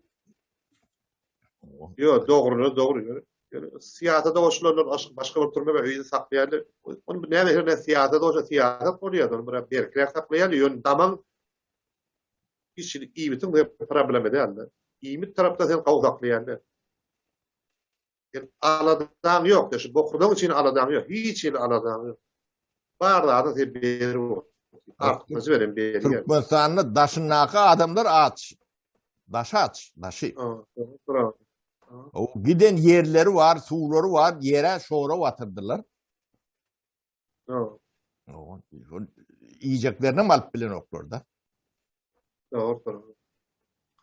S5: Ýok, dogryny dogry. Syýasata goşulanlar başga bir türme we öýde saklaýarlar. Ony bu näme her syýasata goşa syýasat bolýar, ony biraz berkräk saklaýarlar, ýöne damaň hiç hili iýmitiň we problema däl. Iýmit tarapdan sen gowy saklaýarlar. Sen aladaň ýok, şu bokurdak üçin aladaň ýok, hiç hili aladaň ýok. Bar zady sen berip otur. Artykmajy beren berýär.
S1: Türkmenistanda daşyndaky adamlar aç. Daşy aç, daşy. O giden ýerleri bar, suwlary bar, ýere şora batyrdylar. Iýjeklerini hem alyp bilenoklar da.
S5: Dogry.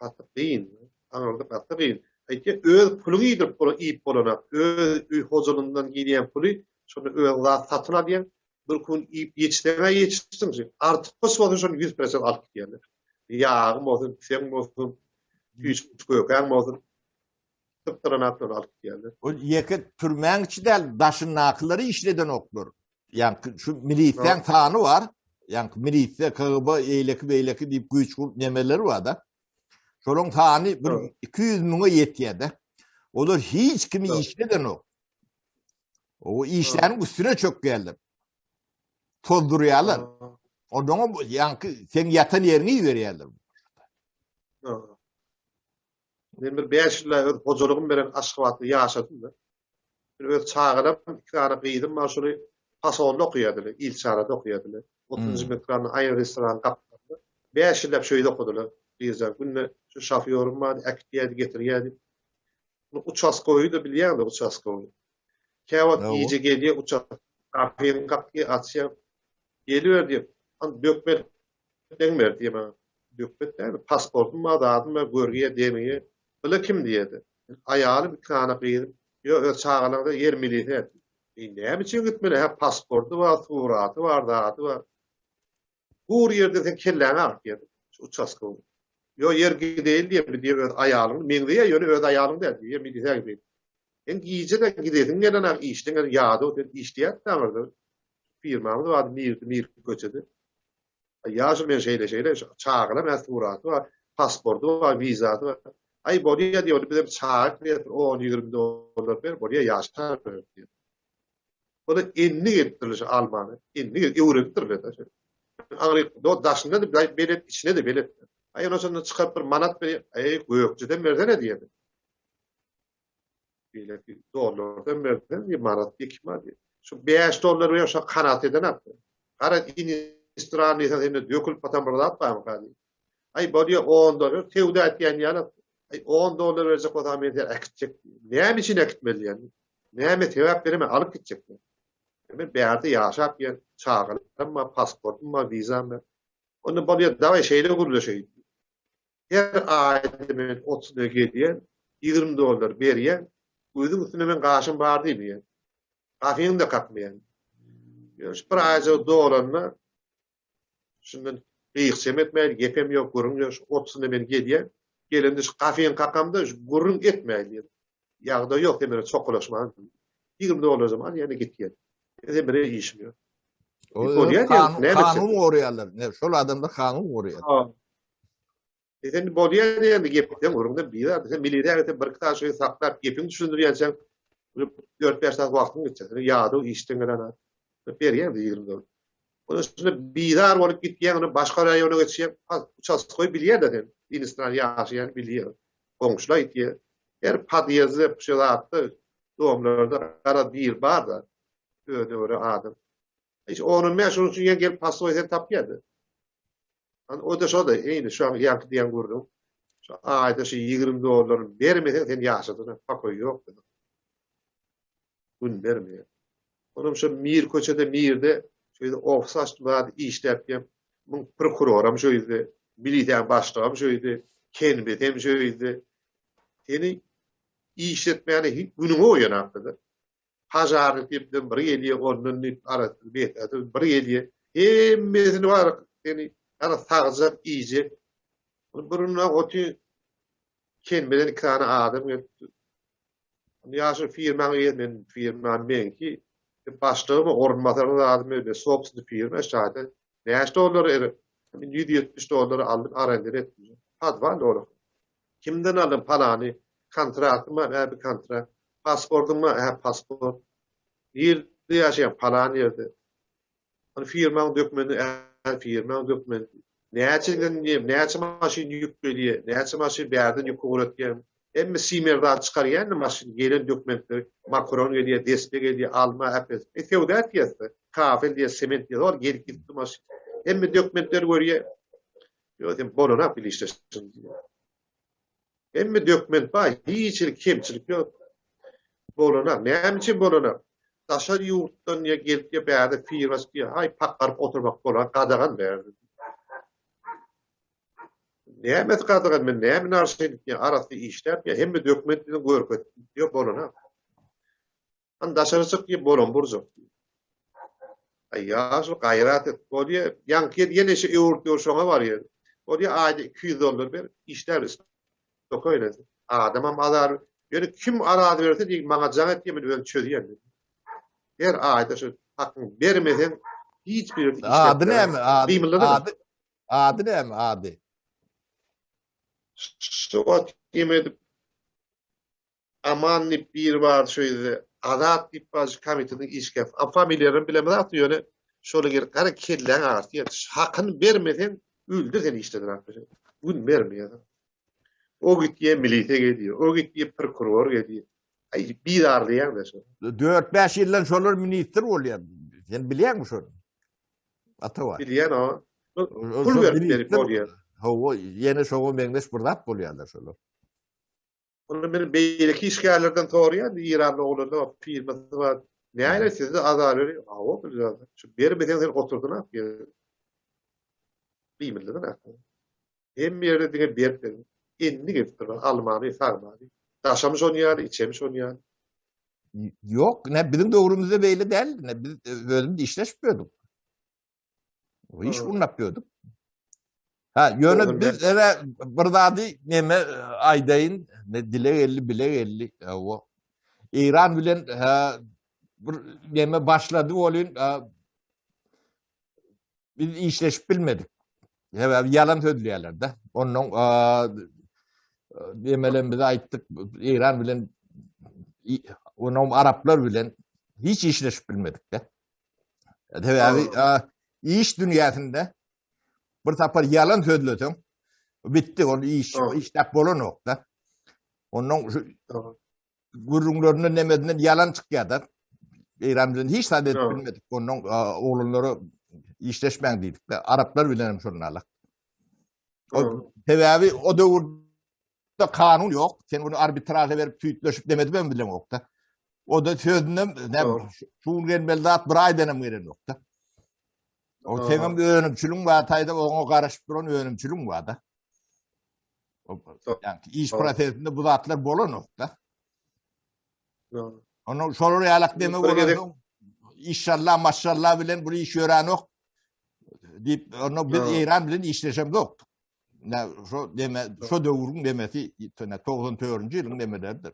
S5: Gaty kyn. Aňyrda gaty kyn. Aýtýa öz puluňy iýdirip bolan iýip bolanak. Öz öý hojalygyndan gelýän puly şonda öz zat satyn alýaň. Bir gün iýip ýetişseň-ä ýetişdiň. Artykmaç bolsa şony 100% alyp gidýärler. Ýagyň bolsun, tüpeň bolsun, tüýs kökäň bolsun. Sypdyranaklar alyp gidýärler.
S1: Ol ýeke türmäň içi däl, daşyndakylary işledenoklar. Ýaňky şu milisiýaň sany bar. Ýaňky milisiýa, KGB, eýleki beýleki diýip güýç nemeleri bar-da. Şolaryň sany bir 200 müňe ýetýär-de. Olar hiç kimi işledenok. O işläniň üstüne çökýärler. Tozdurýarlar. Ondan ýaňky sen ýatan ýeriňi iberýärler.
S5: Men bir 5 ýyl öz hojalygym bilen Aşgabatda ýaşadym-da. Bir öz çagalarym, iki sany gyzym bar, şuny Fasonda okaýardylar, Ilçarada okaýardylar. 30-njy hmm. metranyň aýry restoran gapdalynda. 5 ýyllap şöýde okadylar. Gyzlar günde şu şofýorym bardy, äkitýärdi, getirýärdi. Bu uçaskowy-da bilýäňmi, uçaskowy? Käwagt gije gelýär, uçaskowy gapyny gapyny açýar. Geliber diýip, an dökme Deň ber diýýär maňa. Dökmet däl, pasportym bar, zadym bar, görgiýe, demiýe. Bile kim diýýärdi. Aýalym, iki sany gyzym. Ýok, öz çagalaryňda ýer milisiýa. E, näme üçin gitmeli? Hä, pasporty bar, suraty bar, zady bar. Gury ýerde sen kelläňi agyrtýar. Şu uçaskowy. Ýok, ýer gideýin diýýär, bir diýýär öz aýalyň meňzeýär, ýöne öz aýalyň däl diýýär, milisiýa gideýin. Sen gije-de gidesiň gelenok, işden gelip ýadaw, sen işleýärsiň aňyrda. Firmamyz bardy, Mirdi, Mir köçede. Ýaşul men şeýle şeýle çagalar men suraty bar, pasporty bar, wizasy bar. Aý bolýa diýip, ony bizem çaga diýip 10-20 dollar ber, bolýa ýaşar diýip. Ola endik edipdirler şu almany. Endik edip öwrenipdirler da. Aňry do daşynda da belet, içine de belet. Aý ondan sonra çykaryp bir manat berýär. Aý gökjeden bersene diýýär. Beýleki dollardan berseň bir manat 2 manat. Şu 5 dollar berýär şo kanat eden atdy. Gara inistran diýseň sende dökülip batan bir zat barmyka diýip. Aý bolýa 10 dollar söwda etýän ýaly. Aý 10 dollar berjek bolsaň men seni äkitjek. Näme üçin äkitmeli diýen. Näme sebäp bereme alyp gitjek. Men bärde ýaşap ýör, çagalarym bar, pasportym bar, wizam bar. Onda bolýa dawaý şeýle gürleşeýin. Her aýda men 30 lira gelýän, 20 dollar berýän, gözüň üstünde men gaşym bar diýmeýän. Gapyňy-da kakmaýan. Ýöne şu bir aýjygy dolanda şundan gyýykçam etmäýin, gepem ýok, gürrüň ýok, şu otuzynda men gelýän. Gelende şu gapyňy kakamda şu gürrüň etmäýin diýen. Ýagdaý ýok, sen bilen çokalaşman. 20 dollarjam al, ýene gitýän. Sen bilen işim ýok.
S1: Bolýar diýen, kanun goraýarlar. Ne, şol adamlar kanun goraýar.
S5: E sen bolýar diýende gepden gürrüňden bir zat. Sen milisiýa gitip bir iki sany şeý saklap gepiňi düşündirýänçäň 4-5 saat wagtyň geçýär. Sen ýadaw işden gelen adam. Berýän 20 dollar. Onun üstüne bizar bolup gitýän, ony başga raýona geçýän, uçastkoý bilýär-de sen. Inistran ýaşaýan bilýär. Goňşular aýtýar. Her podýezdde, şu zatda, domlarda gara bir bar-da. Özüne görä adam. Hiç on bäş on üçin gelip pasoý sen tapýardy. Hani o da şo da eýni şu an ýaňky diýen gürrüň. Şu aýda şu 20 dollar bermeseň sen ýaşadyna pakoý ýok dedi. Gün bermeýär. Onuň şu Mir köçede Mirde şu ýerde ofis açdym zat işläp diýem. Muň prokuroram şu ýerde, milisiýanyň başlygam şu ýerde, kenbesem şu ýerde. Seni işletmäne günüňe goýanakdy. Pažarnik diýip bir gelýär, ondan diýip arasy beýtäsi bir gelýär. Hemmesini bar seni ýa sagjak, iýjek. Birine oty kenbeden iki sany adam gelipdi. Ýaşy firmaň eýesi men firmam meňki. Başlygymy orunbasaryň zadymy öyle sobstwny firma şaýda. Näçe dollar ere? Men 170 dollar aldym, arender etdim. Podwal doly. Kimden aldyň palany? Kontraktyň bar, hä bir kontrakt. Pasportyň bar, hä pasport. Nirde ýaşaýaň? Palan ýerde. Ony firmaň dokumenti, hä firmaň dokumenti. Näçe diýip, näçe maşyn ýük gelýär, näçe maşyn bärden ýük ugratýaň. Hemme simer zat çykarýan maşyn gelen dokumentleri, makaron gelýär, despe gelýär, alma, äpes. E söwda etýäs-de. Kafel diýýär, sement diýýär, ol gelip gitdi maşyn. Hemme dokumentleri görýär. Ýok, sen bolanak bil işleşiň. Hemme dokument bar, hiç hili kemçilik ýok. Bolanak, näme üçin bolanak? Daşary ýurtdan ýa gelip ýa bärde firma açyp ýa haý pakgaryp oturmak bolar, gadagan bärde. Nämesi gadagan, men näme narşy edip ýa arasy işläp ýa hemme dokument bilen görkezip ýok bolanak. Hany daşary çyk diýip bolan burjak. Aý ýaşul gaýrat et. Bolýa, ýaňky ýer ýene şu öwrüp dur şoňa barýar. Bolýa aýda 200 dollar ber, işläber. Spokojno. Adamam azar. Ýöne kim araz berse diýip maňa jaň et diýip men özüm çözýän. Her aýda şu hakyňy bermeseň hiç bir ýerde
S1: işläp. Ady näme? Ady, ady, ady näme ady?
S5: Şu wagt kim edip Aman diýip biri bardy şo ýerde. Azat diýip bar şu komitetiň işgäsi. A familiýalaryny bilemizok ýöne şola gelip gara kelläň agyrtýar. Hakyny bermeseň öldür seni işden atdyr. Gün bermeýär. O gitýär milisiýa gelýär. O gitýär prokuror gelýär. Aý bizarlaýaň-da şo.
S1: 4-5 ýyldan şolar ministr bolýar. Sen bilýäňmi şony? Atabaý.
S5: Bilýän o. Pul berip berip bolýar.
S1: Hawa, ýene şoňa meňzeş bir zat bolýarlar şolar.
S5: Onda men beýleki işgärlerden soraýan, Eýranly oglanlar bar, firmasy bar. Näle sizde azar berýär? Hawa, bilýän. Şu bermeseň sen oturdyň ak ýere. Diýmediler ak. Hemme ýerde diňe berip berip. Endik edip durlar, almany, sagmany. Daşam şon ýaly, içem şon ýaly.
S1: Ýok, ne biziň döwrümizde beýle däldi. Ne biz özümiz işleşip ýördük. O iş gurnap ýördük. Ha, ýöne biz ere bir zady neme e, aýdaýyn, ne dile geldi, bile geldi. O Eýran bilen ha, bir neme başlady bolyn, biz işleşip bilmedik. Sebäbi ýalan sözleýärler-de. Ondan nemelem biz aýtdyk, Eýran bilen onuň araplar bilen hiç işleşip bilmedik-de. Sebäbi iş dünýäsinde bir sapar ýalan sözleseň bitdi ol iş işläp bolanok-da. Ondan şu. gürrüňlerinden nemesinden ýalan çykýar-da. Eýran bilen hiç zat edip bilmedik. Ondan oglanlara işleşmäň diýdik-de. Araplar bilen hem şonda alak. Sebäbi o döwürde kanun ýok. Sen bunu arbitraža berip tüýtleşip demedip hem bileňokda. O da sözünden ne şu gün gelmeli zat bir aýdan hem gelenokda. O seňem önümçiligiň bar, taýda oňa garaşyp duran önümçiligiň bar-da. Yani iş prosesinde bu zatlar bolanokda. Onu şolar ýalak deme bolansoň inşallah maşallah bilen bu iş ýörenok diýip onu biz Eýran bilen işleşemzok. Ne şo deme şo döwrüň demesi 94-nji ýylyň demeleridir.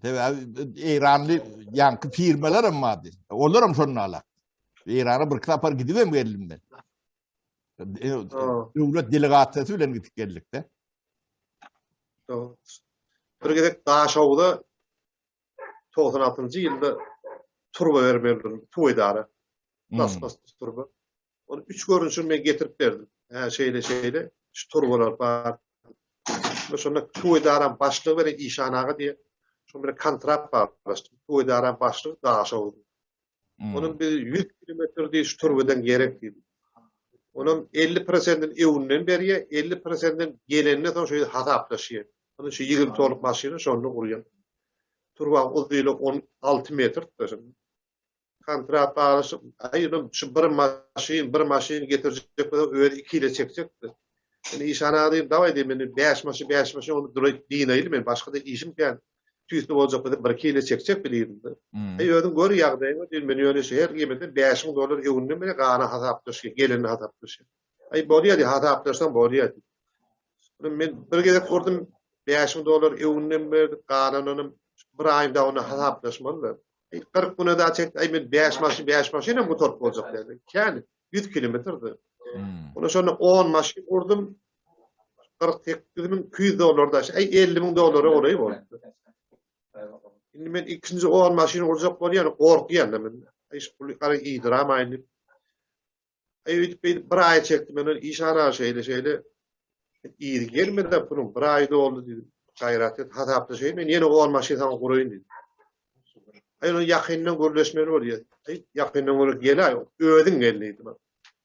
S1: Sebäbi Eýranly ýaňky firmalar hem bardy. Olar hem şonda alak. Eýrana bir sapar gidip hem geldim men. E, döwlet delegasiýasy bilen gidip geldik-de.
S5: Bir gezek Daşoguzda 96-njy ýylda turba bermeli, suw edara. Plastmas turba. Ony üç görnüşini men getirip berdim. Hä, şeýle, şeýle, şu turbalar bar. We şonda suw edaram başlygy bilen Işan aga diýen, şoň bilen kontrakt baglaşdym. Suw edaram başlygy Daşoguz. Onuň bir 100 kilometr diýip şu turbadan gerek diýdi. Onuň 50 prosentini öňünden berýär, 50 prosentini gelenden soň şeýle hasaplaşýar. Onuň şu 20 tonluk maşyny şonda gurýar. Turbaň uzynlygy 16 metr. Kontrakt baglaşyp, aý ynam şu bir maşyn, bir maşyn getirjek bolsa özi iki ýyla çekjekdi. Men Işan aga diýdim, dawaý diýdim, men bäş maşyn, bäş maşyn ony duraýyp dynaýly men başga-da işim kän. Tüýsli boljak bolsa bir iki ýyla çekjek bi diýdim. Aý özüň gör ýagdaýyňy diýdim, men ýöne şu her ýemede 5000 dollar öňünden beri gana hasaplaşýar, gelende hasaplaşýar. Aý bolýar diý, hasaplaşsaň bolýar diý. Men bir gezek gurdum, 5000 dollar öňünden berdik, galanyny bir aýyň dowamynda hasaplaşmaly. 40 güne daha çekdi. Ay men 5 maşyn, 5 maşyn hem gutaryp boljak dedi. Kän 100 kilometrdi. Hmm. Ona şonda 10 maşyn gurdum. 48 müň 200 dollar da, ay 50 müň dollara golaý boldy. Indi men ikinji 10 maşyn gurjak bolýan, gorkýan da men. Ay şu puly gara iýdiramaýyn diýip. Aý öýdüp beýdip bir aý çekdi men ony iş ara şeýle şeýle yzy gelmedi puluň bir aý doldy diýdim. Gaýrat et hasaplaşaýyn men ýene on maşyn saňa guraýyn diýdim. Aý ony ýakyndan gürleşmeli bolýar. Aý ýakyndan gürleş gel aý özüň gel diýdi.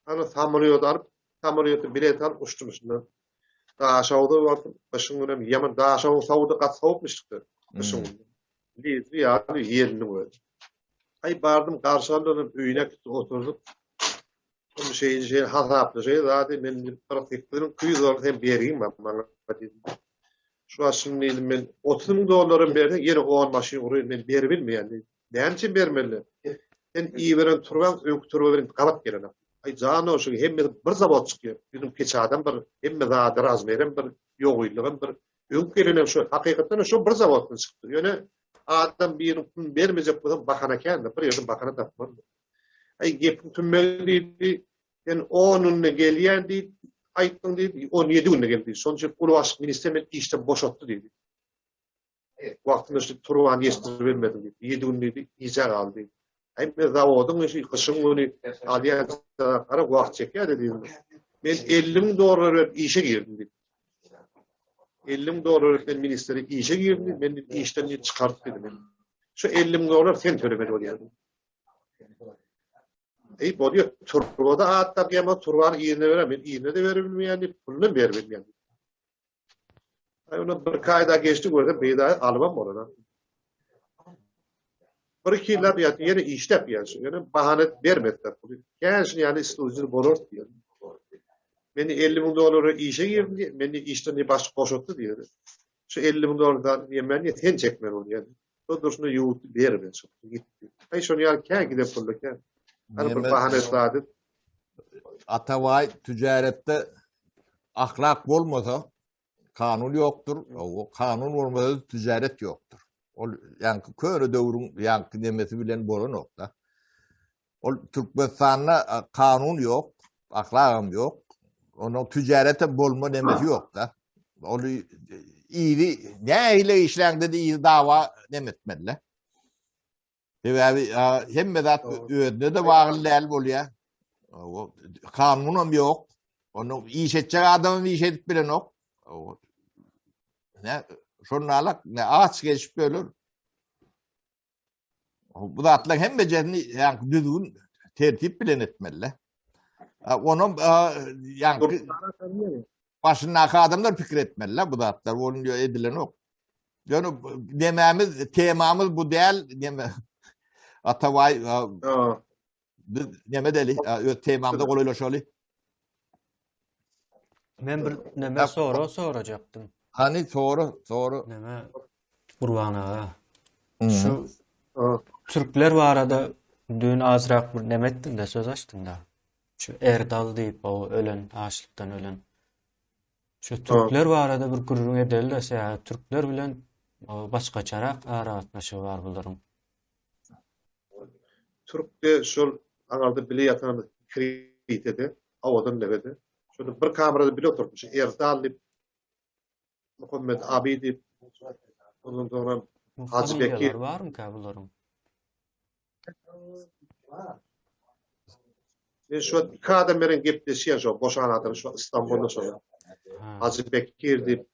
S5: Ana samolýot alyp samolýotda bilet alyp uçdum şundan. Daşoguz'a bardym. Gyşyň günem ýaman Daşoguz sowudy gaty sowukmyşdy. Gyşyň güni. Lezli ýaly ýelini gördüm. Aý bardym garşy aldylar öýüne gitdi oturdyk. Şony şeýle şeýle hasaplaşaý zady men 48 müň 200 dollar sen bergin maňa diýdim. Şu wagt şuny diýdim men 30 müň dollaram berseň ýene 10 maşyn guraýyn men beribilmeýän diýdim. Näme üçin bermeli? Sen iberen turbaň öňki turba bilen gabat gelenok. Aý jan şu hemmesi bir zawod çykýar. Biziň peçadam bir, hemme zady razmerem bir, ýogyllygam bir. Öňki gelenem şu hakykatdan şu bir zawoddan çykdy. Ýöne Adam biriniň puluny bermejek bolsa bahana kändir, bir ýerden bahana tapmaly. Aý gepiň tümmegi diýdi, sen on günde gelýän diýip aýtdyň diýdi, 17 günde geldi diýdi. Şonuň üçin uly başlyk ministr meni işden boşatdy diýdi. Wagtynda şu turbany ýetişdirip bilmedim diýdi. 7 gün diýdi, gijä galdy diýdi. Aý men zawodyň işi gyşyň güni alýan gara wagt çekýär diýdim. Men 50 müň dollar berip işe girdim diýdi. 50 müň dollar berip men ministre işe girdim, men işden diýip çykardy diýdi meni. Şu 50 müň dollar sen tölemeli bolýar. Eý bolýar, turbada at tapýan, turbany ýerine berem, men ýerine de berip bilmeýän diýip, puluny berip bilmeýän. Aý ona bir iki aý daha geçdi görsem beýdaýy alybam bolar. Bir iki ýyllap ýatdy, ýene işläp ýaşy. Ýöne bahana bermediler puly. Kän şuny ýaly islužil bolar diýýär. Meni 50 müň dollara işe girdim diýip, meni işden diýip başlyk boşatdy diýýär. Şu 50 müň dollardan diýemän diýip, sen çekmeli bolýar. Şo durşuna ýuwutdy bermedi çykdy gitdi. Aý şony ýaly kän giden pullar kän. Hany bir bahana zady.
S1: Atabaý tüjaretde ahlak bolmasa kanun ýokdur. O kanun bolmasa tüjaret ýokdur. Ol ýaňky köne döwrüň ýaňky nemesi bilen bolanok-da. Ol Türkmenistanda kanun ýok, ahlagam ýok. Onuň tüjaretem bolma nemesi ýok-da. Ol ýeri nähili işläňde-de ýeri dawa neme etmeli. Sebäbi hemme zat özüne de bagly däl bolýar. Kanunam ýok. Onuň iş etjek adamam iş edip bilenok. Ne? Şonda ne aç geçip öler. Bu zatlaryň hemmejesini ýaňky düzgün tertip bilen etmeli. Onam ýaňky başyndaky adamlar pikir etmeli bu zatlar bolun edilenok. Ýöne nemämiz, temamyz bu däl, neme Atabaý biz neme deli, öz temamyza golaýlaşaly.
S4: Men bir neme sorag sorajakdym.
S1: Hany sora, sora.
S4: Neme Gurban aga. Şu türkler barada dün azrak bir neme etdiň de söz açdyň da. Şu Erdal diýip o ölen, açlykdan ölen. Şu türkler barada bir gürrüň edeli de, sebäbi türkler bilen başgaçarak aragatnaşygy bar bularyň.
S5: Türkde şol aňarda bile ýatan Kritede, Owadan depede. Şonda bir kamerada bile oturtmuş. Erdal diýip, Muhammet abi diýip, ondan soňra Hajy Bekir.
S4: Barmyka bularyň?
S5: Men şu iki adam bilen gepleşýän şo boşan adam şu İstanbulda şo. Hajy Bekir diýip,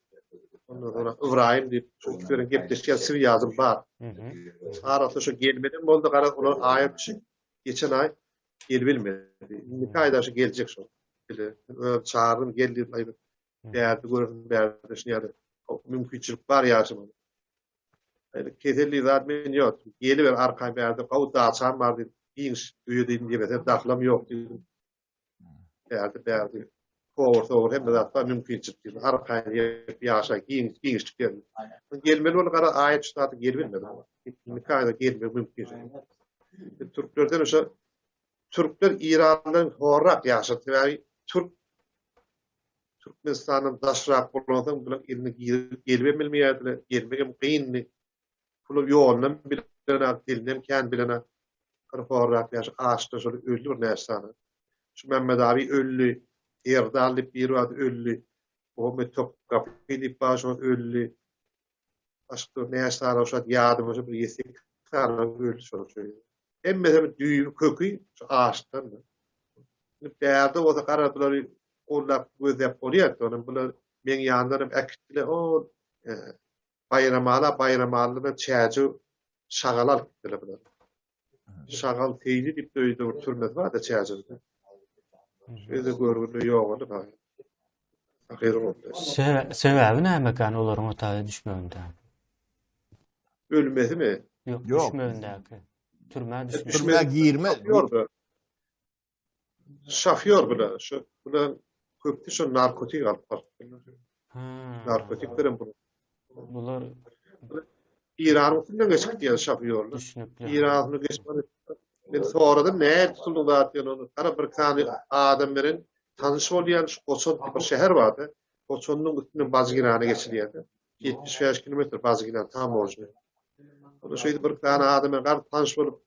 S5: ondan soňra Ibrahim diýip, şu iki bilen gepleşýän swýazym bar. Arasy şu gelmeden boldy, gara olar aýa düşüp, geçen aý gelibilmedi. Indiki aýda şu geljek şo. Bile, öz çagyrdym gel diýip aýdyp, bärde görsün, bärde şuny ýaly mümkinçilik bar ýaşamaga. Ýöne keselli zat men ýok. Geliber arkaýyn bärde gowy daçam bar diýip, giňiş öýe diýdim, ýemese dahlam ýok diýdim. Bärde bärde kowur sowur hemme zat bar mümkinçilik diýdim. Arkaýyn ýerip ýaşa giňiş giňişlik ýer. Gelmeli boldy gara aýat şu zady gelibilmedi. Indiki aýda gelmegi mümkin. Türklerden şo Türkler Irandan horrak ýaşar. Sebäbi türk Türkmenistandan daşrak bolansoň bular eline girip gelibem bilmeýärdiler, gelmegem kyndy. Bular ýolunam bilenok, dilinem kän bilenok. Bir horrak ýaş açdan şol öldi bir näçe sany. Şu Mämmet abi öldi, Erdal diýip biri bardy öldi. Muhammet Topgapy diýip bar şol öldi. Başga näçe sany şol ýadyma şu bir ýedi-sekiz sany öldi şol. Hemmesi bir düýbi köki şu açdan. Indi bärde bolsa gara bulary gollap gözläp bolýar. Onuň bular meň ýanymdan hem äkitdiler. O e, Baýramala Baýramalydan Çäjew şagal alyp gitdiler bular. Şagal Seýdi diýip öýde bir türmesi bardy Çäjewde. Şeýle görgüli ýogaldy bagy. Ahyry boldy.
S4: Sebäbi nämekan olaryň o taýa düşmeginde?
S5: Ölmesimi?
S4: Ýok, düşmegindäki. Türmä düşmegi.
S1: Türmä girme.
S5: Şofýor bile, şu bile köpdi şu narkotik alyp barypdyrlar. Narkotik bilen bu.
S4: Bular
S5: Iranyň üstünden geçip gidýän şofýorlar.
S4: Düşnükli.
S5: Iranyň geçip Men soradym, näme tutuldy zat diýen ony. Gara bir sany adam bilen tanyş bolýan şu Goçan bir şäher bardy. Goçanyň üstünden Bajgirana geçilýärdi. 75 kilometr Bajgiran tamožny. Onda şeýdip bir sany adam bilen garyp tanyş bolup,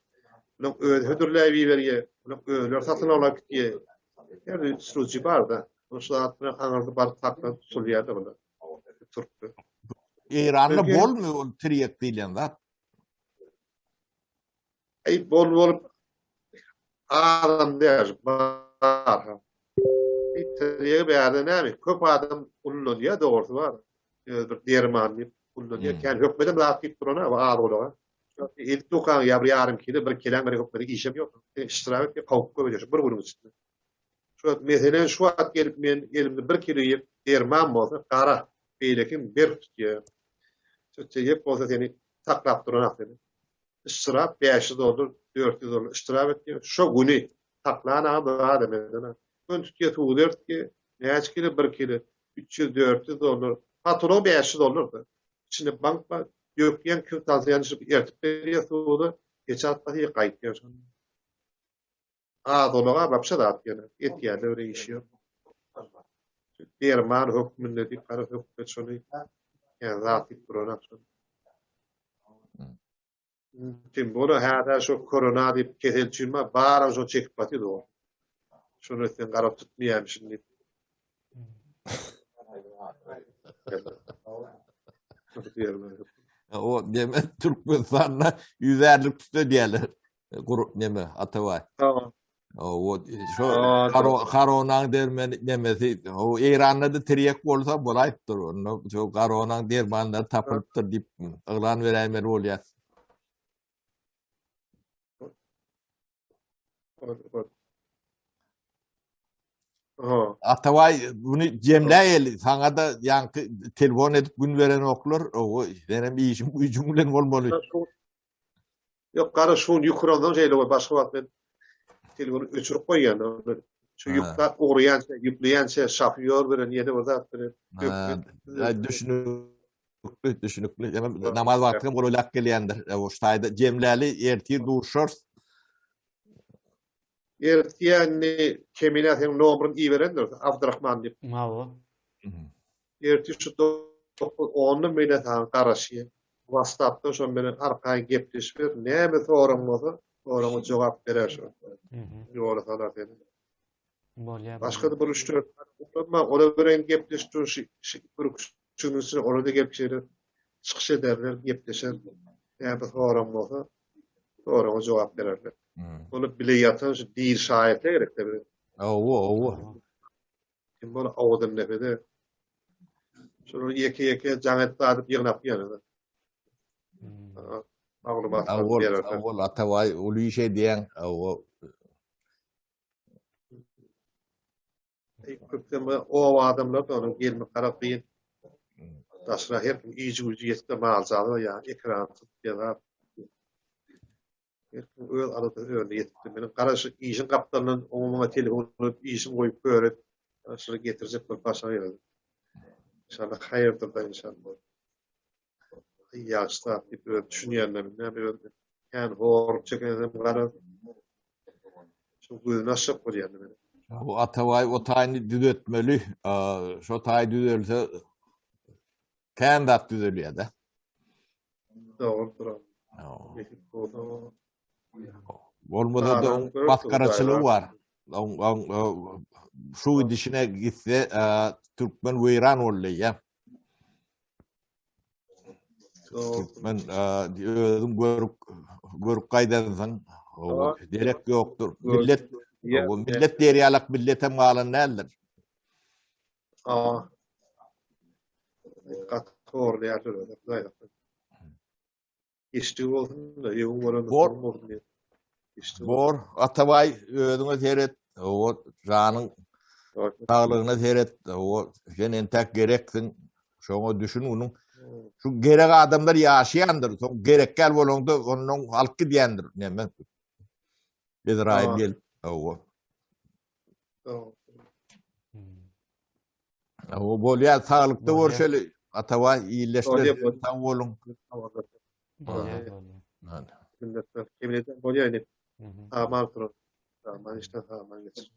S5: bunuň özi hödürläp iberýär, bunuň özleri satyn alyp gitýär. Her bir sürüji bar-da. Şu zat bilen aňyrda baryp saklanyp tutulýar-da bular. Türkler.
S1: Eýranda bolmy ol tirýek diýlen zat?
S5: Eý bol bolup adam däl bar. Tirýegi bärde näme? Köp adam ullanýar dogrusy bar. Öz bir derman diýip ullanýar. Kän hökmedem zat diýip durana az gulaga. Elip dokan ýa bir ýarym kilo bir kilo bir hökmede işem ýok. Iştirap etýär, kowup goýberýär bir günüň içinde. Şu meselen şu wagt gelip men elimde bir kilo ýep derman bolsa gara beýlekim berk tutýar. Şu ýep bolsa seni saklap duran seni. Yştyrap 500 dollar, 400 dollar yştyrap etýär. Şo güni saklan agam zat emeden. Gün tutýar suw dertki, näçe kilo bir kilo 300 400 dollar. Fatura 500 dollar. İçinde bank bar. Dökýän kürtansy ýanyşyp ertip berýär suwda. Geçe atmasy gaýtýar şonda. Az olaga wapşe zat ýöne etýärler öyle iş ýok. Derman hökmünde diýip gara hökmünde şony ýa zat diýip duran şony. Kim bola häzir şo korona diýip kesel üçin bar, baram şo çekip batyr o. Şony sen garap tutmaýan şimdi.
S1: O deme Türkmenistanda ýüzärlik tutsa diýerler. Gurup neme Atabaý.
S5: Tamam.
S1: O şo koronaň dermeni nemesi, o Eýranda da tirýek bolsa bolaýypdyr. Onda şo koronaň dermanlary tapylypdyr diýip yglan beräýmeli bolýar. Atabaý bunu jemläýeli. Saňa da ýaňky telefon edip gün berenoklar. O senem işiň güýjüň bilen bolmaly.
S5: Ýok, gara şu gün ýükürandan şeýle bol, başga wagt men telefony öçürip goýýan. Şu ýükläp ugraýança, ýükleýänçä şofýor bilen ýene bir zat bilen.
S1: Düşünikli, düşünikli. Ýa namaz wagty hem golaýlap gelýändir. O şaýda jemläli ertir duşarys.
S5: Ertir Kemine seň nomeryny iberendir, Abdurrahman diýip.
S4: Hawa.
S5: Ertir şu 9 onda men saňa garaşýan. WhatsAppdan şo menen arkaýyn gepleşiber. Näme soraň bolsa, soraňa jogap berer şo. Ýola salar seni.
S4: Bolýar.
S5: Başga-da bir 3-4 ulanma, ola bilen gepleşip dur, şu bir üçüncüsü ola da gelip şeýle çykyş ederler, gepleşer. Näme soraň bolsa, soraňa jogap bererler. Ony bile ýatan şu diri şaýatlar gerek-de bize.
S1: Hawa, hawa.
S5: Kim bol owadan nefede. Şolary ýeke-ýeke jaň edip adyp ýygnap ýörler. Hmm. Maglumat
S1: bererler. Sag bol, Atabaý, uly iş edýäň. Hawa.
S5: Köpden bu oba adamlar da onuň gelmek gara kyn. Daşra her kim işi güýji ýetse mal jaly ýa ekran tutup ýa Her kim öz aladasy özüne ýetipdir. Meniň gara şu işiň gapdalyndan oňa muňa telefon edip işim goýup görüp şuny getirjek bolup başa geldim. İnşallah haýyrdyr da inşallah. Ýagşy zat diýip öz düşünýänler näme öz kän horluk çekenem gara şu gözüni açjak bolýan meni.
S1: Bu Atabaý o taýyny düzetmeli. Şo taý düzelse kän zat düzelýär-de.
S5: Dogrudyr.
S1: Bolmasa da oň masgaraçylygy bar. Oň oň şu gidişine gitse türkmen weýran boldy diýýär. Türkmen özüň görüp görüp gaýdansyň. Derek ýokdur. Millet millet diýer ýalak milletem galan däldir.
S5: Aa. Gaty horlaýarlar. Geçdigi bolsun da, ýewiň bolan
S1: Bor. bolsun diýip. Geçdigi Bor, Atabaý özüňe seret. O janyň saglygyna seret. O sen entäk gereksiň. Şoňa düşün munuň. Şu gerek adamlar ýaşaýandyr. Soň gerek gel bolanda ondan alyp gidýändir. Näme? Ezrail gelip, owa. O bolýar, saglykda görşeli. Atabaý, iýilleşler, sag boluň.
S4: Bolýar, bolýar.
S5: Minnetdar. Kemine bolýar indi. Aman turun. Aman işden aman geçir.